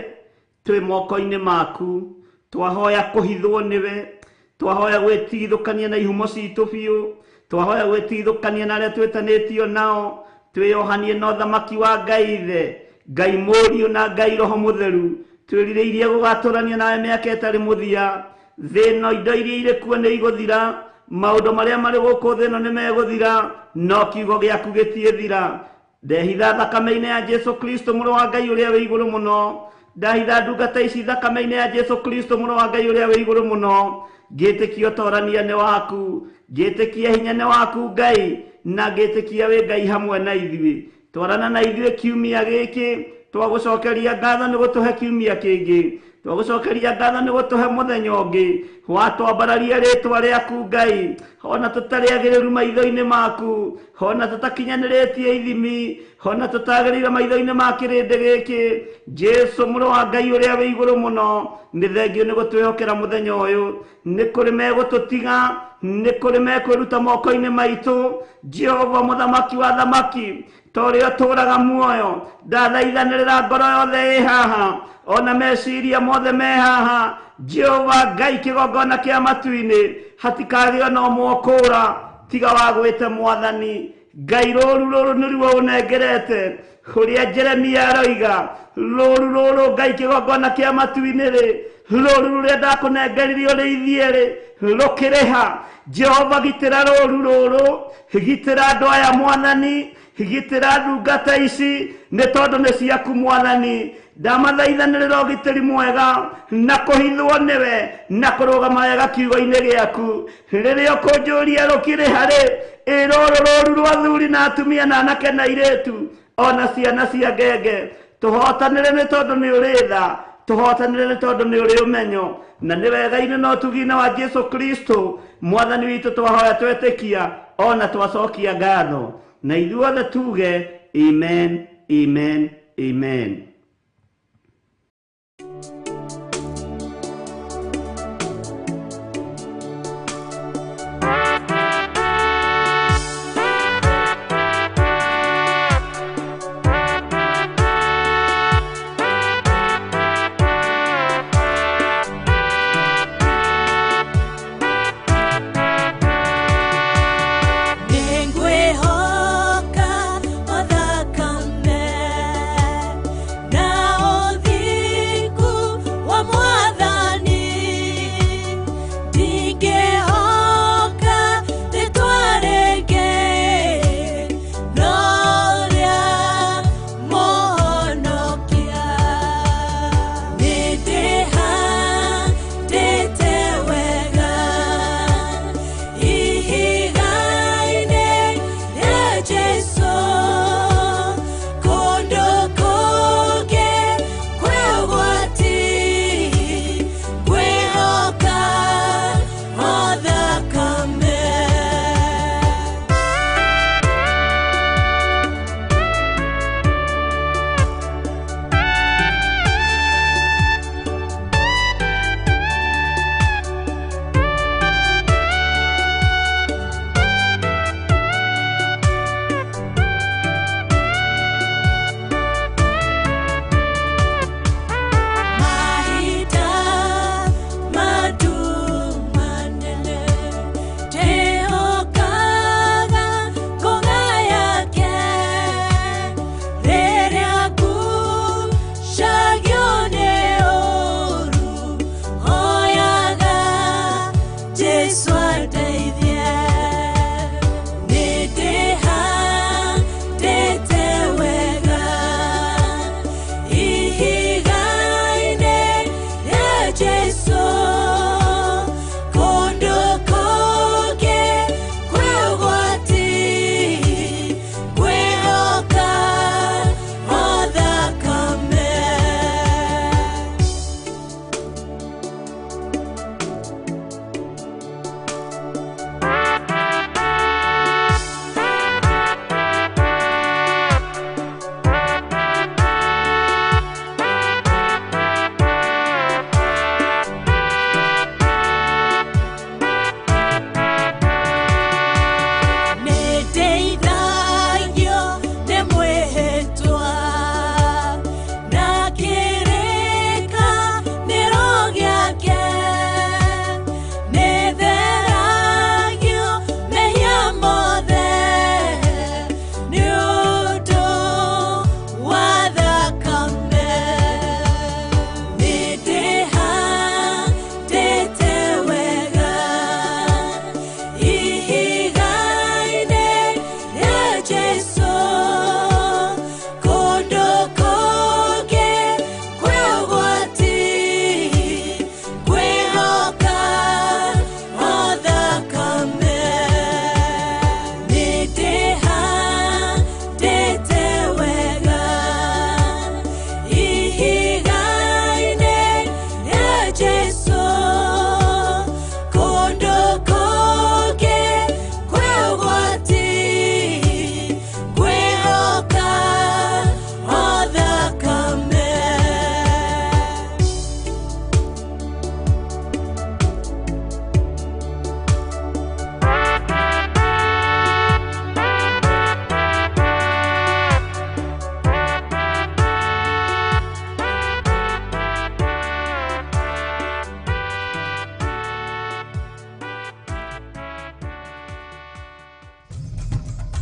S3: Twĩ moko-inĩ maku, twahoya kũhithwo nĩwe, twahoya gwĩtigithũkania na ihumo citũ biũ, twahoya gwĩtigithũkania na arĩa twĩtanĩtio nao, twĩyohanie na ũthamaki wa Ngai Ithe, Ngai Mũriũ na Ngai Roho Mũtheru.
S6: Twĩrirĩirie gũgatũrania nawe mĩaka ĩtarĩ mũthia. Thĩ ĩno indo iria irĩ kuo nĩ igũthira, maũndũ marĩa marĩ gũkũ thĩ ĩno nĩ megũthira, no kiugo gĩaku gĩtiĩthira. Ndehitha thakame-inĩ ya Jesu Kristo mũrũ wa Ngai ũrĩa wĩ igũrũ mũno. Ndahitha ndungata ici thakame-inĩ ya Jesu Kristo mũrũ wa Ngai ũrĩa wĩ igũrũ mũno. Ngĩtĩkia ũtorania nĩ waku, ngĩtĩkia hinya nĩ waku Ngai, na ngĩtĩkia wĩ Ngai hamwe na ithuĩ. Twarana na ithuĩ kiumia gĩkĩ, twagũcokeria ngatho nĩ gũtũhe kiumia kĩngĩ, twagũcokeria ngatho nĩ gũtũhe mũthenya ũngĩ. Watwambararia rĩtwa rĩaku Ngai, ona tũtarĩ agĩrĩru maitho-inĩ maku, ona tũtakinyanĩrĩtie ithimi, ona tũtagĩrĩire maitho-inĩ ma kĩrĩndĩ gĩkĩ. Jesu mũrũ wa Ngai ũrĩa wĩ igũrũ mũno, nĩ thengio nĩ gũtwĩhokera mũthenya ũyũ. Nĩ kũrĩ megũtũtiga, nĩ kũrĩ mekwĩruta moko-inĩ maitũ. Jehova mũthamaki wa thamaki, ta ũrĩa ũtũũraga muoyo, ndathaithanĩrĩra ngoro yothe ĩ haha, ona meciria mothe me haha. Jehova Ngai kĩgongona kĩa matu-inĩ, hatikagĩo na ũmwe ũkũũra tiga wa gwĩte Mwathani. Ngai rũru rũrũ nĩruo ũnengerete, ũrĩa Jeremia aroiga, rũru rũrũ Ngai kĩgongona kĩa matu-inĩ rĩ, rũru rũrĩa ndakũnengeririe ũrĩithie rĩ, rũkĩrĩha. Jehova gitĩra rũru rũrũ, gitĩra andũ aya Mwathani, gitĩra ndungata ici, nĩ tondũ nĩ ciaku Mwathani. Ndamathaithanĩrĩra ũgitĩri mwega na kũhithwo nĩwe na kũrũgama wega kiugo-inĩ gĩaku. Rĩrĩa ũkũnjũria rũkĩrĩha rĩ, ĩ rũrũ rũru rwa athuri na atumia na anake na airĩtu ona ciana cia ngenge, tũhotanĩre nĩ tondũ nĩ ũrĩ tha, tũhotanĩre nĩ tondũ nĩ ũrĩ ũmenyo, na nĩ wega-inĩ na ũtugi-inĩ wa Jesu Kristo Mwathani witũ twahoya twetĩkia ona twacokia ngatho, na ithuothe tuge amen, amen, amen.
S7: Nĩngwĩhoka thakame na ũthingu wa Mwathani, ndingĩhoka rĩtwa rĩngĩ no rĩa Mũhonokia. Nĩndĩhandĩte wega ihiga-inĩ rĩa Jesũ, kũndũ kũngĩ kwĩ ũgwati, ngwĩhoka o thakame. Mahinda matumanene ndĩhokaga ngũga yake, rĩrĩa ngucagio nĩ ũũru, hoyaga Jesũ andeithie. Nĩndĩhandĩte wega ihiga-inĩ rĩa Jesũ, kũndũ kũngĩ kwĩ ũgwati, ngwĩhoka o thakame.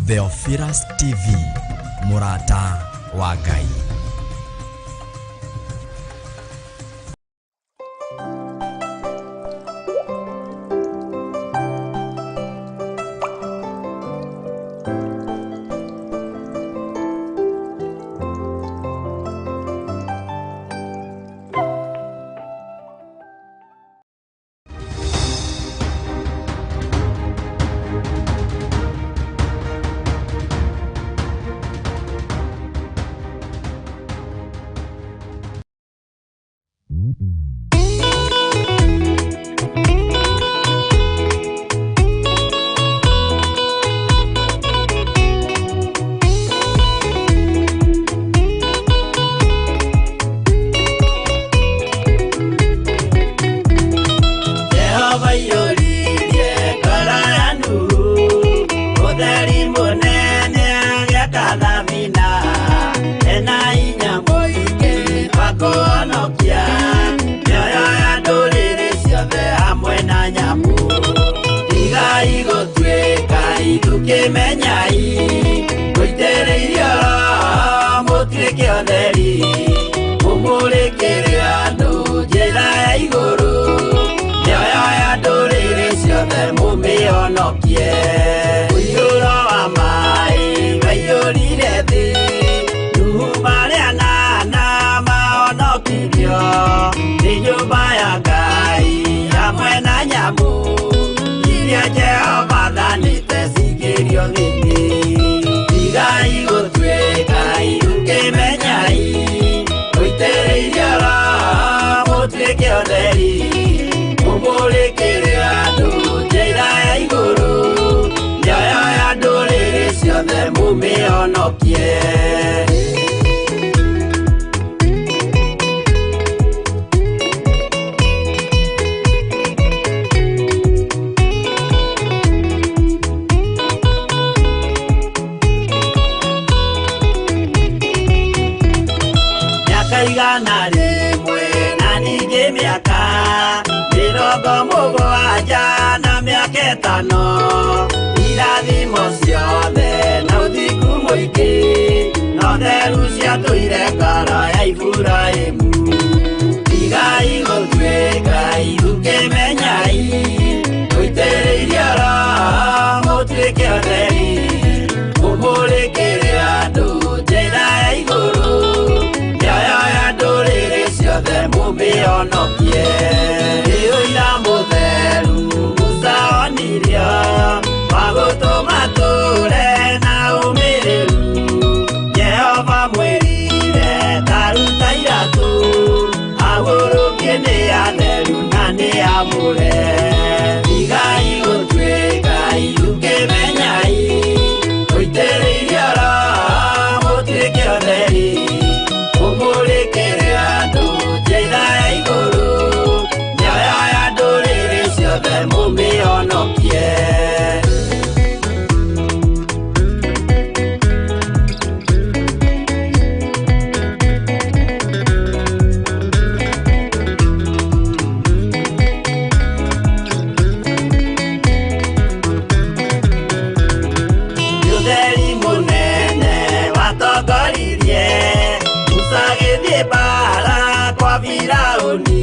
S1: Theophilus TV, mũrata wa Ngai.
S5: Jehova iyũririe ngoro ya Nuhu, ũtheri mũnene agĩaka thabina, ena hinya mũingĩ wa kũhonokia mĩoyo ya ndũrĩrĩ ciothe hamwe na nyamũ. Tigai gũtuĩka ithukĩmenyai, mũitĩrĩirio Roho mũtuĩke ũtheri, mũmũrĩkĩre andũ njĩra ya igũrũ, mĩoyo ya ndũrĩrĩ ciothe mũmĩhonokie. Mũiyũro wa maĩ waiyũrire thĩ, Nuhu marĩ anana mahonokirio nĩ nyũmba ya Ngai hamwe na nyamũ iria Jehova athanĩte cingĩrio thĩinĩ. Tigai gũtuĩka ithukĩmenyai, mũitĩrĩirio Roho mũtuĩke ũtheri, mũmũrĩkĩre andũ njĩra ya igũrũ, mĩoyo ya ndũrĩrĩ ciothe mũmĩhonokie. Mĩaka 100 na ningĩ mĩaka 70 na mĩaka 5, irathimo ciothe na ũthingu mũingĩ, na ũtheru ciatũire ngoro ya Iburahĩmu. Tigai gũtuĩka ithukĩmenyai, mũitĩrĩirio Roho mũtuĩke ũtheri, mũmũrĩkĩre andũ njĩra ya igũrũ, mĩoyo ya ndũrĩrĩ ciothe mũmĩhonokie. Nĩ ũira mũtheru Musa onirio, wa gũtũma tũre na ũmĩrĩru. Jehova mwĩrire ta ruta iratũ, ahurũkie nĩ atheru na nĩ amũre. Tigai gũtuĩka ithukĩmenyai, mũitĩrĩirio Roho mũtuĩke ũtheri, mũmũrĩkĩre andũ njĩra ya igũrũ, mĩoyo ya ndũrĩrĩ ciothe mũmĩhonokie. Ũtheri mũnene watongoririe Musa agĩthiĩ mbaara kwa Firaũni.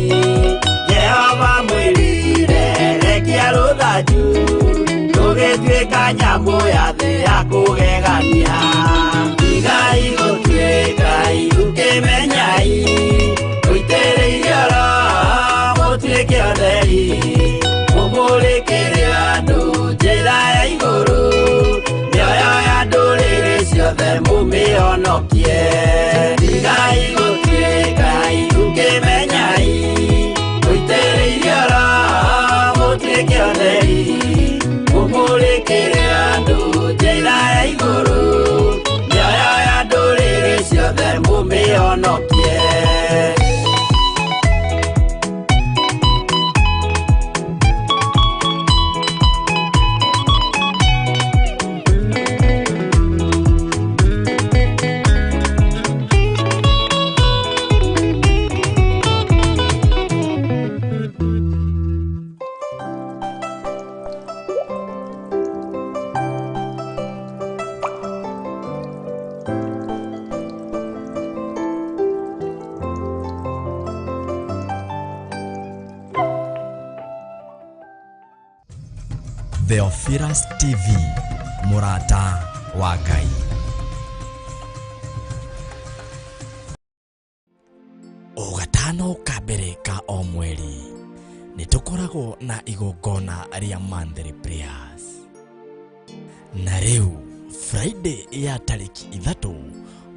S5: Jehova mwĩrire rekia rũthanju, rũgĩtuĩka nyamũ ya thĩ ya kũgegania. Tigai gũtuĩka ithukĩmenyai, mũitĩrĩirio Roho mũtuĩke ũtheri, mũmũrĩkĩre andũ njĩra ya igũrũ, mĩoyo ya ndũrĩrĩ ciothe mũmĩhonokie. Tigai gũtuĩka ithukĩmenyai, mũitĩrĩirio Roho mũtuĩke ũtheri, mũmũrĩkĩre andũ njĩra ya igũrũ,
S1: Theophilus TV, mũrata wa Ngai. O gatano ka mbere ka o mweri nĩ tũkoragwo na igongona rĩa monthly prayers. Na rĩu Friday ya tarĩki 3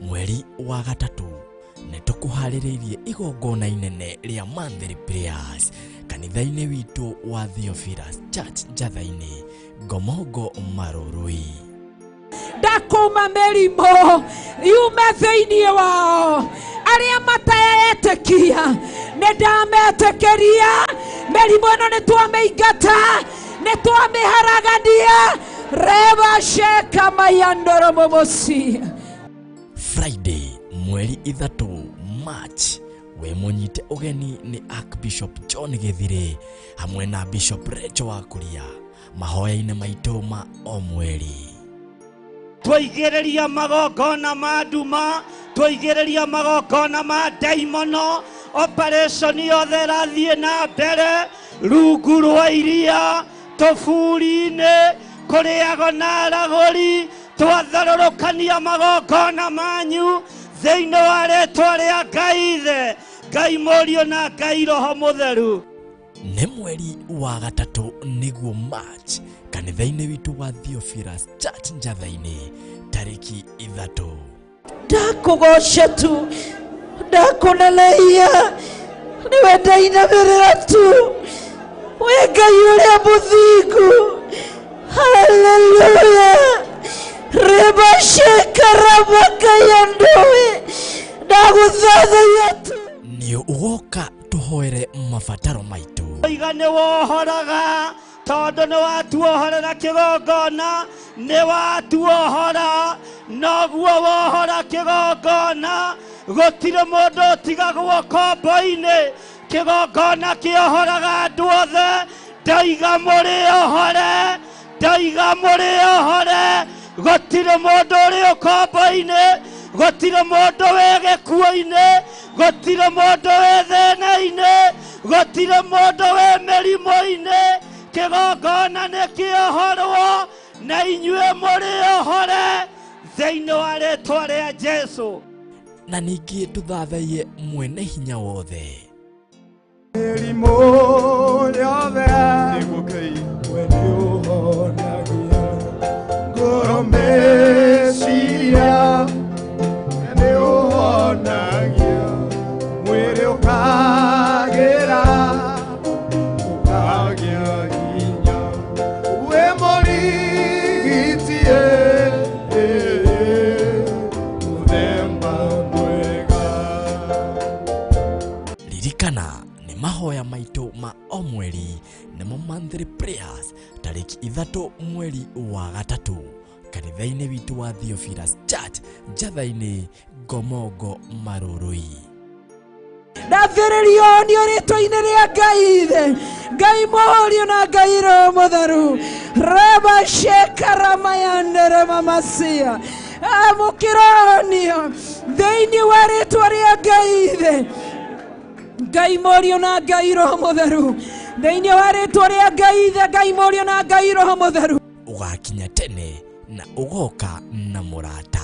S1: mweri wa 3 nĩ tũkũharĩrĩirie igongona inene rĩa monthly prayers kanitha-inĩ witũ wa Theophilus Church Njatha-inĩ, Ngomongo Marũrũi.
S2: Ndakuma mĩrimũ yume thĩinĩ wao, arĩa mataetĩkia nĩ ndametĩkĩria. Mĩrimũ ĩno nĩ twamĩingata, nĩ twamĩharagania. Reba sheka mayandoro momosi.
S1: Friday mweri 3 March we mũnyite ũgeni nĩ Archbishop John Gĩthirĩ hamwe na Bishop Rachel wa Kuria mahoya-inĩ maitũ ma o mweri.
S3: Twaigĩrĩria magongona ma nduma, twaigĩrĩria magongona ma ndaimono, operation yothe ĩrathiĩ na mbere rungu rwa iria, tũburi-inĩ, kũrĩago na aragũri, twatharũrũkania magongona manyu thĩinĩ wa rĩtwa rĩa Ngai Ithe, Ngai Mũriũ na Ngai Roho Mũtheru.
S1: Nĩ mweri wa 3 nĩguo March kanitha-inĩ witũ wa Theophilus Church Njatha-inĩ tarĩki 3.
S2: Ndakũgoca tu, ndakũneneia, nĩwe ndainamĩrĩra tu, wĩ Ngai ũrĩa mũthingu. Haleluya. Reba sheka rabakayandowe, ndagũthathaiya tu.
S1: Nĩ ũgoka tũhoere mabataro maitũ.
S3: Iga nĩ wohoraga tondũ nĩ watuohorera kĩgongona, nĩ watuohora, noguo wohora kĩgongona, gũtirĩ mũndũ ũtigagwo kombo-inĩ. Kĩgongona kĩohoraga andũ othe. Ndaiga mũrĩ ohore, ndaiga mũrĩ ohore, gũtirĩ mũndũ ũrĩ ũkombo-inĩ, gũtirĩ mũndũ wĩ gĩkuũ-inĩ, gũtirĩ mũndũ wĩ thĩna-inĩ, gũtirĩ mũndũ wĩ mĩrimũ-inĩ. Kĩgongona nĩ kĩohorwo na inyuĩ mũrĩ ohore thĩinĩ wa rĩtwa rĩa Jesũ.
S1: Na ningĩ tũthathaiye mwene hinya wothe.
S4: Mĩrimũ yothe we nĩũhonagia, ngoro meciria nĩũhonagia, mwĩrĩ ũkagĩra, ũkagĩa hinya. Wĩ mũrigiti, mũthemba mwega.
S1: Ririkana nĩ mahoya maitũ ma o mweri nĩmo monthly prayers tarĩki 3 mweri wa 3 kanitha-inĩ witũ wa Theophilus Church Njatha-inĩ, Ngomongo Marũrũi.
S2: Ndathĩrĩrio nĩ rĩtwa-inĩ rĩa Ngai Ithe, Ngai Mũriũ na Ngai Roho Mũtheru. Reba sheka ramayandere mamasia. Amũkĩronio thĩinĩ wa rĩtwa rĩa Ngai Ithe, Ngai Mũriũ na Ngai Roho Mũtheru. Thĩinĩ wa rĩtwa rĩa Ngai Ithe, Ngai Mũriũ na Ngai Roho Mũtheru.
S1: Ũgakinya tene na ũgoka na mũrata.